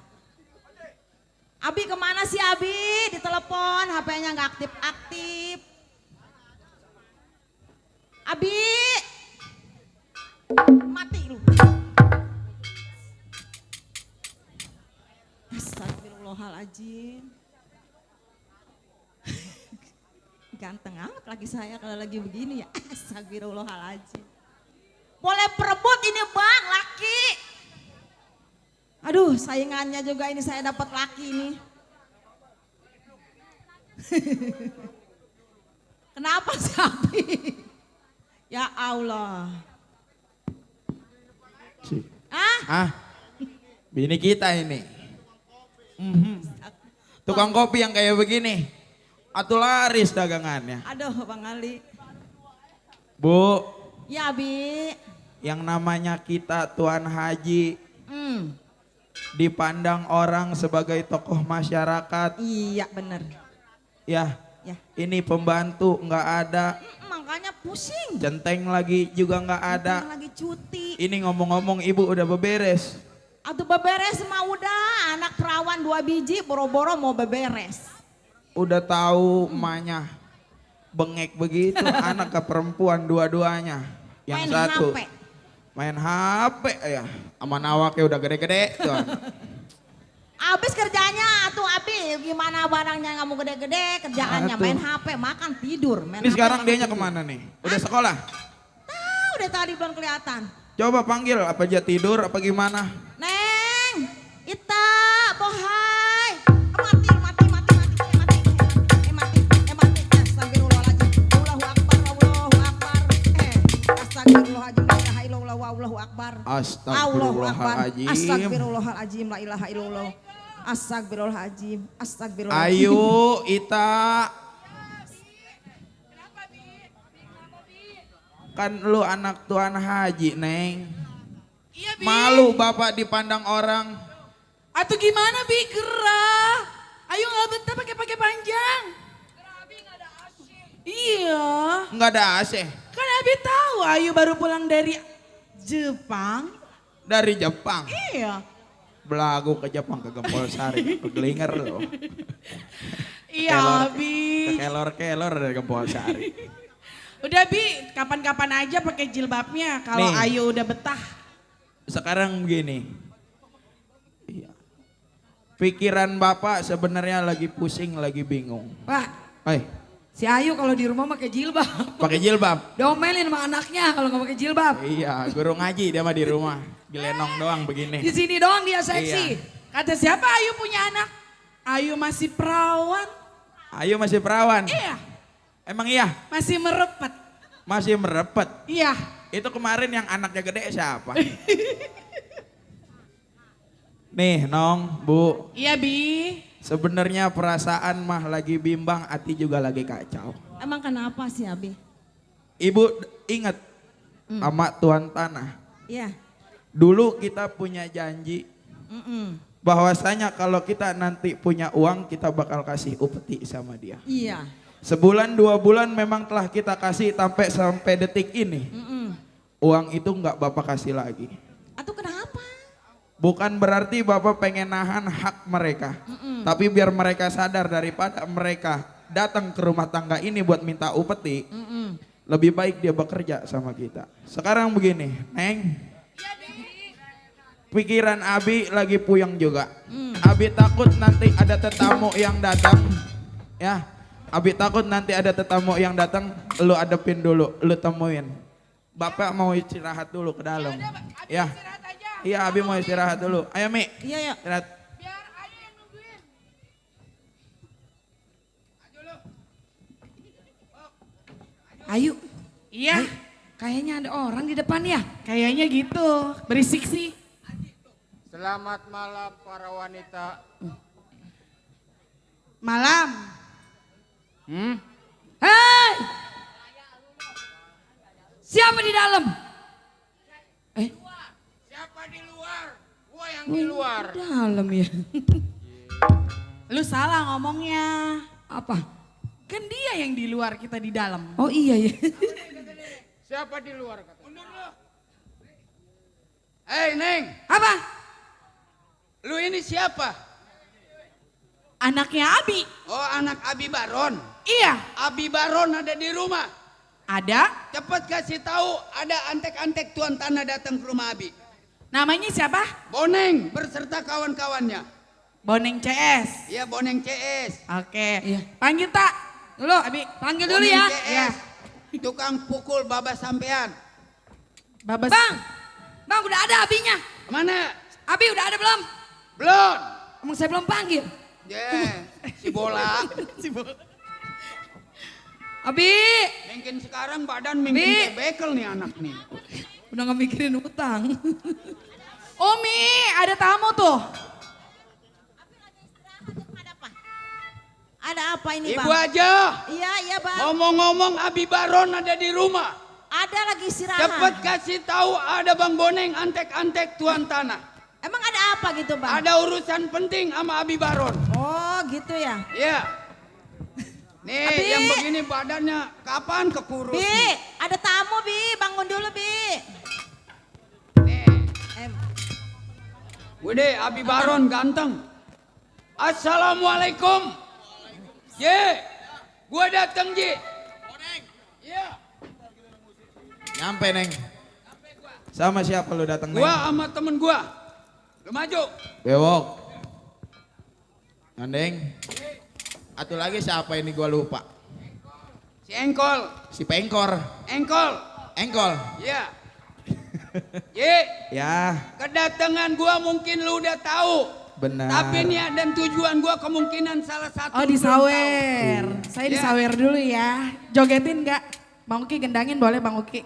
L: Abi kemana sih Abi? Ditelepon, HP-nya nggak aktif-aktif. Abi, mati lu. Astagfirullahaladzim. Ganteng amat lagi saya kalau lagi begini ya. Astagfirullahaladzim. Boleh perebut ini Bang, laki. Aduh, saingannya juga ini saya dapat laki ini. Kenapa sih Abi? Ya Allah.
M: Bini kita ini. Tukang kopi yang kayak begini. Atau laris dagangannya.
L: Aduh Bang Ali.
M: Bu.
L: Ya Abi.
M: Yang namanya kita Tuan Haji. Dipandang orang sebagai tokoh masyarakat.
L: Iya bener.
M: Ya. Ini pembantu nggak ada.
L: Makanya pusing.
M: Centeng lagi juga nggak ada.
L: Centeng lagi cuti.
M: Ini ngomong-ngomong ibu udah beberes.
L: Atau beberes mah udah. Anak perawan 2 biji boro-boro mau beberes.
M: Udah tahu emaknya bengek begitu, anak ke perempuan dua-duanya. Yang
L: main
M: satu
L: HP.
M: Main HP ya, sama nawaknya udah gede-gede tuh.
L: Abis kerjanya tuh Abi, gimana barangnya nggak mau gede-gede, kerjaannya main HP, makan tidur. Main
M: Ini
L: HP,
M: sekarang
L: makan
M: dianya
L: tidur.
M: kemana nih? Udah sekolah?
L: Tahu deh tadi belum kelihatan.
M: Coba panggil, apa dia tidur apa gimana?
L: Neng, Ita, Bohai. Allahu Akbar.
M: Astagfirullahaladzim.
L: Astagfirullahaladzim. La ilaha illallah. Astagfirullahaladzim. Astagfirullahaladzim.
M: Ayo Ita. Kan lu anak Tuan Haji, Neng.
F: Iya, Bi.
M: Malu bapak dipandang orang.
F: Atau gimana, Bi? Gerah. Ayo nggak betah pakai panjang. Iya.
M: Nggak ada AC.
F: Kan Abi tahu Ayu baru pulang dari Jepang.
M: Dari Jepang?
F: Iya.
M: Belagu ke Jepang ke Gempol Sari, ke Glinger lo.
N: Iya, Abi.
M: Kelor-kelor dari Gempol Sari.
N: Udah, Bi, kapan-kapan aja pakai jilbabnya kalau
M: Nih.
N: Ayu udah betah.
M: Sekarang begini. Iya. Pikiran Bapak sebenarnya lagi pusing, lagi bingung.
O: Pak,
M: Hai,
O: si Ayu kalau di rumah pakai jilbab.
M: pakai jilbab.
O: Domelin sama anaknya kalau nggak pakai jilbab.
M: Iya, guru ngaji dia mah di rumah. Gelenong doang begini.
O: Di sini doang dia seksi.
N: Kata siapa Ayu punya anak? Ayu masih perawan.
M: Ayu masih perawan.
N: Iya,
M: Emang iya?
N: masih merepet.
M: Masih merepet.
N: Iya.
M: Itu kemarin yang anaknya gede siapa? Nih, Nong, Bu.
N: Iya, Bi.
M: Sebenarnya perasaan mah lagi bimbang, hati juga lagi kacau.
L: Emang kenapa sih Abi?
M: Ibu ingat sama Tuan Tanah.
L: Iya.
M: Dulu kita punya janji
L: Mm-mm.
M: bahwasanya kalau kita nanti punya uang kita bakal kasih upeti sama dia.
L: Iya.
M: Sebulan 2 bulan memang telah kita kasih sampai detik ini.
L: Mm-mm.
M: Uang itu nggak Bapak kasih lagi.
L: Atau kenapa?
M: Bukan berarti Bapak pengen nahan hak mereka.
L: Mm-mm.
M: Tapi biar mereka sadar daripada mereka datang ke rumah tangga ini buat minta upeti.
L: Mm-mm.
M: Lebih baik dia bekerja sama kita. Sekarang begini, Neng. Pikiran Abi lagi puyeng juga. Abi takut nanti ada tetamu yang datang. Ya, Abi takut nanti ada tetamu yang datang, lu adepin dulu, lu temuin. Bapak mau istirahat dulu ke dalam. Ya. Iya, Abi mau istirahat dulu. Ayo, Mi.
L: Iya, ya.
M: Istirahat.
O: Ayu.
N: Iya.
O: Kayaknya ada orang di depan ya.
N: Kayaknya gitu. Berisik sih.
E: Selamat malam para wanita.
N: Malam.
O: Hei! Siapa di dalam?
E: Siapa di luar? Gua yang di luar.
O: Dalam ya.
N: Lu salah ngomongnya.
O: Apa?
N: Kan dia yang di luar, kita di dalam.
O: Oh iya ya.
E: Siapa di luar kata?
A: Hei Neng,
O: Apa?
A: lu ini siapa?
N: Anaknya Abi.
A: Oh anak Abi Baron.
N: Iya.
A: Abi Baron ada di rumah.
N: Ada.
A: Cepat kasih tahu ada antek-antek Tuan Tanah datang ke rumah Abi.
N: Namanya siapa?
A: Boneng berserta kawan-kawannya.
N: Boneng CS.
A: Iya Boneng CS.
N: Oke.
O: Iya.
N: Panggil tak.
O: Dulu,
N: Abi.
O: panggil dulu
A: Boneng
O: ya.
A: CS. Tukang pukul babas sampean.
N: Babas.
O: Bang udah ada abinya.
A: Mana?
O: Abi udah ada belum?
A: Belum.
O: Emang saya belum panggil.
A: Si bola.
O: Abi.
A: Mungkin sekarang badan mungkin kayak bekel nih anak nih.
O: Udah gak mikirin utang.
N: Umi, ada tamu tuh.
L: Ada apa ini Bang?
A: Ibu aja.
L: Iya, iya Bang.
A: Ngomong-ngomong Abi Baron ada di rumah.
L: Ada lagi istirahat.
A: Cepet kasih tahu ada Bang Boneng antek-antek Tuan Tanah.
L: Emang ada apa gitu Bang?
A: Ada urusan penting sama Abi Baron.
L: Oh gitu ya.
A: Iya. Nih
L: Abi.
A: yang begini badannya kapan kekurus?
L: Bi,
A: nih?
L: ada tamu Bi, bangun dulu Bi.
A: Wede Abi Baron ganteng. Assalamualaikum. Ye, gua dateng Ji.
M: Nyampe, Neng. Sama siapa lu datang, Neng?
A: Gua sama temen gua. Lu maju.
M: Bewok. Nandeng. Atu lagi siapa ini gua lupa.
A: Si Engkol.
M: Si Pengkor.
A: Engkol.
M: Engkol.
A: Iya. Ye,
M: Ya,
A: kedatangan gua mungkin lu udah tahu.
M: benar.
A: Tapi niat dan tujuan gua kemungkinan salah satu.
N: Oh
A: lu belum
N: disawer.
A: tahu.
N: Saya
A: Ya.
N: disawer dulu ya. Jogetin nggak? Bang Uki gendangin boleh Bang Uki.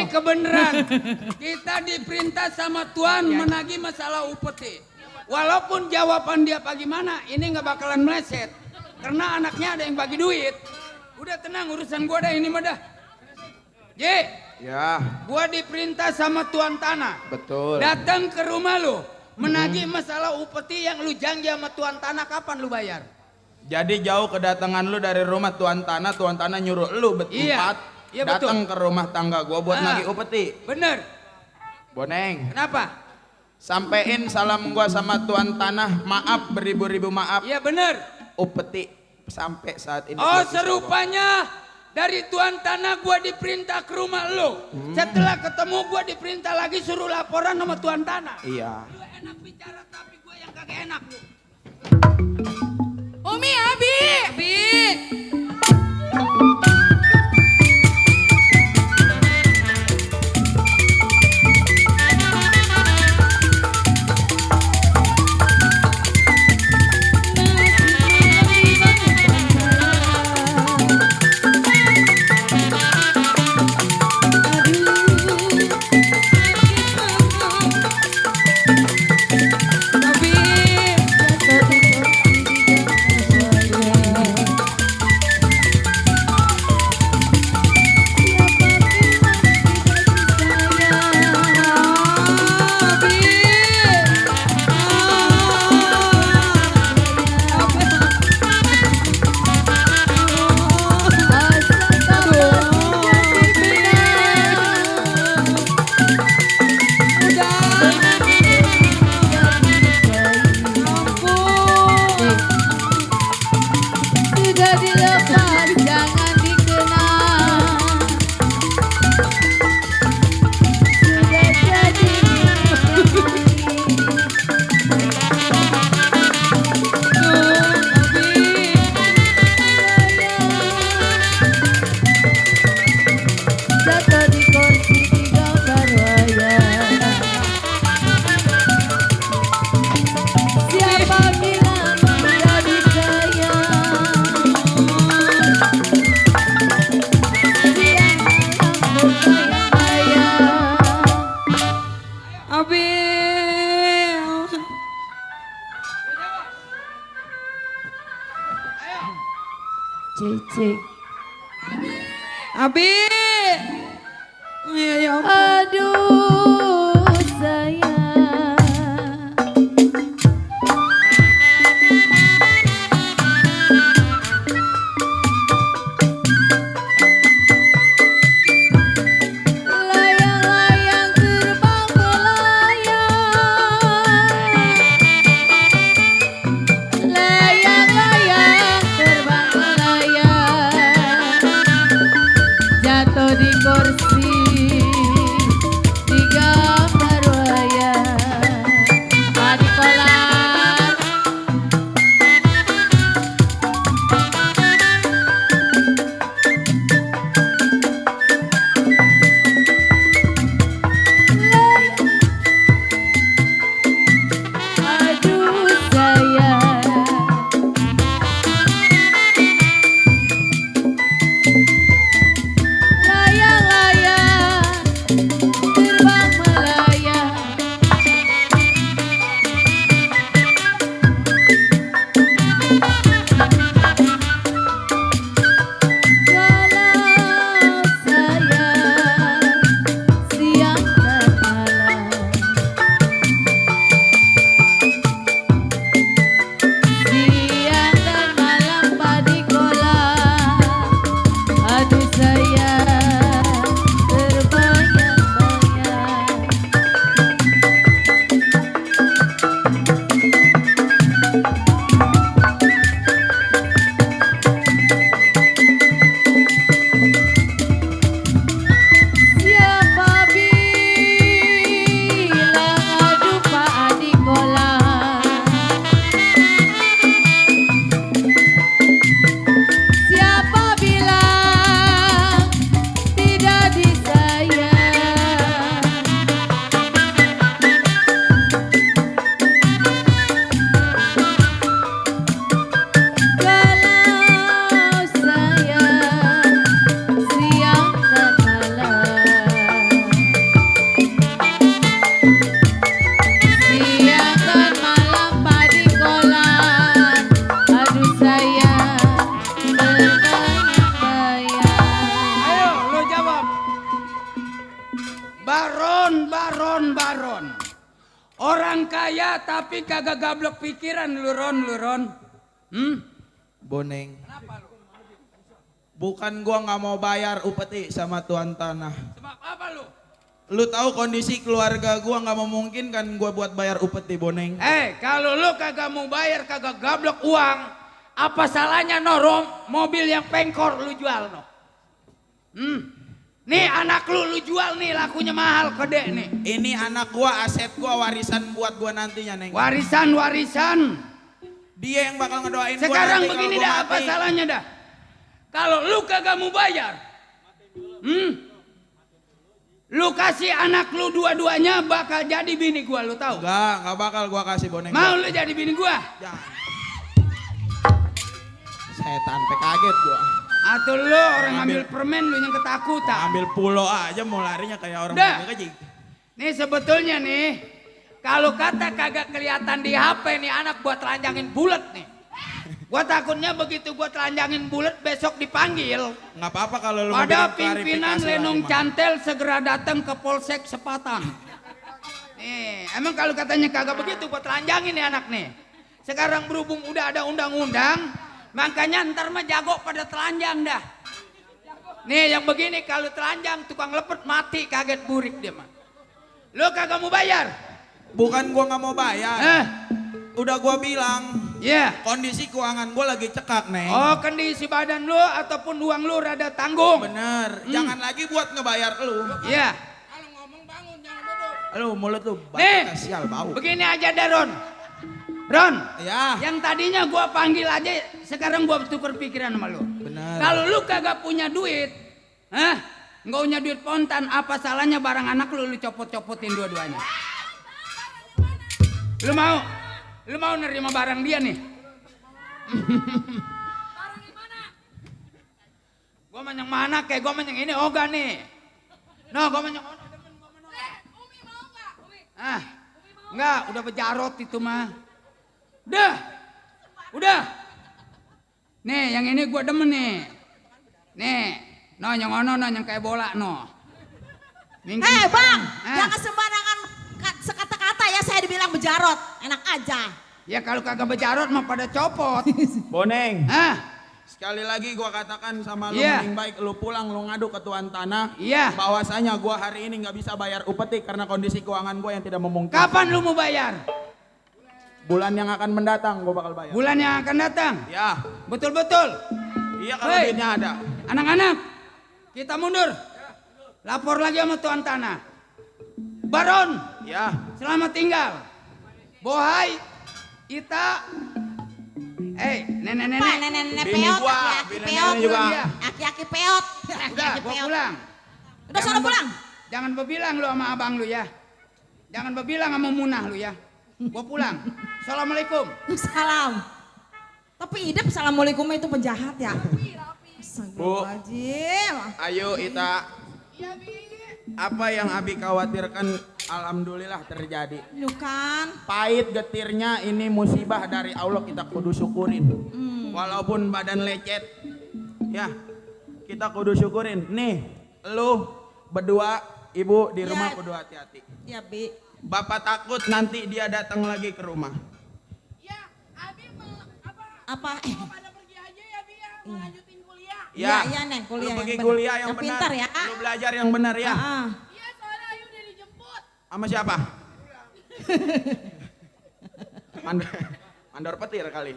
A: kebenaran. Kita diperintah sama Tuhan menagih masalah upeti. Walaupun jawaban dia bagaimana, ini nggak bakalan meleset. Karena anaknya ada yang bagi duit. Udah tenang, urusan gua dah ini mah dah. J,
M: Ya,
A: gua diperintah sama Tuan Tanah.
M: betul.
A: Datang ke rumah lu, menagih masalah upeti yang lu janji sama Tuan Tanah, kapan lu bayar?
M: Jadi jauh kedatangan lu dari rumah Tuan Tanah nyuruh lu berempat
A: Iya, betul.
M: datang ke rumah tangga gua buat nagih upeti.
A: Bener.
M: Boneng,
A: Kenapa?
M: sampein salam gua sama Tuan Tanah, maaf beribu-ribu maaf.
A: Iya bener.
M: Upeti sampai saat ini.
A: Oh
M: belum bisa
A: serupanya dari Tuan Tanah gua diperintah ke rumah lu. Setelah ketemu gua diperintah lagi suruh laporan sama Tuan Tanah.
M: gua. Iya.
A: Lu enak bicara tapi gua yang kagak enak lu.
O: Umi, Abi. Abi.
F: Sudah dilepas, jangan dikenang. Sudah jadi jatuh di kursi di gambar wayang. Siapa bilang dia disayang?
O: Abi.
F: Cicik.
O: Abi. Ya ampun.
F: Aduh sayang. Layang-layang terbang melayang. Layang-layang terbang melayang. Jatuh di kursi di
A: Iya, tapi kagak gablok pikiran lu Ron.
M: Boneng. Bukan gua nggak mau bayar upeti sama tuan tanah.
A: Sebab apa lu?
M: Lu tahu kondisi keluarga gua nggak memungkinkan gua buat bayar upeti, Boneng.
A: Kalau lu kagak mau bayar, kagak gablok uang, apa salahnya mobil yang pengkor lu jual no? Nih anak lu jual nih, lakunya mahal gede nih.
M: Ini anak gua, aset gua, warisan buat gua nantinya, Neng.
A: Warisan.
M: Dia yang bakal ngedoain gua.
A: Sekarang
M: nanti
A: begini
M: kalau gua
A: dah, apa
M: mati.
A: salahnya dah? Kalau lu kagak mau bayar, lu kasih anak lu dua-duanya bakal jadi bini gua, lu tahu?
M: Enggak bakal gua kasih, Boneng.
A: Mau lu jadi bini gua?
M: Jangan. Setan, kaget gua.
A: Atau lu orang ngambil permen lu yang ketakutan.
M: Ambil pulau aja mau larinya kayak orang
A: Dah.
M: kejik.
A: Nih sebetulnya nih, kalau kata kagak kelihatan di HP nih anak gua telanjangin bulat nih. Gua takutnya begitu gua telanjangin bulat besok dipanggil.
M: Nggak apa-apa kalau lu
A: Pada
M: mau bikin
A: pimpinan
M: klarifikasi
A: Lenong
M: lagi, Mak.
A: Cantel segera datang ke Polsek Sepatan. Nih, emang kalau katanya kagak begitu gua telanjangin nih anak nih. Sekarang berhubung udah ada undang-undang, makanya ntar mah jago pada telanjang dah. Nih yang begini kalau telanjang tukang lepet mati kaget burik dia mah. Lu kagak mau bayar?
M: Bukan gua nggak mau bayar. Udah gua bilang.
A: Iya.
M: Kondisi keuangan gua lagi cekak, Neng.
A: Oh, kondisi badan lu ataupun uang lu rada tanggung.
M: Bener. Jangan lagi buat ngebayar lu.
A: Iya.
M: Lu mulut lu
A: Nih,
M: sial bau.
A: begini aja Daron. Ron.
M: Ya.
A: Yang tadinya gua panggil aja, sekarang gua tukar pikiran sama lu.
M: Bener.
A: Kalau lu kagak punya duit, nggak punya duit pontan, apa salahnya barang anak lu copot-copotin dua-duanya? Lu mau nerima barang dia nih? Gua mah yang mana kayak gua mah yang ini Oga nih. No, gua mah yang enggak, udah bejarot itu mah. Udah. Nih, yang ini gua demen nih. Nih, yang ono yang kayak bola no.
L: Bang, jangan sembarangan sekata-kata ya, saya dibilang bejarot, enak aja.
A: Ya kalau kagak bejarot mah pada copot.
M: Boneng. Sekali lagi gua katakan sama lu, mending baik lu pulang, lu ngadu ke tuan tanah.
A: Iya.
M: Bahwasanya gua hari ini nggak bisa bayar upeti karena kondisi keuangan gua yang tidak memungkinkan.
A: Kapan lu mau bayar?
M: Bulan yang akan mendatang gua bakal bayar.
A: Bulan yang akan datang?
M: Ya.
A: Betul-betul?
M: Iya kalau duitnya ada.
A: Anak-anak, kita mundur. Lapor lagi sama tuan tanah. Baron.
M: Ya.
A: Selamat tinggal. Bohai, Ita. Nenek-nenek.
L: Nenek-nenek
M: Bini
L: peot,
M: gua,
L: aki-aki
M: bini
L: peot.
M: nenek juga.
L: Aki-aki peot.
A: Udah, gua pulang.
L: Udah sana pulang.
A: Jangan berbilang lu sama abang lu ya. Jangan berbilang sama Munah lu ya. Gua pulang. Assalamualaikum.
L: Salam. Tapi hidup assalamualaikum itu penjahat ya.
M: Bu,
L: Astagfirullahaladzim.
M: ayo Ita. Apa yang Abi khawatirkan alhamdulillah terjadi.
L: Lu kan.
M: Pahit getirnya ini musibah dari Allah, kita kudu syukurin. Walaupun badan lecet. Ya, kita kudu syukurin. Nih, lu berdua, ibu di rumah kudu hati-hati.
L: Ya, Bi.
M: Bapak takut nanti dia datang lagi ke rumah.
L: Apa?
M: Ya,
L: iya Neng, kuliah
M: lu pergi
L: yang
M: kuliah yang
L: benar.
M: benar.
L: Pintar ya.
M: Lu belajar yang benar ya. Sama siapa? Mandor petir kali.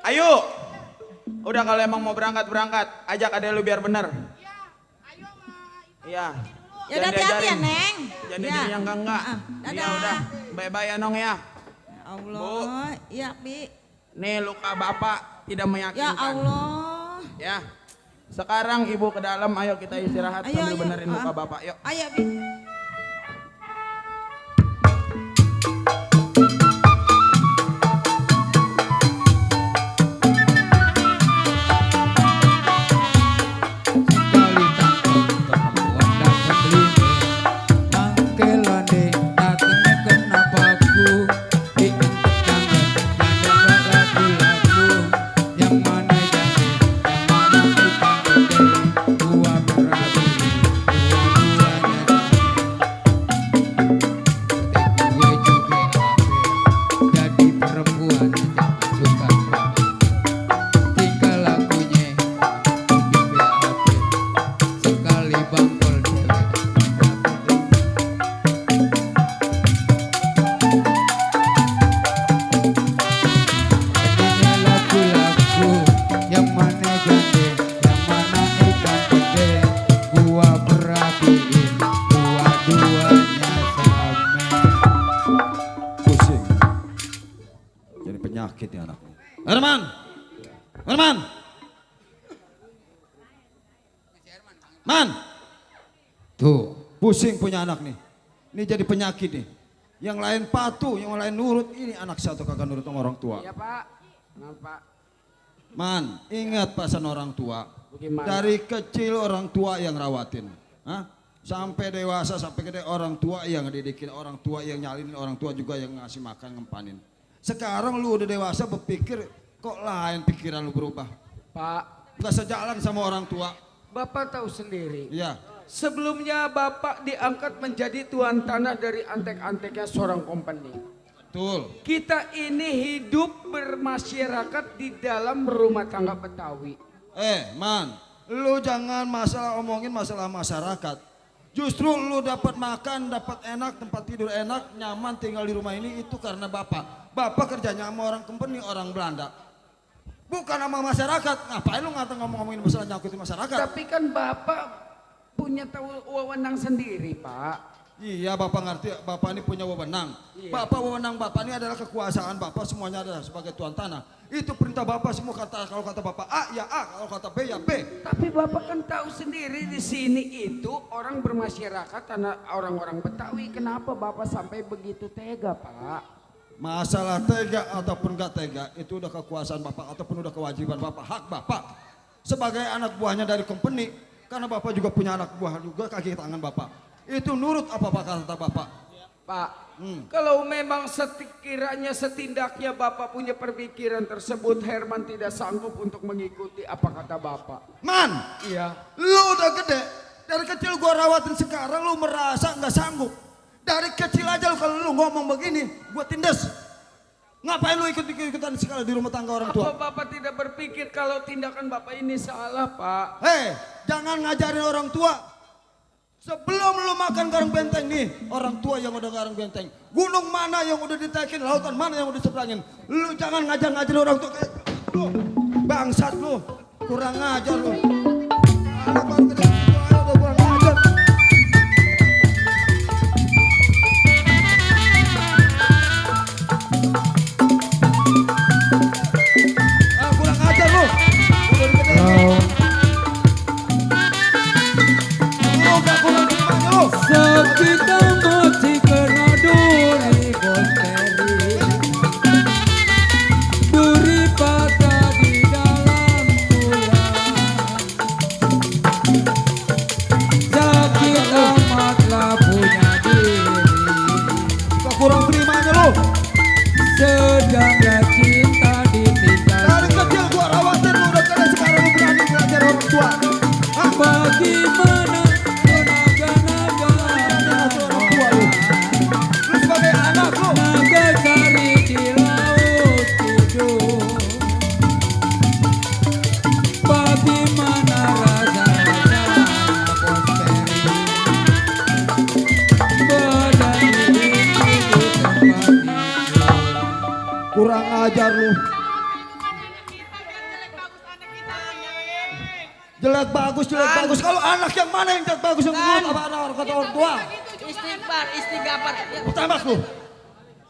M: Ayo. Udah kalau emang mau berangkat, ajak adek lu biar bener. Iya.
L: Ya udah hati-hati ya, Neng.
M: Jangan
L: Ya.
M: yang enggak.
L: Dadah.
M: Ya udah, bye-bye ya Nong ya.
L: Allah, iya Bi.
M: Nih luka bapak tidak meyakinkan.
L: Ya Allah.
M: Ya. Sekarang ibu ke dalam, ayo kita istirahat sambil benerin luka bapak. Yuk.
L: Ayo Bi.
B: Dua berabu, dua-duanya
K: penyakit nih anak. Herman, Herman, Man, tuh pusing punya anak nih. Ini jadi penyakit nih. Yang lain patuh, yang lain nurut. Ini anak satu kagak nurut sama orang tua.
B: Iya Pak, kenapa?
K: Man, ingat pesan orang tua.
B: Bagaimana?
K: Dari kecil orang tua yang rawatin. Hah? Sampai dewasa, sampai gede orang tua yang ngedidikin, orang tua yang nyalinin, orang tua juga yang ngasih makan, ngempanin. Sekarang lu udah dewasa berpikir, kok lain pikiran lu berubah?
B: Pak,
K: gak sejalan sama orang tua.
B: Bapak tahu sendiri.
K: Iya.
B: Sebelumnya Bapak diangkat menjadi tuan tanah dari antek-anteknya seorang company.
K: Betul.
B: Kita ini hidup bermasyarakat di dalam rumah tangga Betawi.
K: Man, lu jangan omongin masalah masyarakat. Justru lu dapat makan, dapat enak, tempat tidur enak, nyaman tinggal di rumah ini itu karena Bapak. Bapak kerjanya sama orang company, orang Belanda. Bukan sama masyarakat. Ngapain lu ngomongin masalah nyangkutin masyarakat?
B: Tapi kan Bapak punya wewenang sendiri, Pak.
K: Iya, Bapak ngerti, Bapak ini punya wewenang.
B: Iya.
K: Wewenang Bapak ini adalah kekuasaan Bapak, semuanya adalah sebagai tuan tanah. Itu perintah Bapak semua, kalau kata Bapak A ya A, kalau kata B ya B.
B: Tapi Bapak kan tahu sendiri di sini itu orang bermasyarakat tanah orang-orang Betawi. Kenapa Bapak sampai begitu tega, Pak?
K: Masalah tega ataupun gak tega itu udah kekuasaan Bapak ataupun udah kewajiban Bapak, hak Bapak. Sebagai anak buahnya dari company, karena Bapak juga punya anak buah juga kaki tangan Bapak. Itu nurut apa kata Bapak.
B: Pak, kalau memang sekiranya setindaknya Bapak punya pemikiran tersebut, Herman tidak sanggup untuk mengikuti apa kata Bapak.
K: Man,
B: iya.
K: Lu udah gede, dari kecil gua rawatin, sekarang lu merasa nggak sanggup. Dari kecil aja lu kalau lu ngomong begini, gua tindas. Ngapain lu ikut-ikutan sekali di rumah tangga orang tua?
B: Apa Bapak tidak berpikir kalau tindakan Bapak ini salah, Pak?
K: Jangan ngajarin orang tua. Sebelum lu makan garang benteng nih, orang tua yang udah garang benteng. Gunung mana yang udah ditaikin, lautan mana yang udah diseberangin. Lu jangan ngajar-ngajarin orang tua kayak lu. Bangsat lu, kurang ngajar lu. Anak baru gede, udah kurang ngajar. Kurang ngajar lu. Udah gede.
B: Sakita mati kena duri konteri, duri patah di dalam tulang. Sakit amatlah punya diri.
K: Kok kurang terimanya lu?
B: Sedang gak cinta ditinggal.
K: Dari kecil gua rawatin lu, udah gede sekarang lu berani belajar orang tua.
B: Bagaimana? Naga sari di laut tidur, bagaimana rasanya posteri, badan ini di tempat itu.
K: Kurang ajar lu. Jelek bagus. Kalau anak yang mana yang jelek bagus yang menurut apa anak kata orang tua?
J: Istighfar, istighfar.
K: Tembak lu.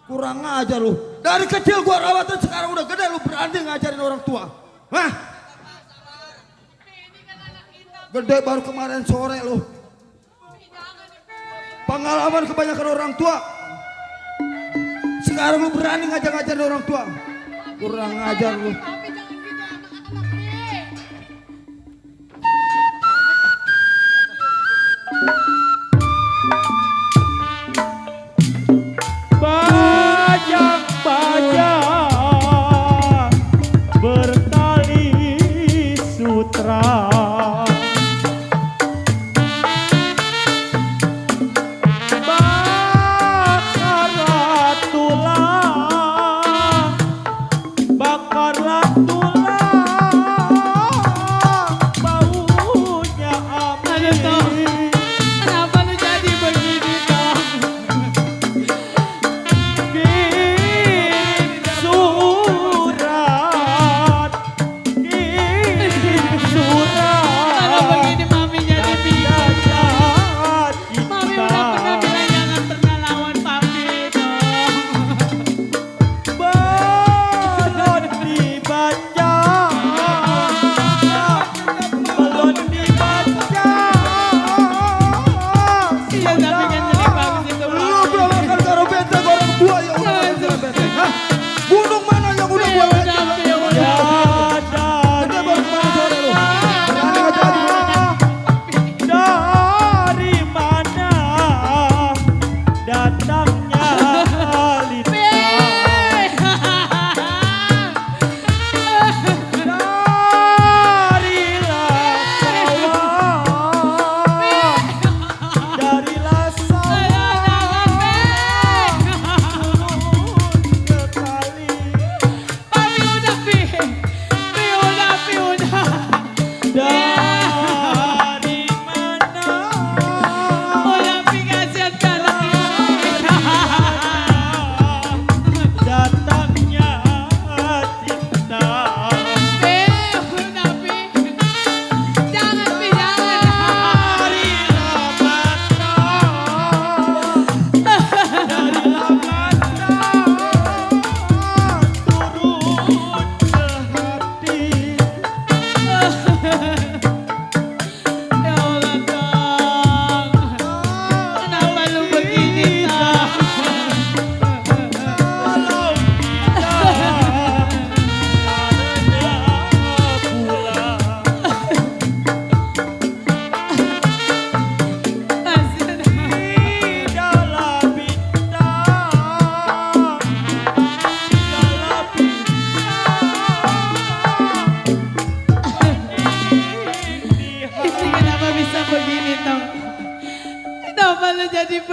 K: Kurang ajar lu. Dari kecil gua rawatin, sekarang udah gede lu berani ngajarin orang tua. Hah? Gede baru kemarin sore lu. Pengalaman kebanyakan orang tua. Sekarang lu berani ngajarin orang tua. Kurang ajar lu.
P: Bajang-bajang bertali sutra, bakarlah tulang, bakarlah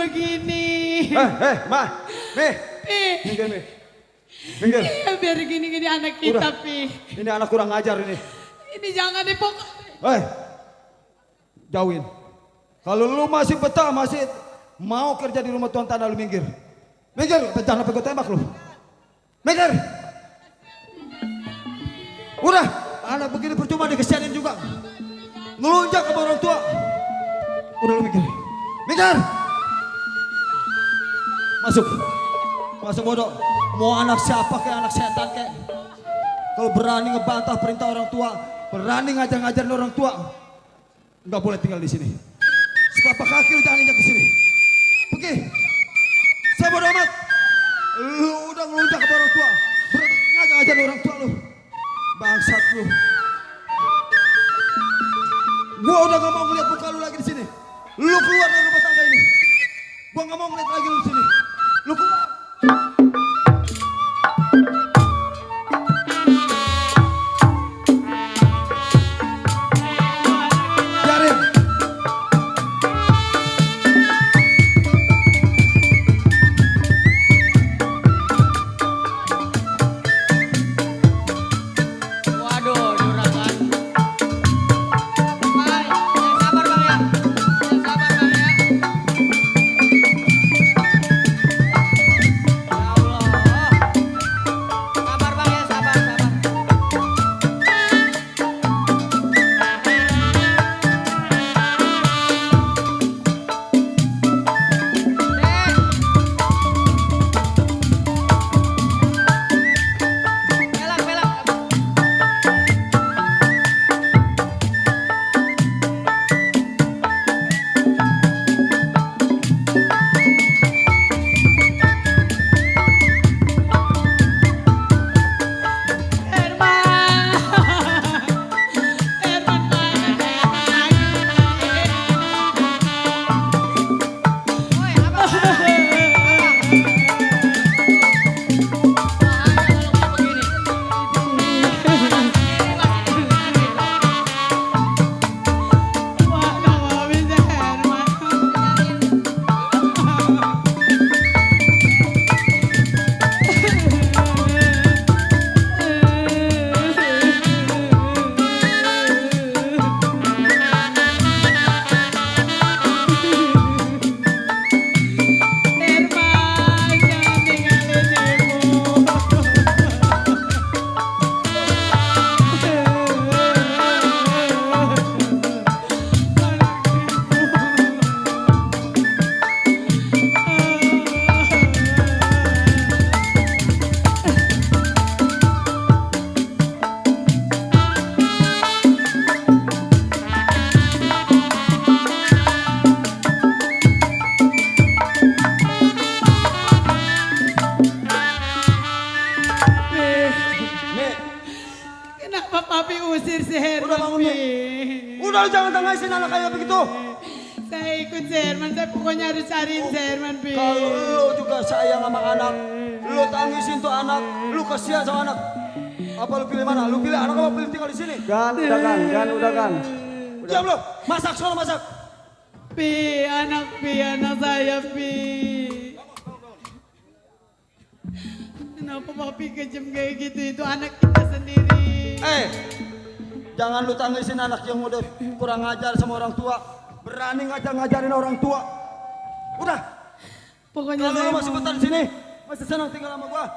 N: begini.
K: Ma, Mi. Minggir, Mi. Minggir.
N: Ya biar gini-gini anak kita,
K: Udah.
N: Pi.
K: Ini anak kurang ajar ini.
N: Ini jangan dipokok.
K: Jauhin. Kalau lu masih betah, masih mau kerja di rumah tuan tanah, lu minggir. Minggir, jangan sampai gue tembak lu. Minggir. Udah, anak begini percuma dikesianin juga. Ngelunjak ke orang tua. Udah lu minggir. Minggir. Masuk. Masuk bodoh. Mau anak siapa kayak anak setan kayak. Kalau berani ngebantah perintah orang tua, berani ngajar-ngajarin orang tua, nggak boleh tinggal di sini. Setapak kaki lu jangan injak ke sini. Pergi. Saya bodo amat. Lu udah ngelunjak ke orang tua. Berani ngajar-ngajarin orang tua lu. Bangsat lu. Gua udah gak mau ngeliat muka lu lagi di sini. Lu keluar dari rumah tangga ini. Gua gak mau ngeliat lagi lu di sini. Lu keluar. Biarin.
J: Waduh, juragan. Bang, yang sabar bang ya. Yang sabar bang ya. Ya Allah. Sabar bang ya, sabar, sabar. Pelak, pelak.
N: Kenapa papi usir si Herman?
K: Udah bangun, Mi. Udah lu jangan tangisin anak kayak begitu.
N: Saya ikut si Herman, saya pokoknya harus cariin si Herman, Pi.
K: Kalau lu juga sayang sama anak, lu tangisin tuh anak, lu kasihan sama anak. Apa lu pilih mana? Lu pilih anak apa pilih tinggal di sini? Udah kan. Diam lu, masak sono masak.
N: Pi, anak saya, Pi. Kenapa papi kejam kayak gitu? Itu anak kita sendiri.
K: Jangan lu tangisin anak yang udah kurang ajar sama orang tua. Berani ngajar-ngajarin orang tua. Udah.
N: Pokoknya
K: kalau lu masih betah di sini, masih senang tinggal sama gua,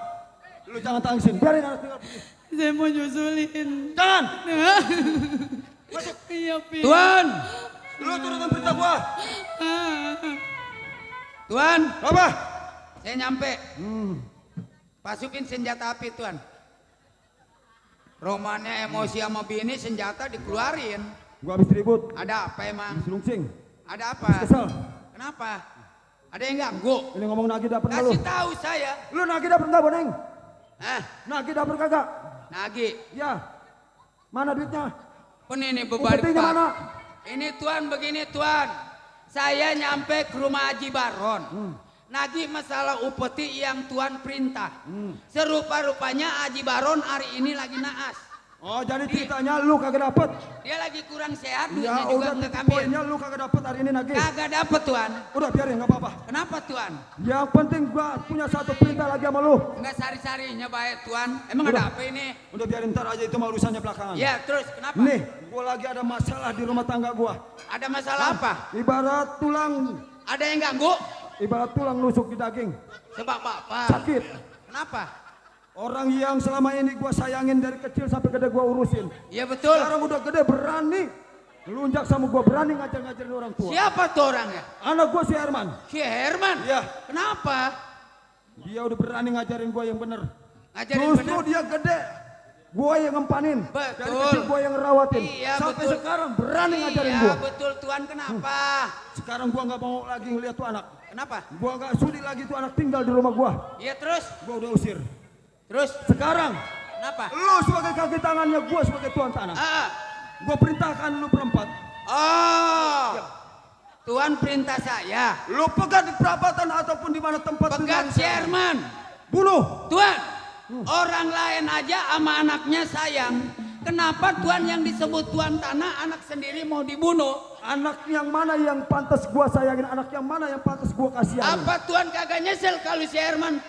K: lu jangan tangisin. Biarin anak tinggal pergi.
N: Saya mau nyusulin.
K: Jangan.
N: Masuk. Iya, Pi.
A: Tuan.
K: Lu turutin perintah gua.
A: Tuan.
K: Apa?
A: Saya nyampe. Pasukin senjata api, Tuan. Romannya emosi sama bini, senjata dikeluarin.
K: Gua habis ribut.
A: Ada apa emang?
K: Selungsing.
A: Ada apa?
K: Kesel.
A: Kenapa? Ada yang ganggu?
K: Ini ngomong nagih dapur enggak lu?
A: Kasih tahu saya.
K: Lu nagih dapur enggak, Boneng? Nagih dapur kagak?
A: Nagih.
K: Ya. Mana duitnya?
A: Pun ini beban
K: Upetinya mana?
A: Ini Tuan begini Tuan. Saya nyampe ke rumah Haji Baron. Nagih masalah upeti yang Tuan perintah. Serupa-rupanya Haji Baron hari ini lagi naas.
K: Oh jadi ceritanya lu kagak dapet?
A: Dia lagi kurang sehat,
K: Ya
A: duitnya juga
K: udah
A: nggak ambil.
K: poinnya lu kagak dapet hari ini lagi.
A: Kagak dapet Tuan.
K: Udah biarin nggak apa-apa.
A: Kenapa Tuan?
K: Yang penting gua punya satu perintah lagi sama lu.
A: Enggak sari-sarinya baik Tuan. Emang ada apa ini?
K: Udah biarin ntar aja itu mah urusannya belakangan.
A: Ya terus kenapa?
K: Nih, gua lagi ada masalah di rumah tangga gua.
A: Ada masalah apa?
K: Ibarat tulang.
A: Ada yang ganggu?
K: Ibarat tulang nusuk di daging.
A: Sebab apa?
K: Sakit.
A: Kenapa?
K: Orang yang selama ini gua sayangin dari kecil sampai gede gua urusin.
A: Iya betul.
K: Sekarang udah gede berani lunjak sama gua, berani ngajar-ngajarin orang tua.
A: Siapa tuh orangnya?
K: Anak gua si Herman.
A: Si Herman?
K: Iya.
A: Kenapa?
K: Dia udah berani ngajarin gua yang bener.
A: Ngajarin
K: Justru
A: bener?
K: dia gede. Gua yang ngempanin.
A: Betul.
K: Dari kecil gua yang ngerawatin.
A: Iya
K: sampai
A: betul.
K: sekarang berani ngajarin
A: Iya
K: gua.
A: betul Tuan, kenapa?
K: Sekarang gua nggak mau lagi ngeliat tuh anak.
A: Kenapa?
K: Gua nggak sudi lagi tuh anak tinggal di rumah gua.
A: Iya terus?
K: Gua udah usir.
A: Terus?
K: Sekarang
A: Kenapa?
K: lu sebagai kaki tangannya gua sebagai tuan tanah. Gua perintahkan lu berempat.
A: Oh. Tuan perintah saya.
K: Lu pegat di perapatan ataupun di mana tempat
A: pegat si Herman.
K: Bunuh.
A: Tuan, orang lain aja sama anaknya sayang. Kenapa Tuan yang disebut tuan tanah anak sendiri mau dibunuh?
K: Anak yang mana yang pantas gua sayangin, anak yang mana yang pantas gua kasihanin?
A: Apa Tuan kagak nyesel kalau si Herman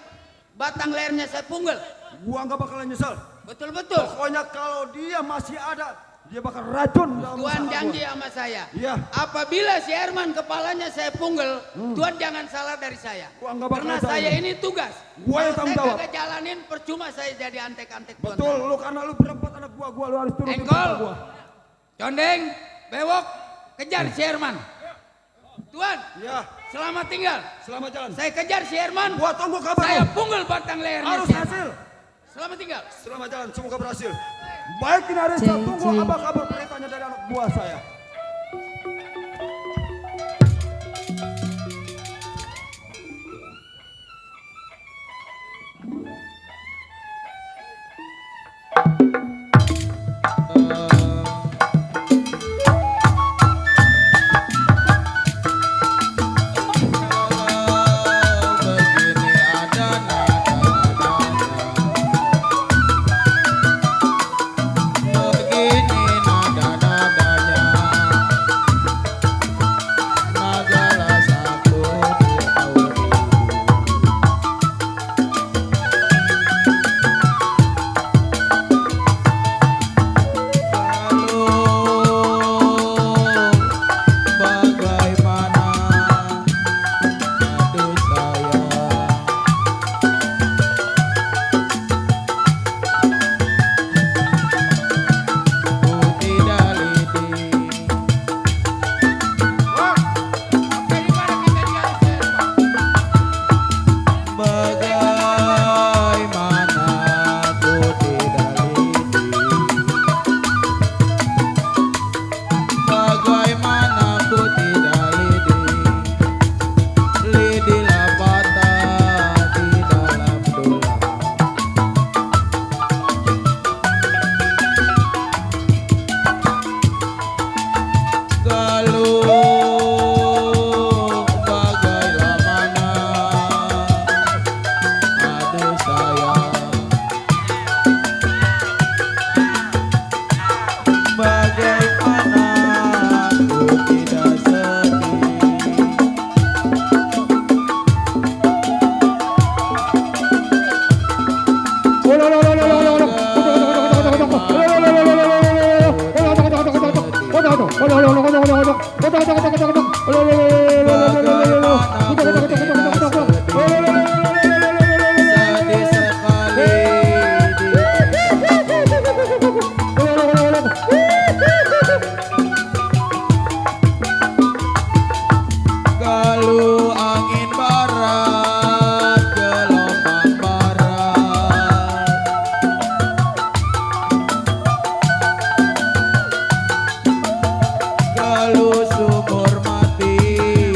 A: batang lehernya saya punggel?
K: Gua nggak bakalan nyesel.
A: Betul-betul.
K: Pokoknya kalau dia masih ada, dia bakal racun dalam
A: Tuan
K: usaha
A: janji
K: gua.
A: sama saya.
K: Iya.
A: Apabila si Herman kepalanya saya punggel, Tuan jangan salah dari saya.
K: Gua nggak bakal
A: Karena
K: salah.
A: saya ini tugas.
K: Gua yang
A: Kalau
K: tanggung
A: saya
K: jawab.
A: kagak jalanin, percuma saya jadi antek-antek Tuan.
K: Betul, lu karena lu berempat anak gua lu harus turutin
A: Engkol,
K: kata gua.
A: condeng, bewok, kejar si Herman. Tuan,
K: ya.
A: Selamat tinggal.
K: Selamat jalan.
A: Saya kejar si Herman.
K: Gua tunggu kabar
A: Saya
K: lu.
A: punggel batang lehernya.
K: Harus
A: si Herman.
K: hasil.
A: Selamat tinggal.
K: Selamat jalan, semoga berhasil. Baik ini hari saya tunggu apa kabar perintahnya dari anak buah saya.
M: Galuh angin barat, gelombang barat. Galuh sumur mati.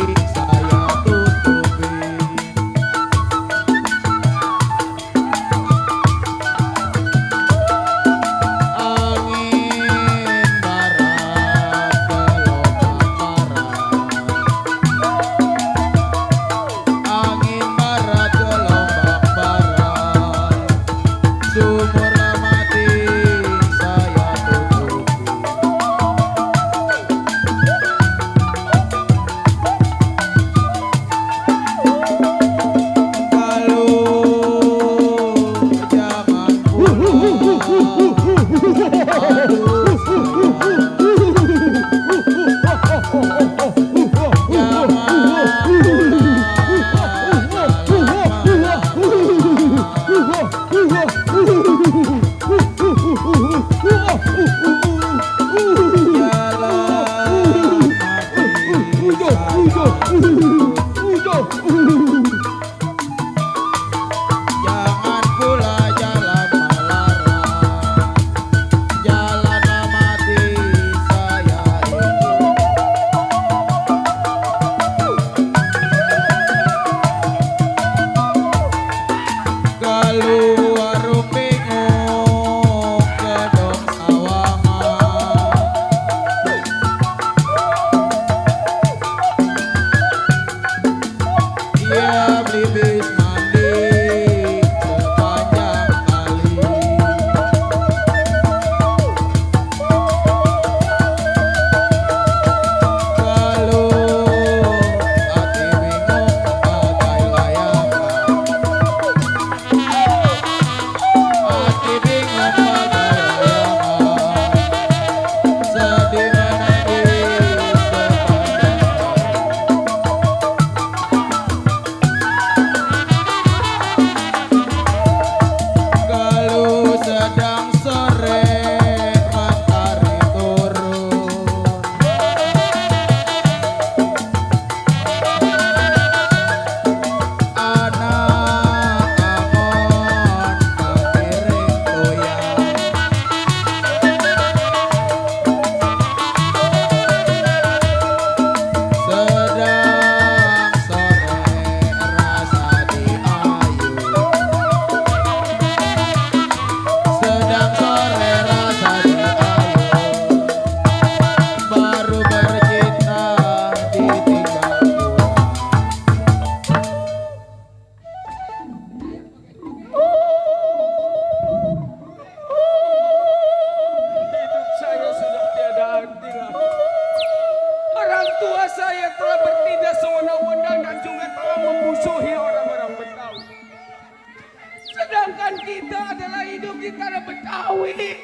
B: Sedangkan kita adalah hidup di tanah Betawi.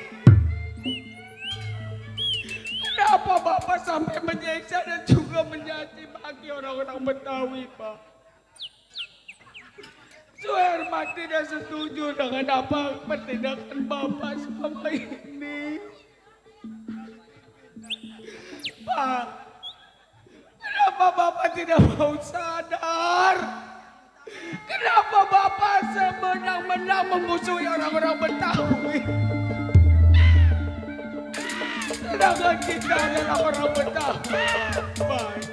B: Kenapa Bapak sampai menyiksa dan juga mencaci maki orang-orang Betawi, Pak? Suherman tidak setuju dengan apa tindakan Bapak selama ini. Pak, kenapa Bapak tidak mau sadar? Kenapa Bapak semenang-menang memusuhi orang-orang Betawi? Sedangkan kita adalah orang Betawi. Baik.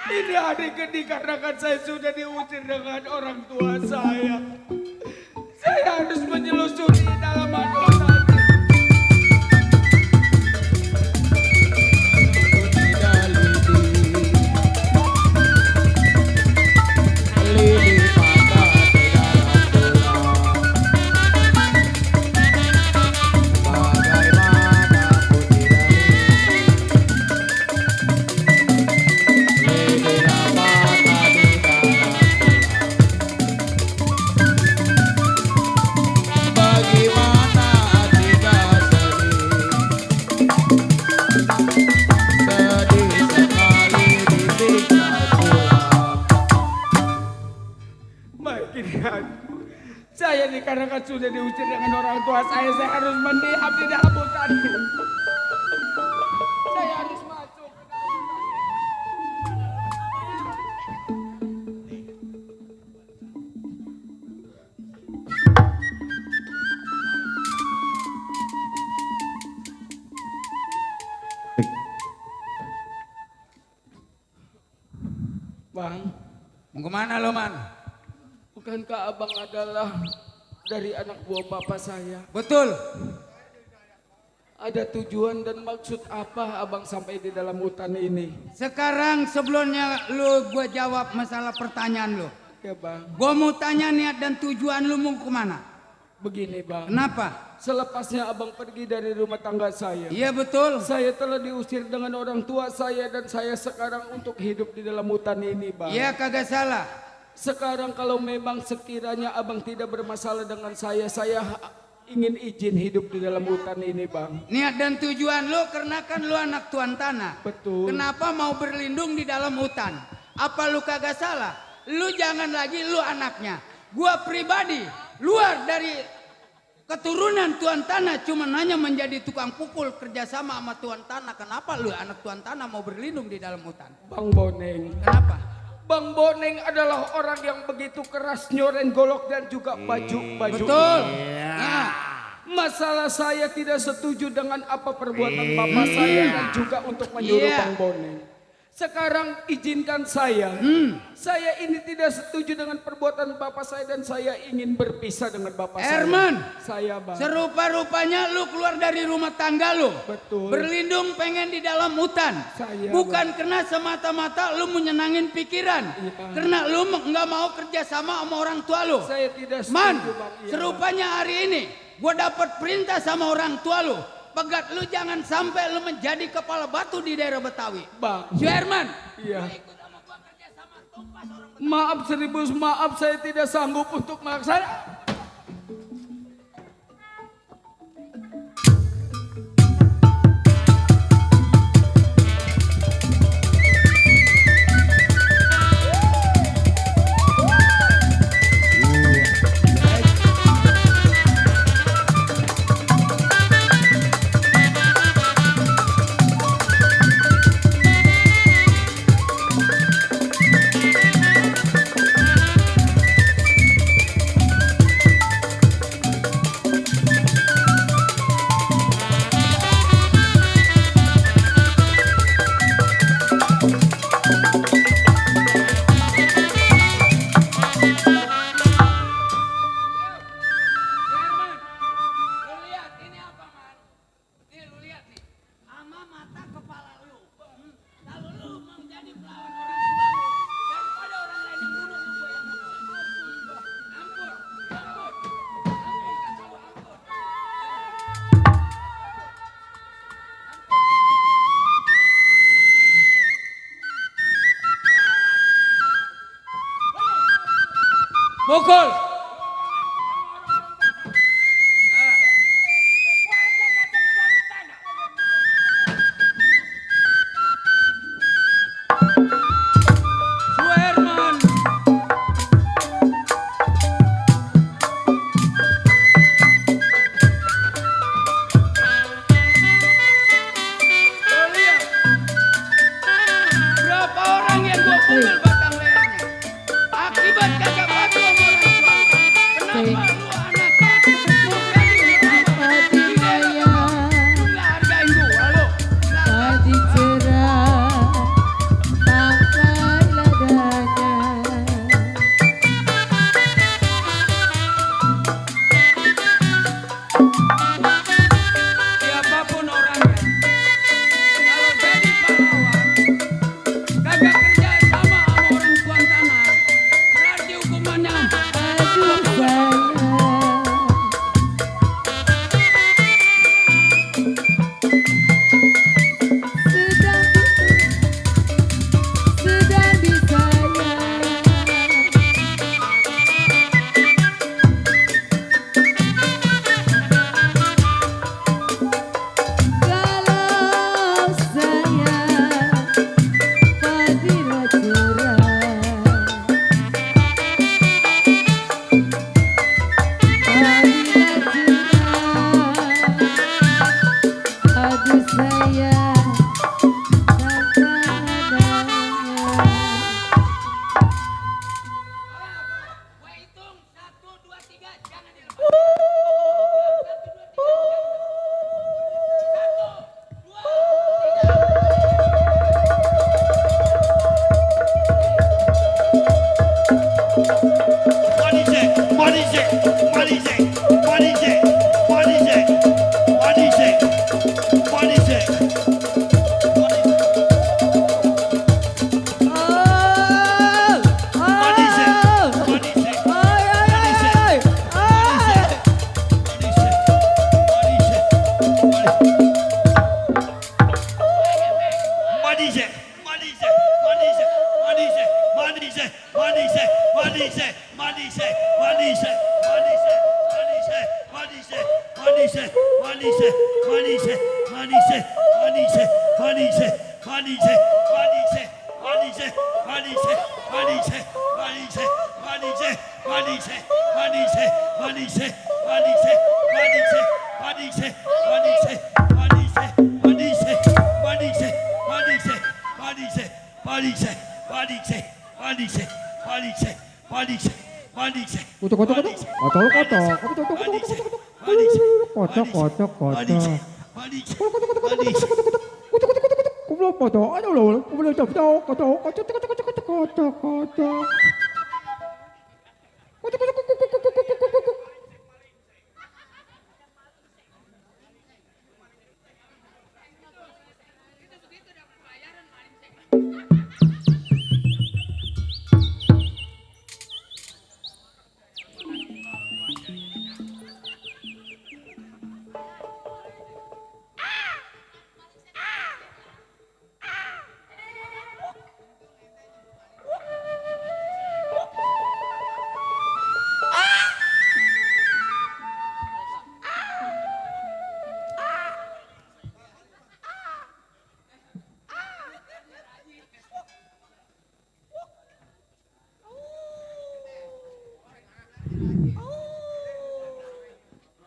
B: Ini hari dikarenakan saya sudah diusir dengan orang tua saya. Saya harus menyelusuri dalam hati. Saya dikarenakan sudah diusir dengan orang tua saya harus mendiam di dalam hutan. Saya harus masuk ke dalam Bang,
A: mau kemana lo, Man?
B: Bukankah abang adalah dari anak buah bapak saya?
A: Betul.
B: Ada tujuan dan maksud apa abang sampai di dalam hutan ini?
A: Sekarang sebelumnya lu gua jawab masalah pertanyaan lu.
B: Ya bang.
A: Gua mau tanya niat dan tujuan lu mau kemana?
B: Begini bang.
A: Kenapa?
B: Selepasnya abang pergi dari rumah tangga saya.
A: Iya betul.
B: Saya telah diusir dengan orang tua saya dan saya sekarang untuk hidup di dalam hutan ini bang.
A: Iya kagak salah.
B: Sekarang kalau memang sekiranya abang tidak bermasalah dengan saya ingin izin hidup di dalam hutan ini bang.
A: Niat dan tujuan lu karena kan lu anak tuan tanah.
B: Betul.
A: Kenapa mau berlindung di dalam hutan? Apa lu kagak salah? Lu jangan lagi lu anaknya. Gua pribadi luar dari keturunan tuan tanah cuma hanya menjadi tukang pukul kerjasama sama tuan tanah. Kenapa lu anak tuan tanah mau berlindung di dalam hutan?
B: Bang Boneng.
A: Kenapa?
B: Bang Boneng adalah orang yang begitu keras nyoren golok dan juga baju-baju.
A: Betul.
B: Nah, masalah saya tidak setuju dengan apa perbuatan bapak saya dan juga untuk menyuruh Bang Boneng. Sekarang izinkan saya. Saya ini tidak setuju dengan perbuatan bapak saya dan saya ingin berpisah dengan bapak
A: Herman,
B: saya. Bang.
A: Serupa-rupanya lu keluar dari rumah tangga lu.
B: Betul.
A: Berlindung pengen di dalam hutan. Bukan karena semata-mata lu menyenangin pikiran. Karena lu nggak mau kerja sama orang tua lu.
B: Saya tidak setuju,
A: Man,
B: Bang.
A: serupanya hari ini gua dapat perintah sama orang tua lu. Pegat lu jangan sampai lu menjadi kepala batu di daerah Betawi.
B: Bang.
A: Herman.
B: Iya. Maaf seribu maaf saya tidak sanggup untuk melaksanakan.
A: Pukul.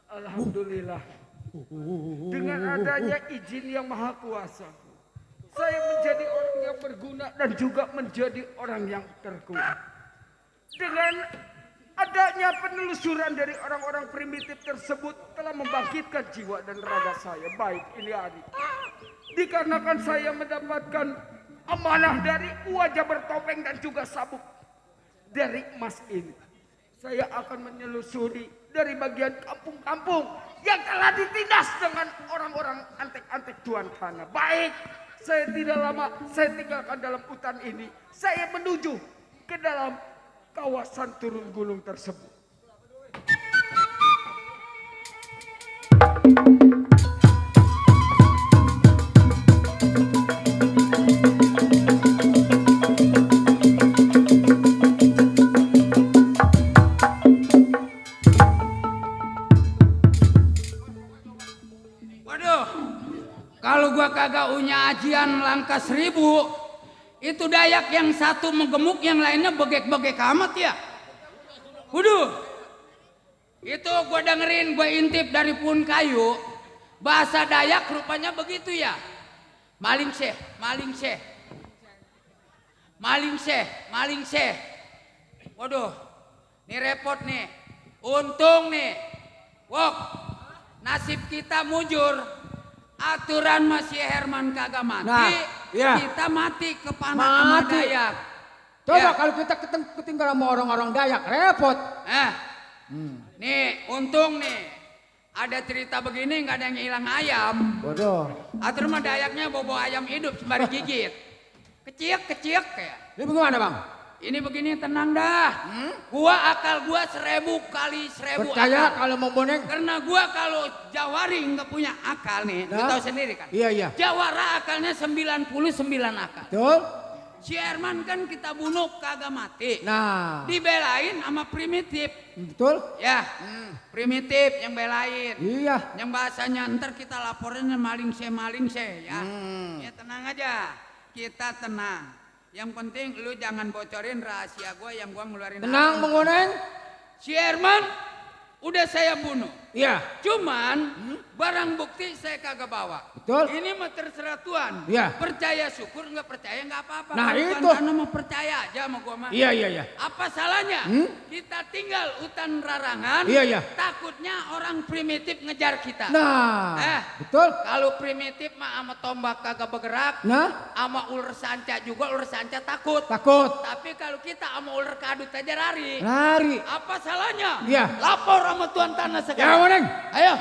C: Alhamdulillah, dengan adanya izin yang maha kuasa, saya menjadi orang yang berguna dan juga menjadi orang yang terguna. Dengan adanya penelusuran dari orang-orang primitif tersebut telah membangkitkan jiwa dan raga saya. Baik, ini Ari. Dikarenakan saya mendapatkan amanah dari wajah bertopeng dan juga sabuk dari emas ini, saya akan menyelusuri dari bagian kampung-kampung yang telah ditindas dengan orang-orang antek-antek tuan tanah. Baik, saya tidak lama, saya tinggalkan dalam hutan ini. Saya menuju ke dalam kawasan turun gunung tersebut.
A: Kalau gua kagak punya ajian langkah 1000, itu Dayak yang satu menggemuk, yang lainnya begek-begek amat ya. Waduh, itu gua dengerin, gua intip dari Pun Kayu, bahasa Dayak rupanya begitu ya. Maling seh, maling seh, maling seh, maling seh. Waduh, ini repot nih. Untung nih, wok, nasib kita mujur. Aturan masih Herman kagak mati,
C: Nah, iya.
A: kita mati ke panah sama
C: Mati.
A: Dayak.
C: Coba
A: Ya.
C: kalau kita ketinggalan sama orang-orang Dayak, repot.
A: Nih, untung nih. Ada cerita begini, nggak ada yang hilang ayam.
C: Bodoh.
A: Atur mah Dayaknya bobo ayam hidup sembari gigit. Keciak kayak.
C: Ini bagaimana bang?
A: Ini begini, tenang dah. Gua akal gua 1000 kali 1000
C: Percaya
A: akal.
C: kalau mau boneng?
A: Karena gua kalau Jawari nggak punya akal nih, lu
C: Nah.
A: tahu sendiri kan?
C: Iya, iya.
A: Jawara akalnya 99 akal.
C: Betul.
A: Si Herman kan kita bunuh kagak mati.
C: Nah.
A: Dibelain sama primitif.
C: Betul.
A: Ya, primitif yang belain.
C: Iya.
A: Yang bahasanya ntar kita laporannya maling se ya. Ya tenang aja, kita tenang. Yang penting lu jangan bocorin rahasia gua yang gua ngeluarin.
C: Tenang, Bang Boneng.
A: Si Herman udah saya bunuh.
C: Iya.
A: Cuman barang bukti saya kagak bawa.
C: Betul.
A: Ini mah terserah Tuan.
C: Iya.
A: Percaya syukur, nggak percaya nggak apa-apa.
C: Nah,
A: Kalau
C: itu.
A: Tuan Tanah mah percaya aja sama gua mah.
C: Iya.
A: Apa salahnya? Kita tinggal hutan rarangan.
C: Iya.
A: Takutnya orang primitif ngejar kita.
C: Nah, betul.
A: Kalau primitif mah sama tombak kagak bergerak.
C: Nah,
A: Sama ular sanca juga, ular sanca takut.
C: Takut.
A: Tapi kalau kita sama ular kadut aja lari.
C: Lari.
A: Apa salahnya?
C: Iya.
A: Lapor sama Tuan Tanah
C: Ya,
A: sekarang.
C: Boneng.
A: Ayo.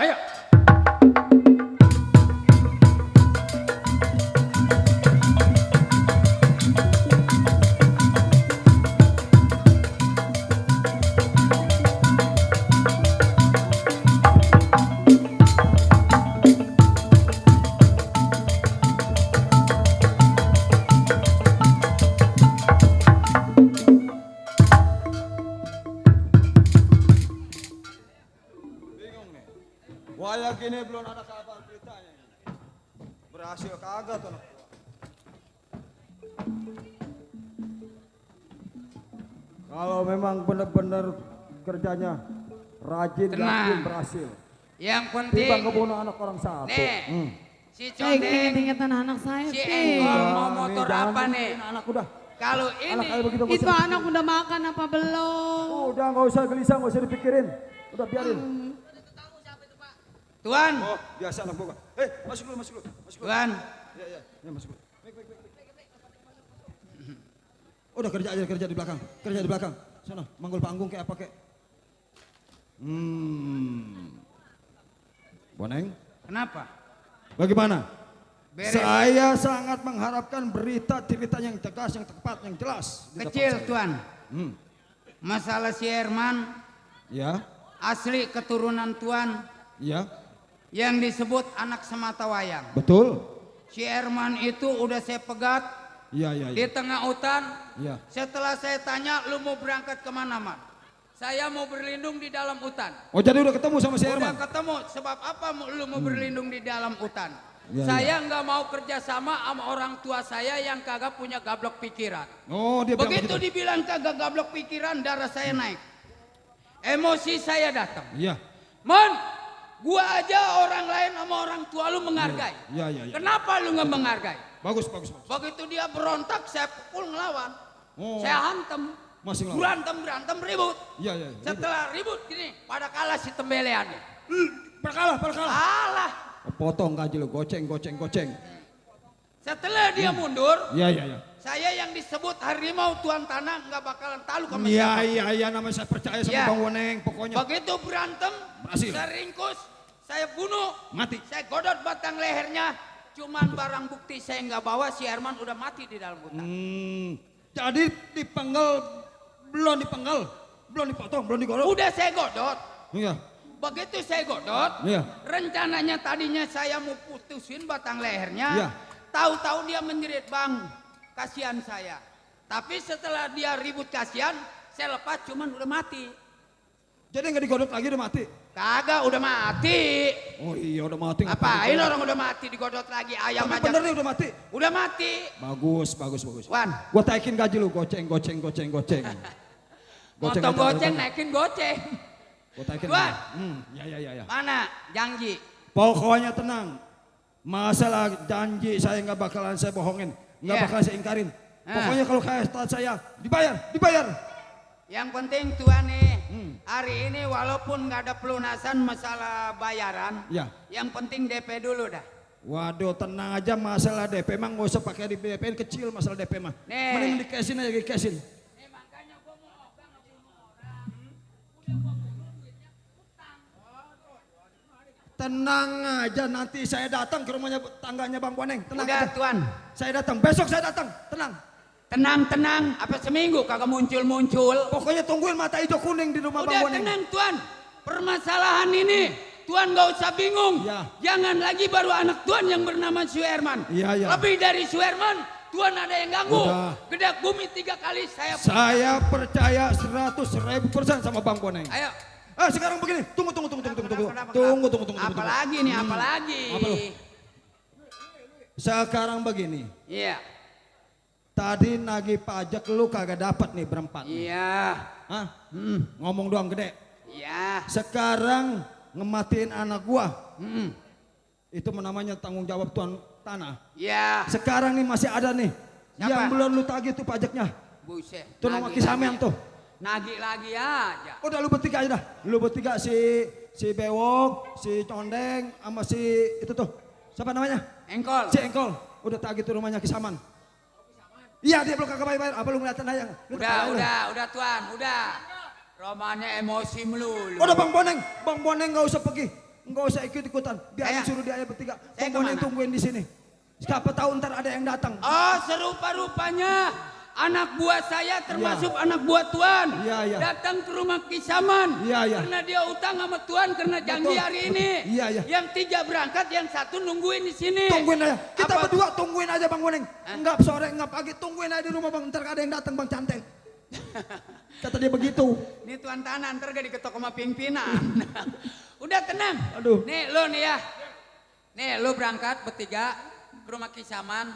K: Waya gini belum ada kabar beritanya. Berhasil kagak tuh anak gua. Kalau memang benar-benar kerjanya rajin,
A: Tenang.
K: yakin berhasil.
A: Yang penting.
K: Tiba ngebunuh anak orang satu.
A: Nih, si Condeng,
N: Inget-ingetan anak saya.
A: si
N: Pi.
A: Engkol mau motor
K: jangan
A: apa nih?
K: bikin anak udah.
A: Kalau
K: Anak
A: ini,
K: kayak begitu nggak
N: Itu
K: usah
N: anak udah makan apa belum?
K: Udah nggak usah gelisah, nggak usah dipikirin. Udah biarin.
A: Tuan,
K: Oh, biasa anak gua. Masuk dulu.
A: Tuan,
K: Ya, masuk dulu. Udah kerja aja, kerja di belakang. Sana, manggul panggung kayak apa kayak. Boneng,
A: kenapa?
K: bagaimana?
A: Beres.
K: Saya sangat mengharapkan berita yang tegas, yang tepat, yang jelas. di depan
A: Kecil,
K: saya.
A: Tuan. Masalah si Herman,
K: Ya,
A: asli keturunan Tuan,
K: ya,
A: yang disebut anak sematawayang.
K: betul.
A: Si Herman itu udah saya pegat
K: Iya.
A: di tengah hutan.
K: Ya.
A: Setelah saya tanya, lu mau berangkat kemana, Mat? Saya mau berlindung di dalam hutan.
K: Oh, jadi udah ketemu sama si
A: Udah
K: Herman?
A: ketemu, sebab apa lu mau berlindung di dalam hutan?
K: Ya,
A: Saya nggak mau kerjasama sama orang tua saya yang kagak punya gablok pikiran.
K: Oh, dia bilang
A: Begitu
K: begitu.
A: dibilang kagak gablok pikiran, darah saya naik. Emosi saya datang.
K: Iya.
A: Mon, gua aja orang lain sama orang tua lu menghargai.
K: Iya.
A: Kenapa lu nggak menghargai?
K: Bagus.
A: Begitu dia berontak, saya pukul ngelawan.
K: Oh.
A: Saya hantem.
K: Masih ngelawan.
A: Berantem, ribut.
K: Iya.
A: Setelah ribut gini, pada kalah si tembeleannya.
K: Perkalah.
A: Kalah.
K: Potong gaji lu, goceng.
A: Setelah dia mundur,
K: Iya.
A: saya yang disebut harimau Tuan Tanah nggak bakalan taluk sama siapa.
K: Iya, namanya saya percaya sama
A: Iya.
K: Bang Woneng, pokoknya.
A: Begitu berantem,
K: Berhasil.
A: saya ringkus, saya bunuh,
K: Mati.
A: saya godot batang lehernya. Cuman barang bukti saya nggak bawa, si Herman udah mati di dalam hutan.
K: Jadi belum dipotong, belum digodok.
A: Udah saya godot.
K: Iya.
A: Begitu saya godot,
K: Iya.
A: rencananya tadinya saya mau putusin batang lehernya.
K: Iya.
A: Tahu-tahu dia menjerit, Bang, kasihan saya. Tapi setelah dia ribut kasihan, saya lepas cuman udah mati.
K: Jadi nggak digodok lagi udah mati?
A: Kagak, udah mati.
K: Oh iya udah mati.
A: Apain orang udah mati digodot lagi, ayam
K: Tapi
A: aja.
K: bener nih udah mati?
A: Udah mati.
K: Bagus.
A: Wan,
K: Gua taikin gaji lu, goceng.
A: motong
K: aja,
A: goceng,
K: aja.
A: naikin goceng.
K: Gua taikin.
A: Wan,
K: Ya.
A: mana janji?
K: Pokoknya tenang. Masalah janji saya nggak bakalan saya bohongin, nggak
A: Iya.
K: bakalan saya ingkarin.
A: Ah.
K: Pokoknya kalau kayak saya dibayar.
A: Yang penting Tuhan nih, hari ini walaupun nggak ada pelunasan masalah bayaran,
K: Ya.
A: yang penting DP dulu dah.
K: Waduh, tenang aja masalah DP mah nggak usah pakai di DP kecil masalah DP mah.
A: Nih.
K: Mending dikasih aja dikasih. Tenang aja, nanti saya datang ke rumahnya tangganya Bang Boneng. Tenang
A: Udah
K: aja.
A: Tuan.
K: Saya datang, besok saya datang. Tenang.
A: Tenang, apa seminggu kagak muncul.
K: Pokoknya tungguin mata hijau kuning di rumah Bang
A: Udah
K: Boneng.
A: tenang Tuan, permasalahan ini Tuan gak usah bingung.
K: Ya.
A: Jangan lagi baru anak Tuan yang bernama Suherman.
K: Iya.
A: Lebih dari Suherman, Tuan ada yang ganggu.
K: Udah.
A: Gedak bumi 3 kali saya.
K: Saya percaya 100.000% sama Bang Boneng.
A: Ayo.
K: Sekarang begini, tunggu.
A: Kenapa?
K: Tunggu.
A: Apalagi nih, apalagi.
K: Apa lu? Sekarang begini.
A: Iya.
K: Tadi nagih pajak lu kagak dapat nih berempat.
A: Iya.
K: Hah? Ngomong doang gede.
A: Iya.
K: Sekarang ngematiin anak gua. Itu namanya tanggung jawab tuan tanah.
A: Iya.
K: Sekarang nih masih ada nih.
A: Siapa?
K: Yang belum lu tagih tuh pajaknya.
A: Buset.
K: Tuh nama
A: nagih
K: Kisamen
A: lagi.
K: tuh.
A: Nagih lagi aja.
K: Udah lu bertiga aja dah. Lu bertiga si Bewok, si Condeng, sama si itu tuh. Siapa namanya?
A: Engkol.
K: Si Engkol. Udah tagih tuh rumahnya Kisaman. Iya dia belum kagak bayar. Apa lu ngeliatin aja? Lu
A: Udah Tuan, udah. Romanya emosi melulu.
K: Udah Bang Boneng nggak usah pergi. Nggak usah ikut-ikutan. Biar suruh dia aja bertiga. Bang Boneng tungguin di sini. Siapa tahu ntar ada yang datang.
A: Oh serupa-rupanya anak buah saya termasuk anak buah Tuan.
K: Iya.
A: Datang ke rumah Kisaman.
K: Iya.
A: Karena dia utang sama Tuan karena janji hari ini.
K: Iya.
A: Yang 3 berangkat, yang 1 nungguin di sini.
K: Tungguin aja. Kita berdua tungguin aja Bang Boneng. Enggak sore, enggak pagi. Tungguin aja di rumah Bang. Ntar ada yang datang Bang Canteng. Kata dia begitu.
A: Ini Tuan Tanah ntar gak diketok sama pimpinan. Udah tenang.
K: Aduh.
A: Nih lo nih ya. Nih lo berangkat bertiga ke rumah Kisaman.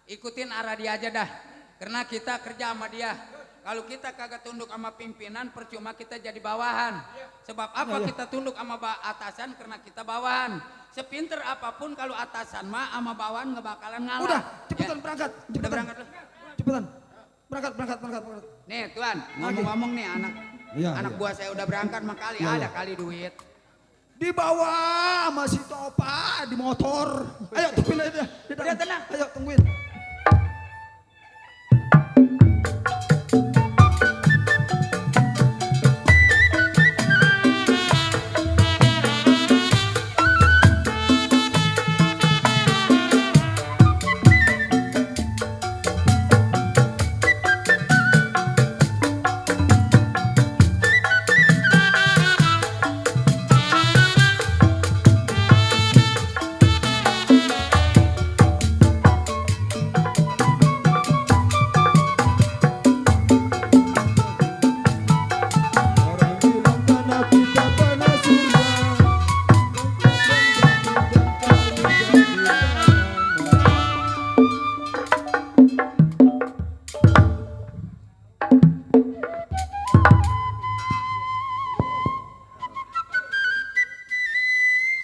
A: Ikutin arah dia aja dah. Karena kita kerja sama dia. Kalau kita kagak tunduk sama pimpinan percuma kita jadi bawahan. Sebab apa kita tunduk sama atasan karena kita bawahan. Sepinter apapun kalau atasan mah sama bawahan nggak bakalan ngalah.
K: Udah cepetan berangkat.
A: Udah berangkat lo.
K: Cepetan. Berangkat.
A: Nih Tuan, ngomong-ngomong nih anak buah saya udah berangkat makali ada kali duit.
K: Dibawa sama si Topa di motor. Ayo tungguin aja.
A: Udah tenang.
K: Ayo tungguin.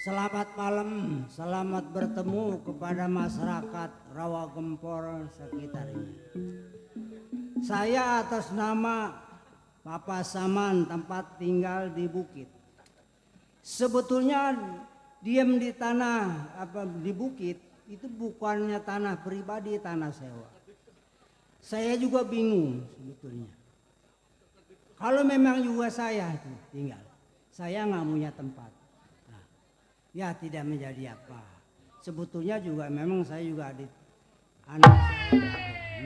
Q: Selamat malam, selamat bertemu kepada masyarakat Rawagempor sekitarnya. Saya atas nama Papa Saman tempat tinggal di bukit. Sebetulnya diam di tanah di bukit itu bukannya tanah pribadi, tanah sewa. Saya juga bingung sebetulnya. Kalau memang juga saya itu tinggal, saya nggak punya tempat. Ya tidak menjadi apa. Sebetulnya juga memang saya juga anak saya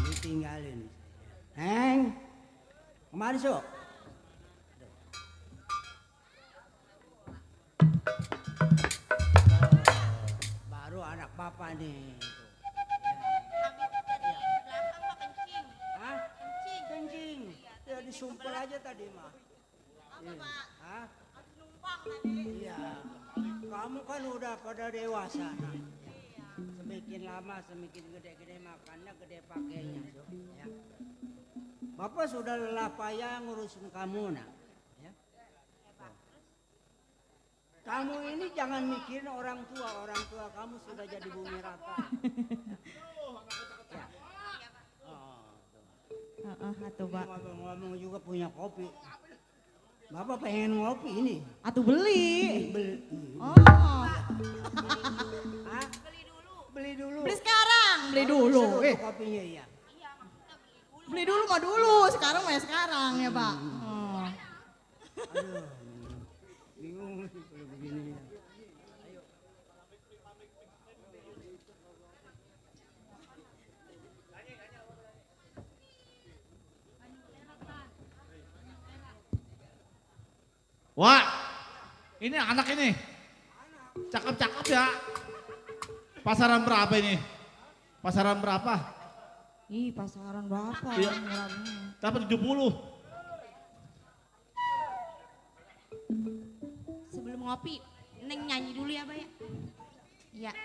Q: ditinggalin. Neng, kemari sok. Baru anak bapak nih. Hah? Kencing. Ya disumpel aja tadi mah. Hah? Iya. Kamu kan udah pada dewasa. Nah. Semakin lama semakin gede-gede makannya, gede pakainya. Ya. Bapak sudah lelah payah ngurusin kamu nak. Ya. Kamu ini jangan mikirin orang tua kamu sudah jadi bumi rata. Ngomong-ngomong juga punya kopi. Bapak pengen ngopi ini.
L: Atuh beli. Oh.
Q: Beli dulu.
L: Beli sekarang. Beli dulu.
Q: Kopinya iya.
L: Beli dulu mah dulu. Sekarang mah sekarang ya Pak. Oh.
Q: Aduh. Bingung kalau begini. Ayo.
G: Wah, ini anak ini. Cakep-cakep ya. Pasaran berapa ini? Pasaran berapa?
L: Ih, pasaran berapa?
G: Iya. Dapat 70.
F: Sebelum ngopi, Neng nyanyi dulu ya, Bay. Iya.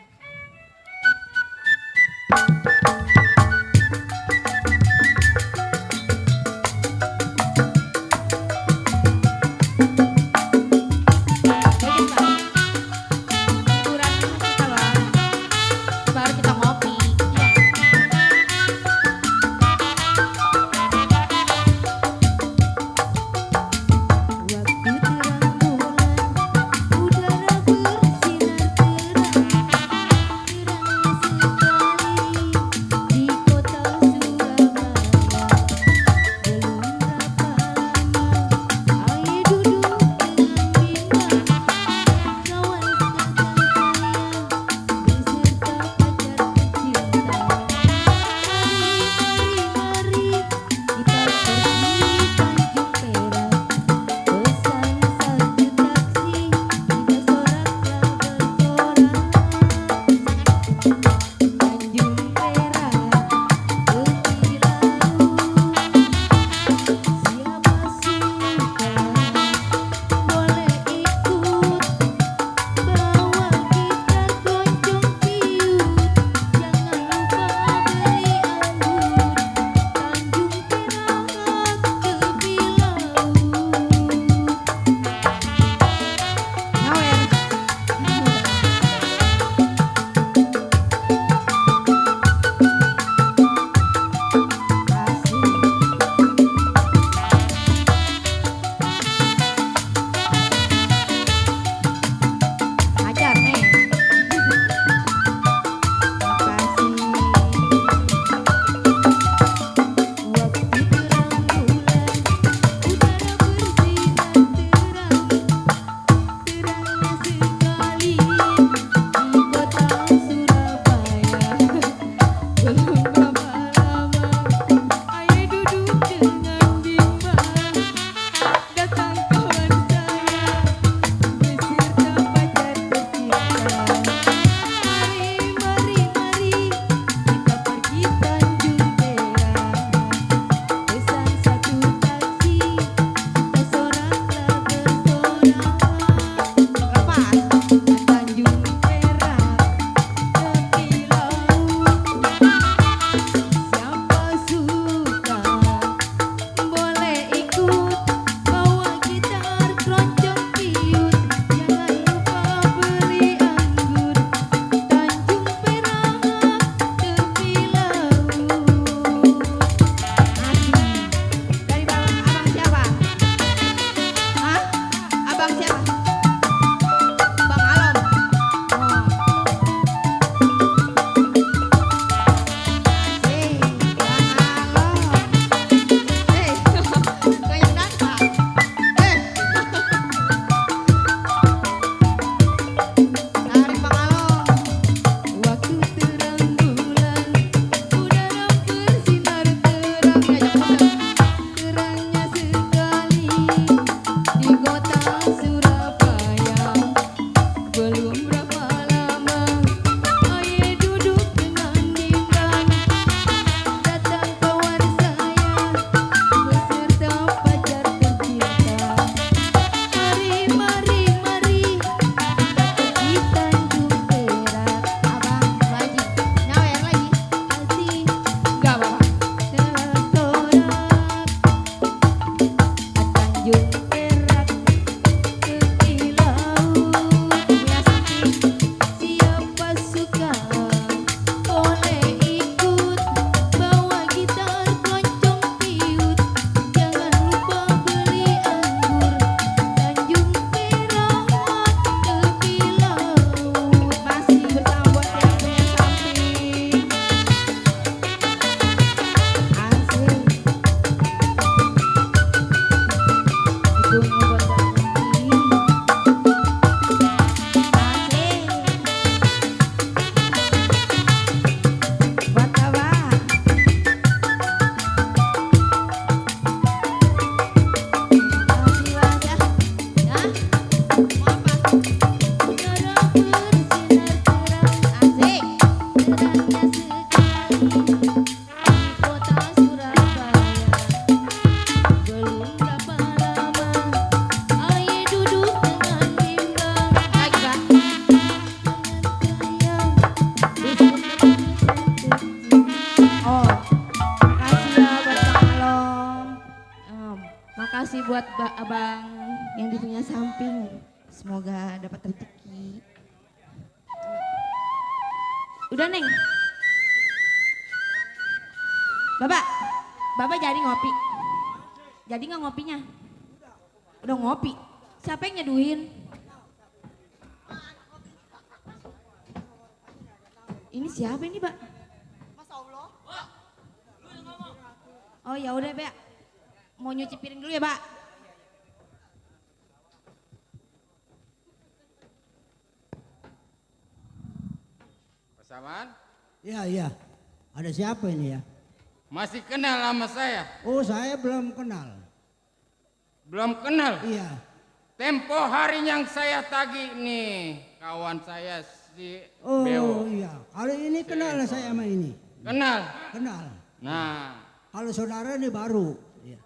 L: buat abang yang di punya samping. Semoga dapat rezeki. Udah Neng. Baba jadi ngopi. Jadi nggak ngopinya? Udah ngopi. Siapa yang nyeduhin? Ini siapa ini, Mbak?
F: Masya Allah.
L: Oh ya udah, Mbak. Mau nyuci piring dulu ya, Mbak.
E: Pasaman?
Q: Iya. Ada siapa ini ya?
E: Masih kenal sama saya?
Q: Oh, saya belum kenal.
E: Belum kenal?
Q: Iya.
E: Tempo hari yang saya tagih nih, kawan saya si
Q: Oh
E: Beo.
Q: iya, kali ini kenal saya sama ini.
E: Kenal?
Q: Kenal.
E: Nah.
Q: Kalau saudara ini baru.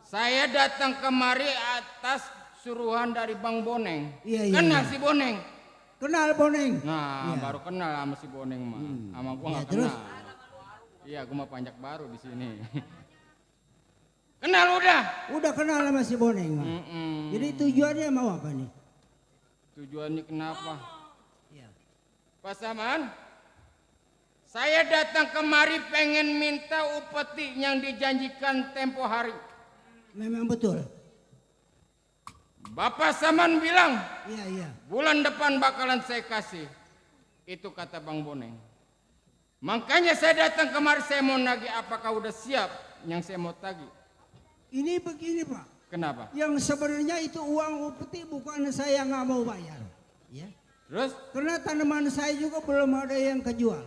E: Saya datang kemari atas suruhan dari Bang Boneng.
Q: Iya.
E: Kenal si Boneng?
Q: Kenal Boneng?
E: Nah, baru kenal sama si Boneng mah. Sama gua nggak
Q: terus?
E: kenal. Iya, gua mah panjak baru di sini. Kenal udah?
Q: Udah kenal sama si Boneng mah. Jadi tujuannya mau apa nih?
E: Tujuannya kenapa?
Q: Iya.
E: Pasaman, saya datang kemari pengen minta upeti yang dijanjikan tempo hari.
Q: Memang betul.
E: Bapak Saman bilang,
Q: Iya.
E: bulan depan bakalan saya kasih. Itu kata Bang Boneng. Makanya saya datang kemari, saya mau nagih, apakah udah siap yang saya mau tagih?
Q: Ini begini Pak.
E: Kenapa?
Q: Yang sebenarnya itu uang upeti bukan saya nggak mau bayar. Ya.
E: Terus?
Q: Karena tanaman saya juga belum ada yang kejual.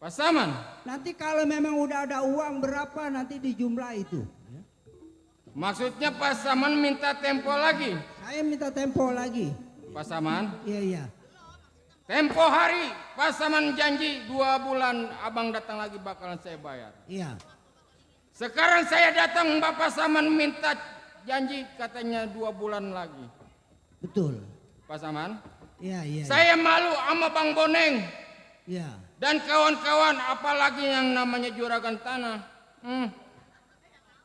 E: Pak Saman?
Q: Nanti kalau memang udah ada uang berapa nanti dijumlah itu.
E: Maksudnya Pak Saman minta tempo lagi?
Q: Saya minta tempo lagi.
E: Pak Saman?
Q: Iya.
E: Tempo hari, Pak Saman janji 2 bulan abang datang lagi bakalan saya bayar.
Q: Iya.
E: Sekarang saya datang Bapak Saman minta janji katanya 2 bulan lagi.
Q: Betul.
E: Pak Saman?
Q: Iya.
E: Saya malu sama Bang Boneng.
Q: Iya.
E: Dan kawan-kawan, apalagi yang namanya juragan tanah.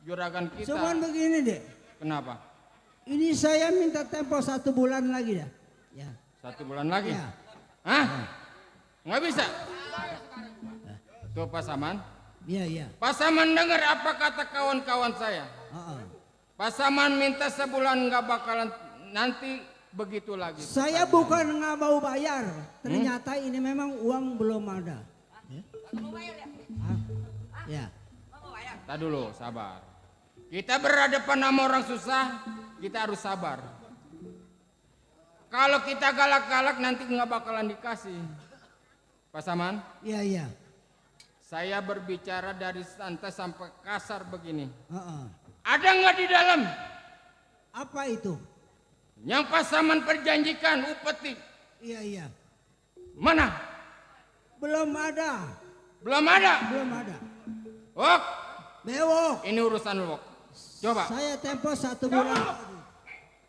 E: Juragan kita.
Q: Cuman begini deh.
E: Kenapa?
Q: Ini saya minta tempo 1 bulan lagi dah. Ya.
E: 1 bulan lagi?
Q: Ya.
E: Hah? Nggak bisa? Tuh Pak Saman.
Q: Iya.
E: Pak Saman dengar apa kata kawan-kawan saya. Pak Saman minta sebulan nggak bakalan, nanti begitu lagi.
Q: Saya bukan nggak mau bayar. Ternyata ini memang uang belum ada. Ya.
E: Tak dulu, sabar. Kita berhadapan sama orang susah, kita harus sabar. Kalau kita galak-galak nanti nggak bakalan dikasih. Pak Saman?
Q: Iya.
E: Saya berbicara dari santai sampai kasar begini.
Q: Heeh.
E: Ada nggak di dalam?
Q: Apa itu?
E: Yang Pak Saman perjanjikan upeti.
Q: Iya.
E: Mana?
Q: Belum ada.
E: Belum ada?
Q: Belum ada.
E: Wok.
Q: Bewok.
E: Ini urusan lu, Wok. Coba.
Q: Saya tempo 1 bulan.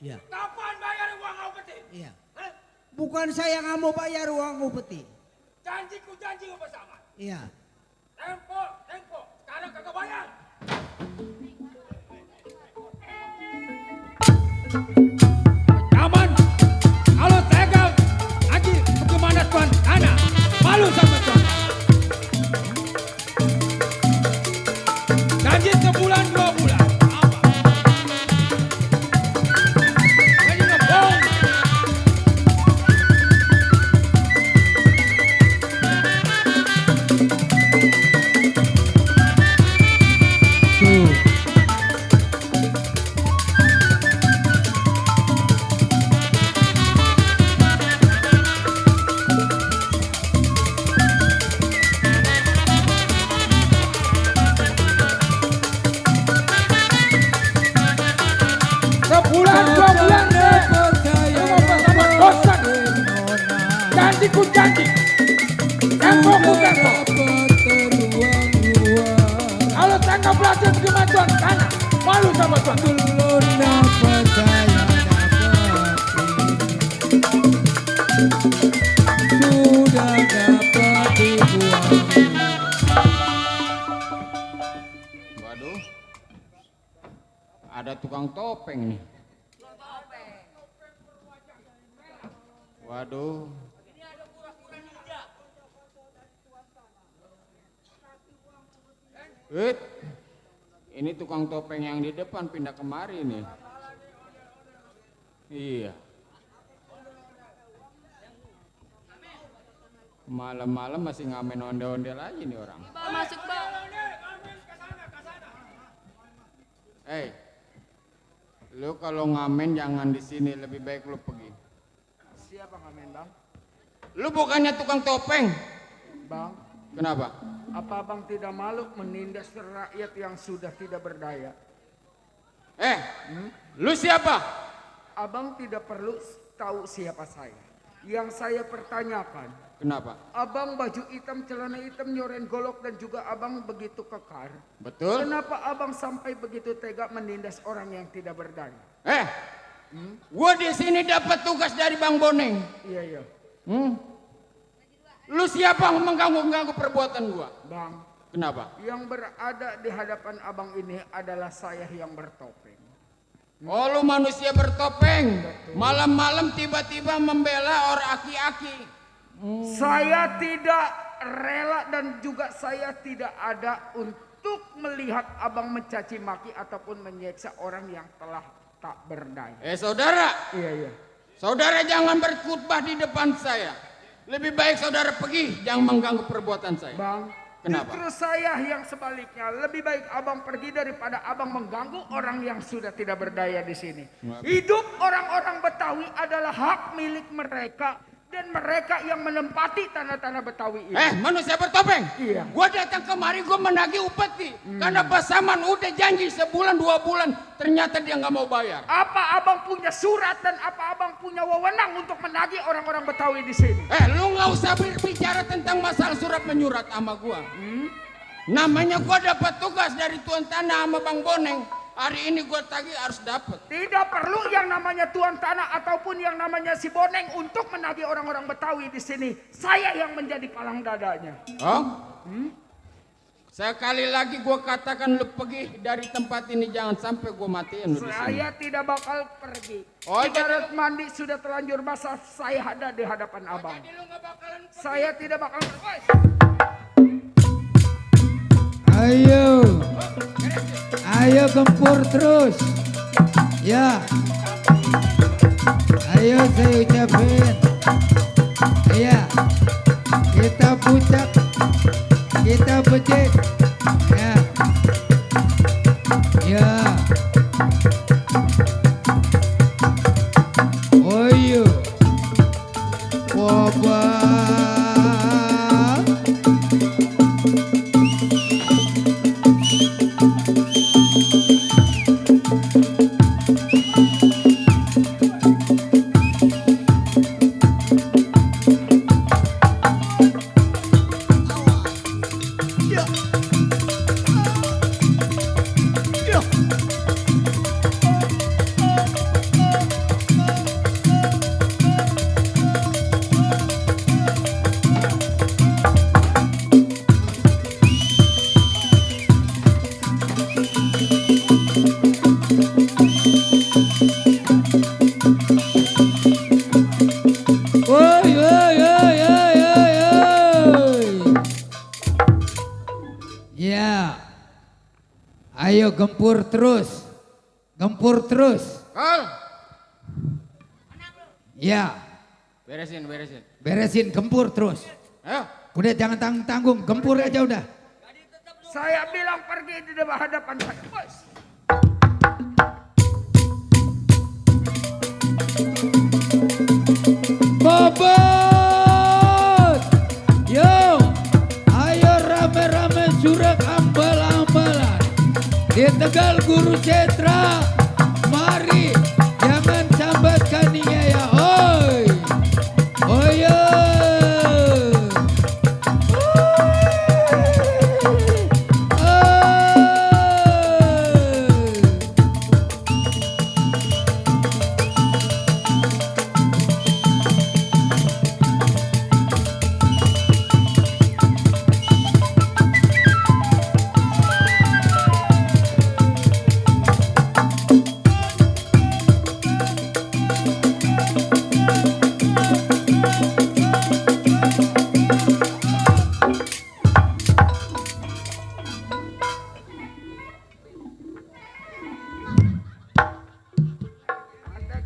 Q: Iya.
C: Kapan bayar uang upeti?
Q: Iya. Bukan saya nggak mau bayar uang upeti.
C: Janjiku janji bersama.
Q: Iya.
C: Tempo. Sekarang kagak bayar. Aman. Kalau tega, Haji bagaimana tuan? Ana, malu sama tuan. Janji sebulan 2 bulan. Jadi ngebohong. Sebulan 2 bulan deh. Sama bosan. Janjiku janji. Tempoku tempo. Kalau saya nggak belajar gimana tuan? Karena malu sama tuan. Belum dapat saya sudah dapat dibuang.
E: Waduh. Ada tukang topeng nih. Waduh. Ini tukang topeng yang di depan pindah kemari nih. Iya. Malam-malam masih ngamen ondel-ondel aja nih orang.
O: Masuk bang.
E: Lu kalau ngamen jangan di sini, lebih baik lu pergi.
K: Siapa ngamen bang?
E: Lu bukannya tukang topeng?
K: Bang.
E: Kenapa?
K: Apa abang tidak malu menindas rakyat yang sudah tidak berdaya?
E: Lu siapa?
K: Abang tidak perlu tahu siapa saya. Yang saya pertanyakan,
E: kenapa?
K: Abang baju hitam, celana hitam, nyoren golok dan juga abang begitu kekar.
E: Betul.
K: Kenapa abang sampai begitu tega menindas orang yang tidak berdaya?
E: Gua di sini dapat tugas dari Bang Boneng.
K: Iya.
E: Lu siapa yang mengganggu-ganggu perbuatan gua?
K: Bang.
E: Kenapa?
K: Yang berada di hadapan abang ini adalah saya yang bertopeng.
E: Oh, lu manusia bertopeng. Malam-malam tiba-tiba membela orang aki-aki.
K: Saya tidak rela dan juga saya tidak ada untuk melihat abang mencaci maki ataupun menyiksa orang yang telah tak berdaya.
E: Saudara.
K: Iya.
E: Saudara jangan berkhutbah di depan saya. Lebih baik saudara pergi, jangan mengganggu perbuatan saya.
K: Bang,
E: kenapa?
K: Justru saya yang sebaliknya. Lebih baik abang pergi daripada abang mengganggu orang yang sudah tidak berdaya di sini. Hidup orang-orang Betawi adalah hak milik mereka. Dan mereka yang menempati tanah-tanah Betawi ini.
E: Manusia bertopeng?
K: Iya.
E: Gua datang kemari gua menagih upeti. Karena Pasaman udah janji sebulan 2 bulan. Ternyata dia nggak mau bayar.
K: Apa abang punya surat dan apa abang punya wewenang untuk menagih orang-orang Betawi di sini?
E: Lu nggak usah berbicara tentang masalah surat menyurat sama gua. Namanya gua dapat tugas dari Tuan Tanah sama Bang Boneng. Hari ini gua tagih harus dapat.
K: Tidak perlu yang namanya Tuan Tanah ataupun yang namanya si Boneng untuk menagih orang-orang Betawi di sini. Saya yang menjadi palang dadanya.
E: Sekali lagi gua katakan lu pergi dari tempat ini, jangan sampai gua matiin lu di sini.
K: Saya tidak bakal pergi.
E: Oh,
K: ibarat mandi sudah terlanjur basah, saya ada di hadapan abang. Saya tidak bakal pergi.
B: Ayo gempur terus. Ya. Ayo saya ucapin. Ya. Kita puncak. Kita becek. Ya. Ya. Oh iya. Wabah. Ayo gempur terus. Gempur terus.
E: Kal.
B: Ya.
E: Beresin.
B: Beresin, gempur terus.
E: Ayo.
B: Udah jangan tanggung-tanggung, gempur aja udah.
K: Saya bilang pergi di depan hadapan saya. Bos.
B: Bobot. Yo. Ayo rame-rame surak ambal-ambalan. Di Tegal Guru Cetra, mari jangan sambat kaninya ya, oi, oi,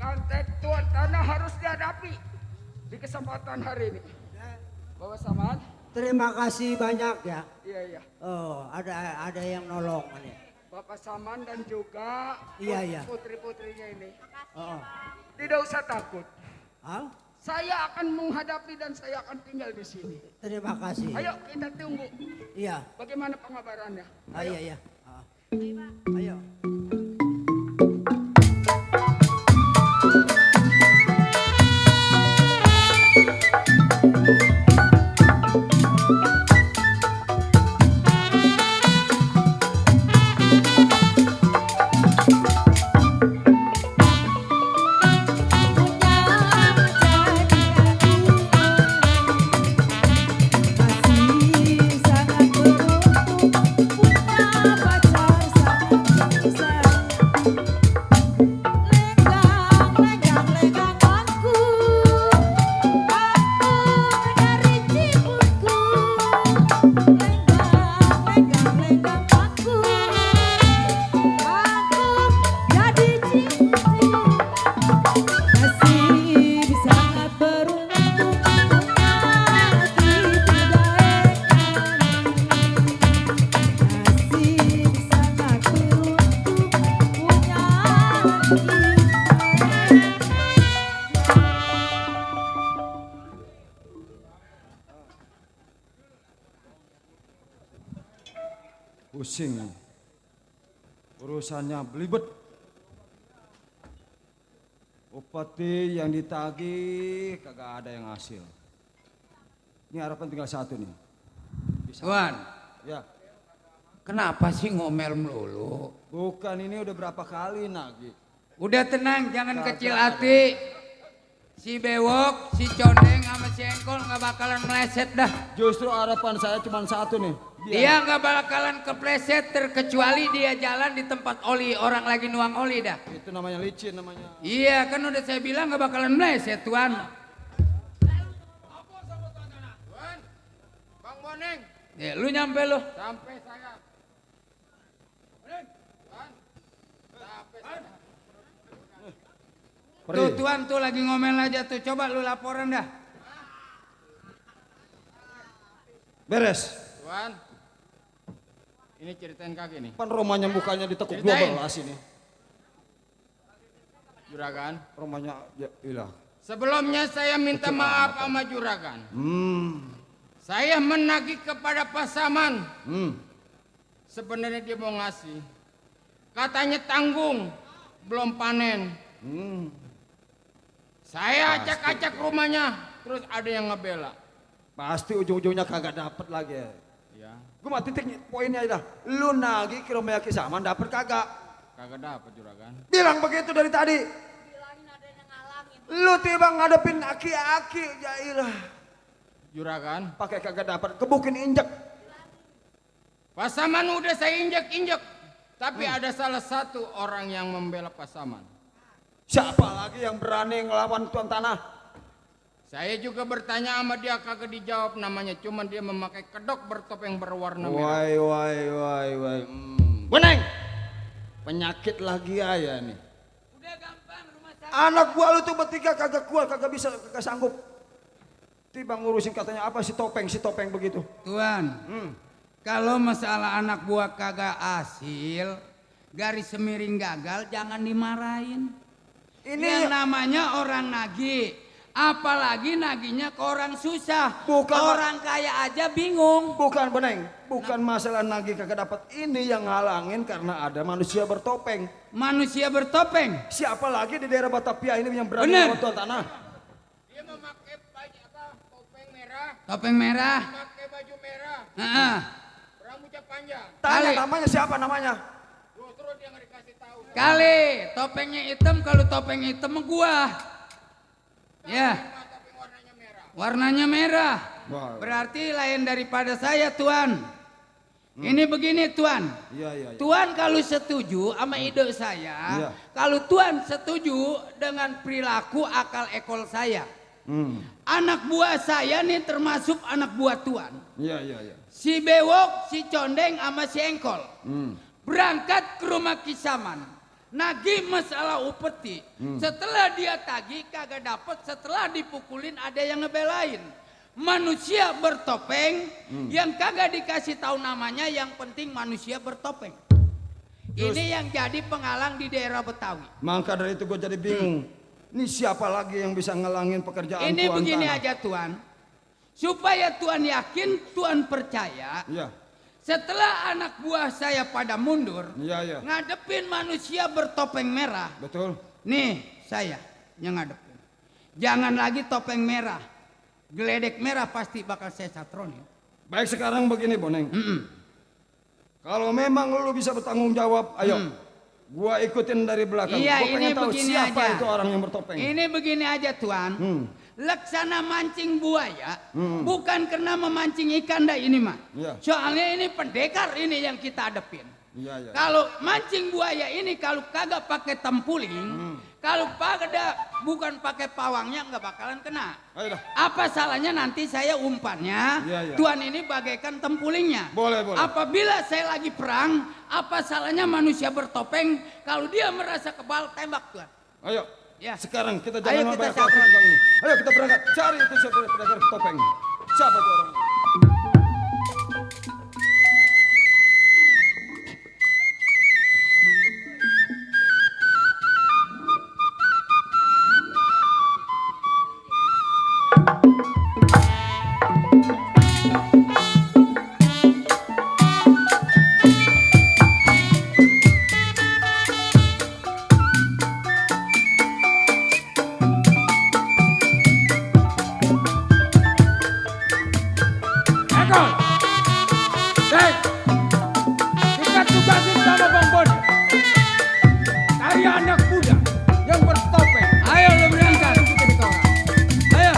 K: antek tuan tanah harus dihadapi di kesempatan hari ini. Bapak Saman.
Q: Terima kasih banyak ya.
K: Iya, iya.
Q: Oh, ada yang nolong nih.
K: Bapak Saman dan juga
Q: Iya.
K: putri-putrinya ini.
Q: Oh.
K: Tidak usah takut.
Q: Hah?
K: Saya akan menghadapi dan saya akan tinggal di sini.
Q: Terima kasih.
K: Ayo kita tunggu.
Q: Iya.
K: Bagaimana pengabarannya?
Q: Iya. Ayo.
K: Pusing. Urusannya belibet. Upeti yang ditagih kagak ada yang hasil. Ini harapan tinggal satu nih.
A: Tuan.
K: Ya.
A: Kenapa sih ngomel melulu?
K: Bukan, ini udah berapa kali nagih.
A: Udah tenang, jangan
K: Kagak
A: kecil
K: ada.
A: hati. Si Bewok, si Condeng sama si Engkol nggak bakalan meleset dah.
K: Justru harapan saya cuma satu nih.
A: Dia nggak bakalan kepleset terkecuali dia jalan di tempat oli, orang lagi nuang oli dah.
K: Itu namanya licin namanya.
A: Iya kan udah saya bilang nggak bakalan meleset tuan.
E: Bang Boneng.
A: Ya, lu nyampe lu.
E: Sampai saya.
A: Tuh tuan tuh lagi ngomel aja tuh, coba lu laporan dah.
K: Beres.
E: Tuan. Ini ceritain kaki nih.
K: Pan romanya mukanya ditekuk
E: Ceritain.
K: 12 ini.
E: Juragan.
K: Romanya ya ilah.
E: Sebelumnya saya minta maaf sama Juragan. Saya menagih kepada Pasaman. Sebenarnya dia mau ngasih. Katanya tanggung, belum panen. Saya acak-acak rumahnya, terus ada yang ngebela.
K: Pasti ujung-ujungnya kagak dapet lagi.
E: Ya.
K: Gue mah titik poinnya dah. Lu nagih ke rumah Ki Saman dapet kagak?
E: Kagak dapet Juragan.
K: Bilang begitu dari tadi. Lu tiba ngadepin aki-aki, jailah.
E: Juragan.
K: Pakai kagak dapet, kebukin injek.
E: Pasaman udah saya injek-injek. Tapi ada salah satu orang yang membela Pasaman.
K: Siapa lagi yang berani ngelawan tuan tanah?
E: Saya juga bertanya sama dia kagak dijawab namanya. Cuman dia memakai kedok bertopeng berwarna merah.
K: Wai. Beneng. Penyakit lagi aja nih. Anak gua lu tuh bertiga kagak kuat, kagak bisa, kagak sanggup. Tiba ngurusin katanya apa si topeng begitu.
A: Tuan, kalau masalah anak buah kagak hasil, garis semiring gagal, jangan dimarahin. Ini yang namanya orang nagih, apalagi nagihnya ke orang susah.
K: Bukan
A: orang kaya aja bingung.
K: Bukan Beneng, bukan masalah nagih kagak dapat. Ini yang ngalangin karena ada manusia bertopeng.
A: Manusia bertopeng?
K: Siapa lagi di daerah Batavia ini yang berani
A: Bener.
K: ngelawan tuan tanah?
E: Dia memakai baju apa? Topeng merah.
A: Topeng merah.
E: Memakai baju merah.
A: Heeh.
E: Rambutnya panjang.
K: Tanya namanya siapa namanya?
E: Terus dia nggak dikasih tahu.
A: Kali topengnya hitam, kalau topeng hitam mah gua. Ya. Warnanya merah. Berarti lain daripada saya, Tuan. Ini begini, Tuan.
K: Iya.
A: Tuan kalau setuju sama ide saya, kalau Tuan setuju dengan perilaku akal ekol saya. Anak buah saya nih termasuk anak buah Tuan.
K: Iya.
A: Si Bewok, si Condeng sama si Engkol. Berangkat ke rumah Kisaman. nagih masalah upeti. Setelah dia tagih kagak dapet, setelah dipukulin ada yang ngebelain. Manusia bertopeng yang kagak dikasih tahu namanya, yang penting manusia bertopeng. Ini yang jadi penghalang di daerah Betawi.
K: Maka dari itu gue jadi bingung. Ini siapa lagi yang bisa ngelangin pekerjaan
A: Ini
K: Tuan
A: begini
K: Tanah?
A: aja Tuan. Supaya Tuan yakin, Tuan percaya.
K: Iya.
A: Setelah anak buah saya pada mundur,
K: Iya.
A: ngadepin manusia bertopeng merah.
K: Betul.
A: Nih saya yang ngadepin. Jangan lagi topeng merah. Geledek merah pasti bakal saya satronin.
K: Baik, sekarang begini Boneng. Kalau memang lu bisa bertanggung jawab, ayo. Gua ikutin dari belakang.
A: Iya,
K: Gua
A: ini
K: pengen tahu
A: begini
K: siapa
A: aja.
K: itu orang yang bertopeng.
A: Ini begini aja Tuan. Laksana mancing buaya bukan karena memancing ikan dah ini mah.
K: Iya.
A: Soalnya ini pendekar ini yang kita hadepin.
K: Iya.
A: Kalau mancing buaya ini kalau kagak pakai tempuling, kalau pada bukan pakai pawangnya nggak bakalan kena.
K: Ayo dah.
A: Apa salahnya nanti saya umpannya,
K: Iya.
A: Tuan ini bagaikan tempulingnya.
K: Boleh.
A: Apabila saya lagi perang, apa salahnya manusia bertopeng kalau dia merasa kebal tembak Tuan.
K: Ayo.
A: Ya.
K: Sekarang kita
A: Ayo
K: jangan
A: kita
K: membayar pekerjaan ini. Ayo kita berangkat cari itu siapa pedagang topeng. Siapa tuh orang?
C: Ekor, Dek, kita tugasin sama Bang Boni. Cari anak muda yang bertopeng.
A: Ayo lu berangkat.
C: Ayo.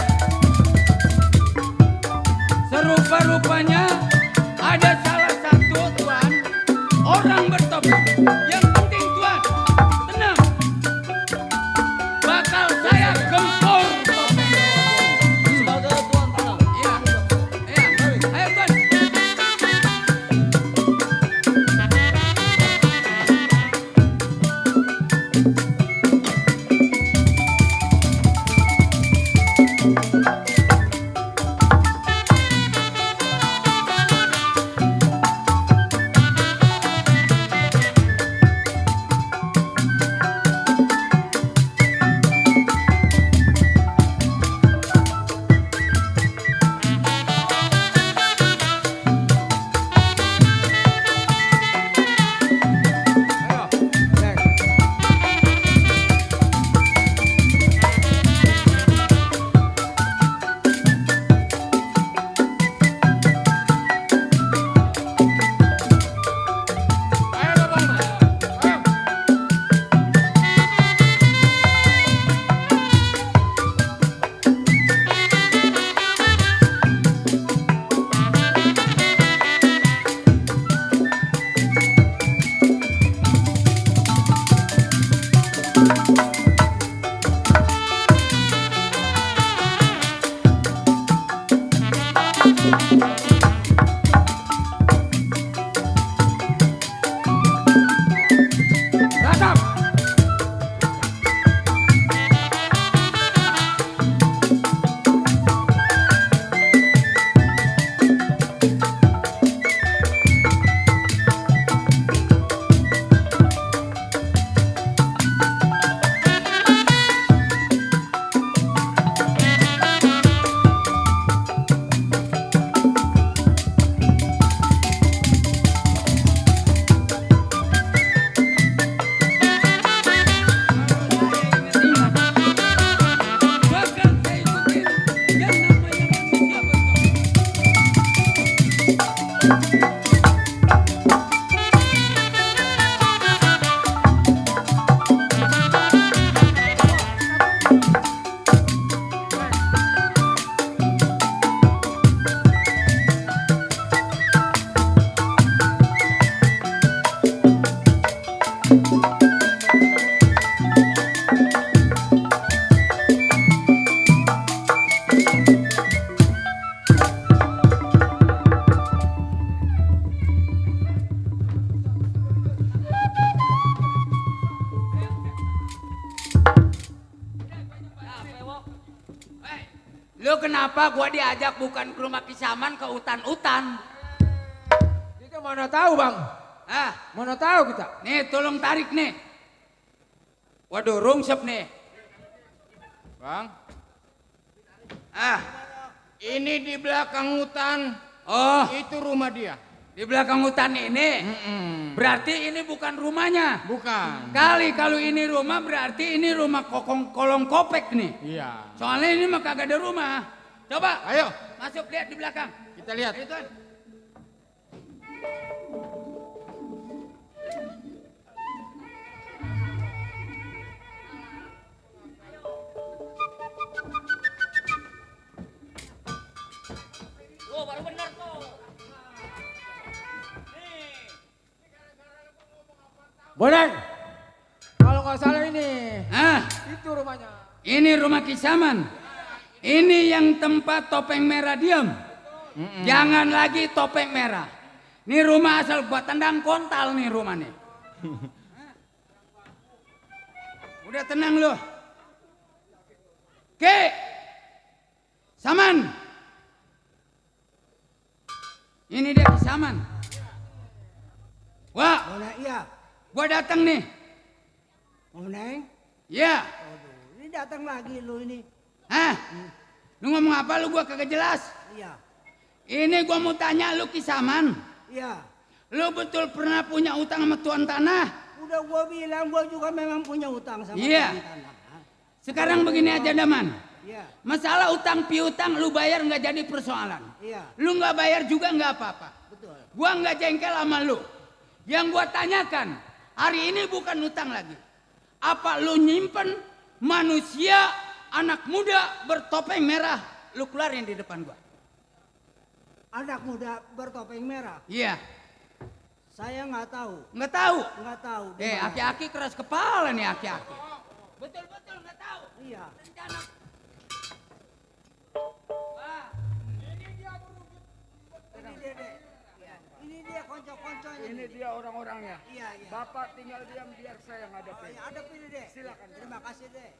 A: Lu kenapa gua diajak bukan ke rumah Kisaman, ke hutan-hutan?
B: Kita mana tahu bang? Mana tahu kita?
A: Nih tolong tarik nih. Waduh rungsep nih.
E: Bang. Ini di belakang hutan.
A: Oh.
E: Itu rumah dia.
A: Di belakang hutan ini? Berarti ini bukan rumahnya?
E: Bukan.
A: Kali kalau ini rumah berarti ini rumah kolong kopek nih.
E: Iya.
A: Soalnya ini mah kagak ada rumah. Coba.
E: Ayo.
A: Masuk lihat di belakang.
E: Kita lihat.
A: Ayo Tuan.
D: Oh, baru benar tuh.
B: Bonang, kalau nggak salah ini. Itu rumahnya.
A: Ini rumah Kisaman. Ini yang tempat topeng merah diam. Jangan lagi topeng merah. Ini rumah asal buat tendang kontal nih rumah nih. Udah tenang lu. Oke. Saman. Ini dia Kisaman. Wah.
Q: Bona iya.
A: Gua datang nih.
Q: Mau Neng?
A: Iya.
Q: Ini datang lagi lu ini.
A: Hah? Lu ngomong apa lu gua kagak jelas?
Q: Iya.
A: Ini gua mau tanya lu Kisaman.
Q: Iya.
A: Lu betul pernah punya utang sama tuan tanah?
Q: Udah gua bilang gua juga memang punya utang sama
A: Iya.
Q: tuan tanah.
A: Sekarang begini aja Daman.
Q: Iya.
A: Masalah utang piutang lu bayar nggak jadi persoalan.
Q: Iya.
A: Lu nggak bayar juga nggak apa-apa.
Q: Betul.
A: Gua nggak jengkel sama lu. Yang gua tanyakan, hari ini bukan utang lagi. Apa lu nyimpen manusia anak muda bertopeng merah lu keluarin di depan gua?
Q: Anak muda bertopeng merah.
A: Iya.
Q: Saya nggak tahu.
A: Nggak tahu?
Q: Nggak tahu.
A: Aki-aki keras kepala nih aki-aki. Betul-betul nggak tahu.
Q: Iya.
A: Rencana.
Q: Ini dia konco-konconya.
K: Ini dia orang-orangnya.
Q: Iya, iya.
K: Bapak tinggal diam biar saya ngadepin.
Q: Ya, hadapin deh.
K: Silakan.
Q: Terima kasih deh.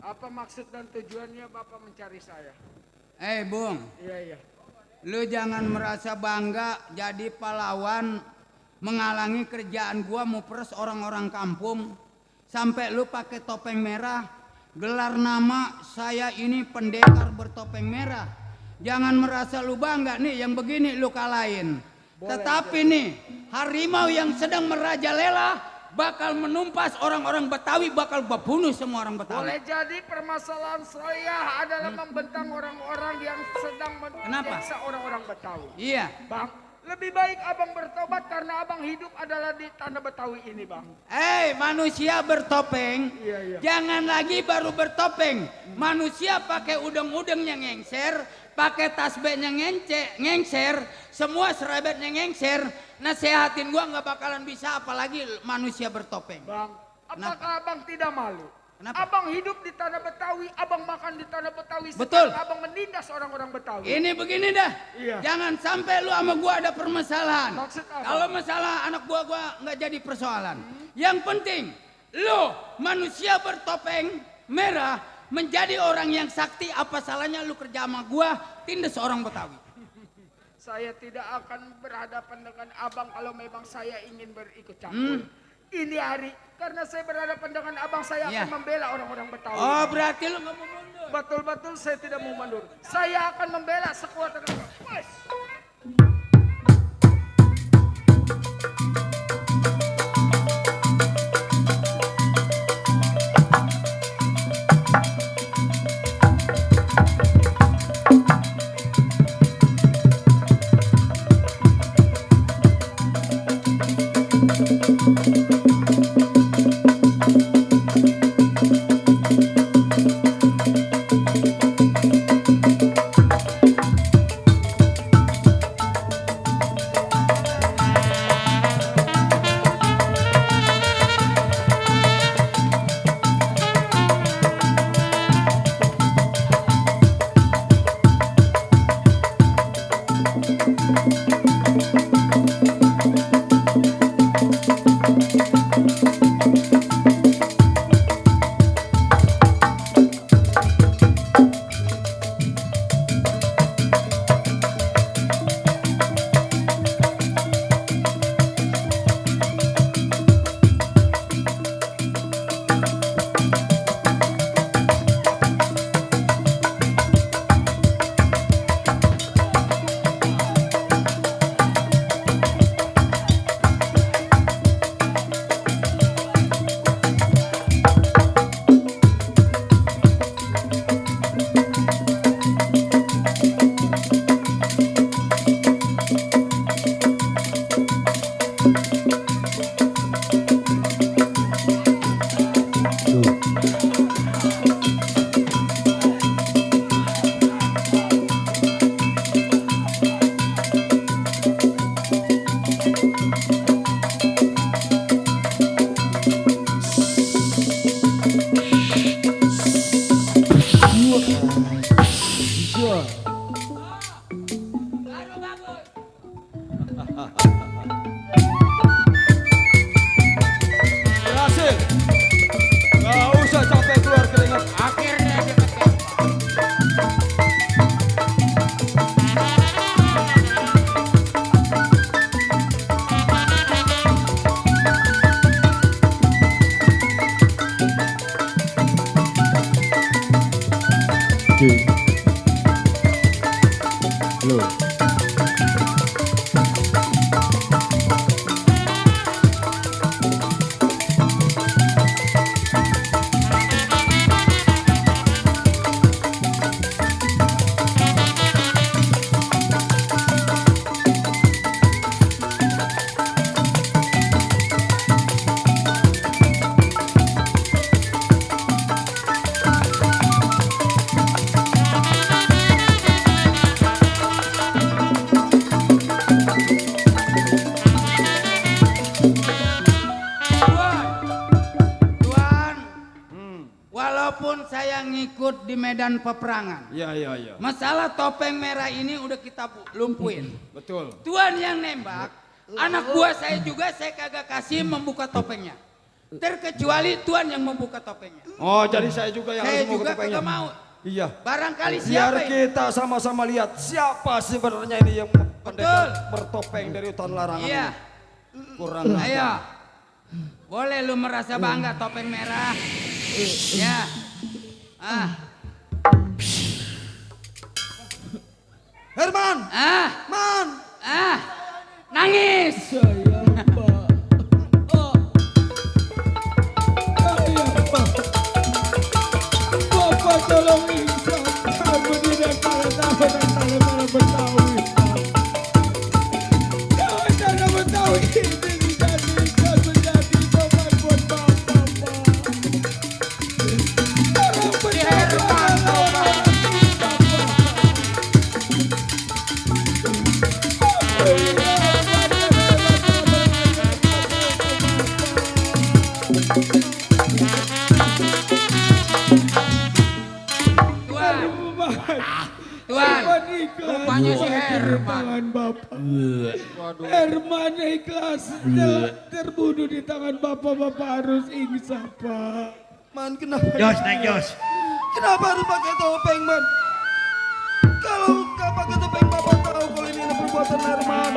K: Apa maksud dan tujuannya Bapak mencari saya?
A: Bung.
K: Iya, iya.
A: Lu jangan merasa bangga jadi pahlawan menghalangi kerjaan gua mupres orang-orang kampung sampai lu pakai topeng merah, gelar nama saya ini pendekar bertopeng merah. Jangan merasa lu bangga nih yang begini lu kalahin. Tetapi nih harimau yang sedang merajalela bakal menumpas orang-orang Betawi, bakal bunuh semua orang Betawi.
K: Boleh jadi permasalahan saya adalah membentang orang-orang yang sedang menyiksa orang-orang Betawi.
A: Iya.
K: Bang, lebih baik abang bertobat karena abang hidup adalah di tanah Betawi ini, Bang.
A: Manusia bertopeng,
K: Iya.
A: jangan lagi baru bertopeng. Manusia pakai udeng-udengnya ngengser, pakai tasbihnya ngengser, semua serabetnya ngengser. Nasehatin gua nggak bakalan bisa, apalagi manusia bertopeng.
K: Bang, apakah abang tidak malu?
A: Kenapa?
K: Abang hidup di tanah Betawi, abang makan di tanah Betawi,
A: Betul.
K: sekarang abang menindas orang-orang Betawi.
A: Ini begini dah,
K: Iya.
A: jangan sampai lu sama gua ada permasalahan.
K: Maksud apa?
A: Kalau masalah anak gua nggak jadi persoalan. Yang penting, lu manusia bertopeng merah menjadi orang yang sakti. Apa salahnya lu kerja sama gua tindas orang Betawi?
K: Saya tidak akan berhadapan dengan abang kalau memang saya ingin berikut campur. Ini hari, karena saya berhadapan dengan abang, saya
A: Iya.
K: akan membela orang-orang Betawi.
A: Oh, berarti lu nggak mau mundur?
K: Betul-betul saya tidak mau mundur. Saya akan membela sekuat tenaga. Wes.
A: walaupun saya ngikut di medan peperangan.
K: Iya.
A: Masalah topeng merah ini udah kita lumpuin.
K: Betul.
A: Tuan yang nembak, anak buah saya juga saya kagak kasih membuka topengnya. Terkecuali Tuan yang membuka topengnya.
K: Oh, jadi saya juga yang
A: Saya
K: harus membuka
A: juga
K: topengnya.
A: kagak mau.
K: Iya.
A: Barangkali
K: Biar
A: siapa ini?
K: kita sama-sama lihat siapa sebenarnya ini yang pendekar bertopeng dari hutan larangan.
A: Iya.
K: ini. Kurang ajar.
A: Ayo. Boleh lu merasa bangga topeng merah? Ya.
K: Herman. Man.
A: Nangis.
B: Bapak tolong insaf, aku tidak salah tahu dan salah para Betawi. Jangan Betawi ini dijadikan menjadi beban buat Bapak, Pak. Orang benar lawan
A: Tuan,
B: rupanya si Herman. Bapak. Herman ikhlas terbunuh di tangan Bapak harus insaf, Pak.
K: Man, kenapa?
R: Jos, naik Jos.
K: Kenapa harus pakai topeng, Man? Kalau nggak pakai topeng, Bapak tahu kalau ini perbuatan Herman.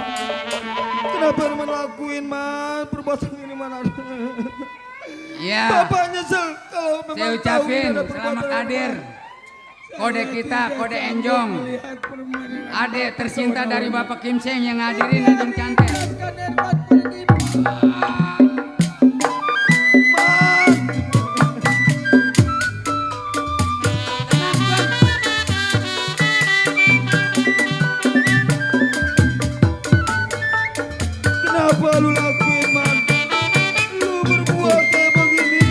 K: Kenapa Herman lakuin, Man? Perbuatan ini mana?
A: Iya.
K: Bapak nyesel kalau memang
A: Saya
K: tahu
A: ucapin
K: ini ada
A: selamat
K: perbuatan
A: hadir.
K: Herman.
A: Kode kita, kode Enjong. Adek tercinta dari Bapak Kim Seng yang hadirin Enjong Cantik.
K: Kenapa lu lakuin, Man? Lu berbuat kayak begini.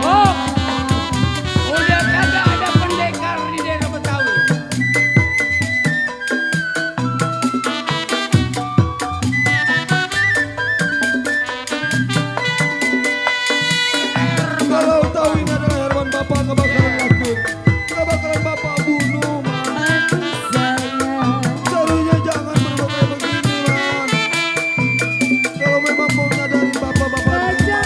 A: Oh, udah kagak ada pendekar di daerah Betawi.
K: Kalau tahu ini adalah Herman, Bapak nggak bakalan lakuin. Nggak bakalan Bapak bunuh, Man. Seharusnya jangan berbuat kayak begini, Man. Kalau memang mau nyadarin Bapak
O: Baca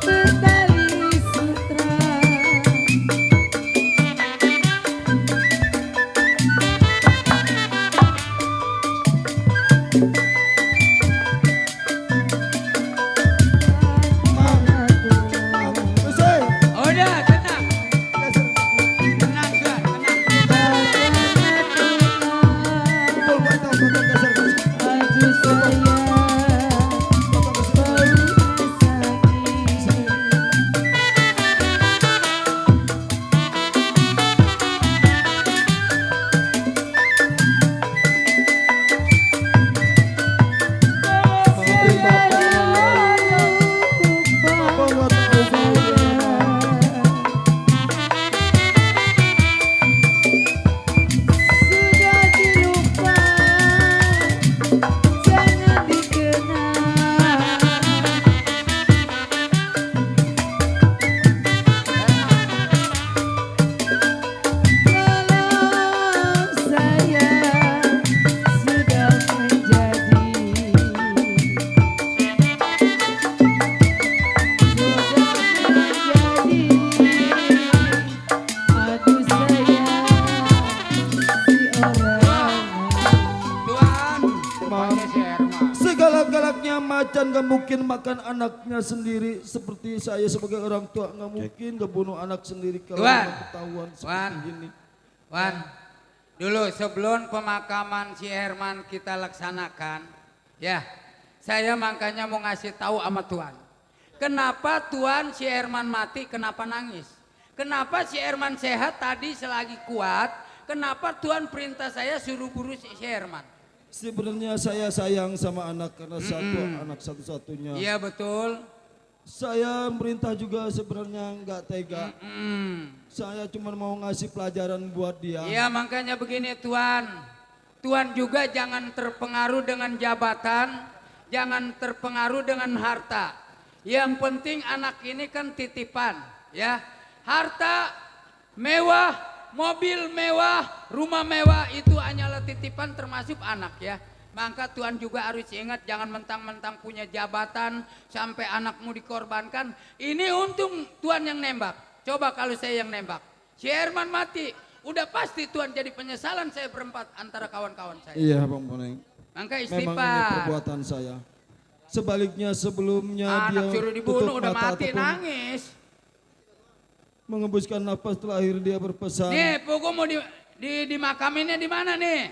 O: bertali sutra.
A: Udah, tenang. Tenang, Tuan, tenang.
O: Aduh saya sudah dilupa, jangan dikenang. Kalau saya sudah menjadi aduh saya
K: Segalak-galaknya macan gak mungkin makan anaknya sendiri. Seperti saya sebagai orang tua gak mungkin gak bunuh anak sendiri kalau
A: Tuan,
K: memang ketahuan
A: Wan,
K: seperti ini.
A: Wan, dulu sebelum pemakaman si Herman kita laksanakan, ya, saya makanya mau ngasih tahu sama Tuan. Kenapa Tuan si Herman mati, kenapa nangis? Kenapa si Herman sehat tadi selagi kuat, kenapa Tuan perintah saya suruh buru si Herman?
K: Sebenarnya saya sayang sama anak karena satu anak satu-satunya.
A: Iya betul.
K: Saya merintah juga sebenarnya nggak tega. Saya cuma mau ngasih pelajaran buat dia.
A: Iya makanya begini Tuan. Tuan juga jangan terpengaruh dengan jabatan, jangan terpengaruh dengan harta. Yang penting anak ini kan titipan, ya. Harta mewah, mobil mewah, rumah mewah itu hanyalah titipan termasuk anak, ya. Maka Tuhan juga harus ingat jangan mentang-mentang punya jabatan sampai anakmu dikorbankan. Ini untung Tuhan yang nembak. Coba kalau saya yang nembak. Si Herman mati, udah pasti Tuhan jadi penyesalan saya berempat antara kawan-kawan saya.
R: Iya Bang Boneng.
A: Maka
R: Memang ini
A: istighfar.
R: perbuatan saya. Sebaliknya sebelumnya
A: Anak
R: dia
A: suruh dibunuh
R: tutup
A: udah
R: mata
A: mati
R: ataupun
A: nangis.
R: mengembuskan nafas terakhir dia berpesan.
A: Nih, pokok mau dimakaminnya di mana nih?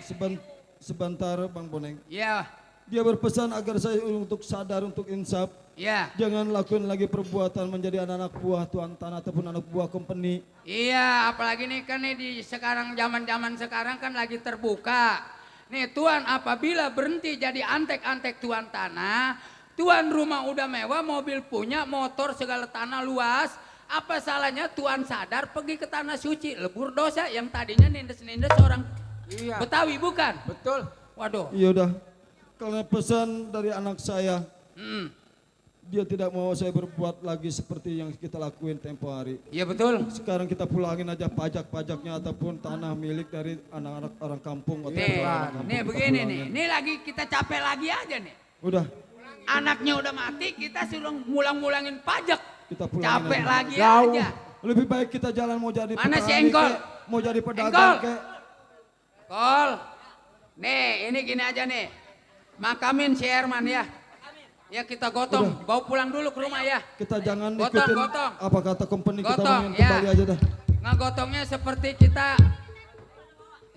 R: Sebentar Bang Boneng.
A: Ya.
R: Dia berpesan agar saya untuk sadar, untuk insaf.
A: Ya.
R: Jangan lakuin lagi perbuatan menjadi anak buah tuan tanah ataupun anak buah company.
A: Iya, apalagi nih kan nih di sekarang zaman sekarang kan lagi terbuka. Nih Tuan apabila berhenti jadi antek-antek tuan tanah, tuan rumah udah mewah, mobil punya, motor segala tanah luas, apa salahnya Tuan sadar pergi ke tanah suci, lebur dosa yang tadinya nindes-nindes orang Betawi bukan?
K: Betul.
A: Waduh.
R: Iya udah, karena pesan dari anak saya, dia tidak mau saya berbuat lagi seperti yang kita lakuin tempo hari.
A: Iya betul.
R: Sekarang kita pulangin aja pajak-pajaknya ataupun tanah milik dari anak-anak orang kampung. Atau
A: Nih,
R: orang kampung
A: nih
R: kita
A: begini
R: pulangin.
A: nih, ini lagi kita capek lagi aja nih.
R: Udah,
A: Anaknya udah mati, kita suruh ngulang-ngulangin pajak.
R: kita pulangin
A: Capek
R: aja.
A: lagi aja.
R: Lebih baik kita jalan mau jadi
A: Mana si
R: petani
A: Engkol?
R: kek, mau jadi
A: Engkol.
R: pedagang kek.
A: Kol, nih ini gini aja nih, makamin si Herman ya. Ya kita gotong, bawa pulang dulu ke rumah ya.
R: Kita jangan
A: Gotong,
R: ikutin
A: gotong.
R: apa kata company, kita
A: Gotong,
R: main
A: ya.
R: kembali aja dah.
A: Ngegotongnya seperti kita,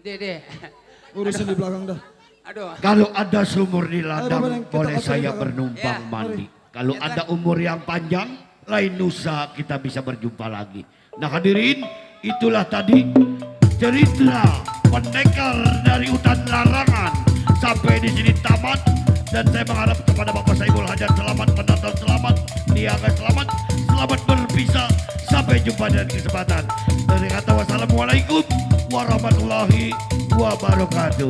A: deh.
R: Urusin di belakang dah.
A: Aduh.
S: Kalau ada sumur di ladang,
R: Aduh, kita
S: boleh
R: atur
S: saya
R: di
S: bernumpang
A: Ya.
S: mandi. Kalau
A: Ya,
S: ada umur yang panjang, lain lusa kita bisa berjumpa lagi. Nah hadirin, itulah tadi cerita pendekar dari hutan larangan sampai di sini tamat. Dan saya mengharap kepada Bapak Saiful Hajat selamat menonton, selamat niaga, selamat berpisah. Sampai jumpa dan kesempatan. Dari kata wassalamualaikum warahmatullahi wabarakatuh.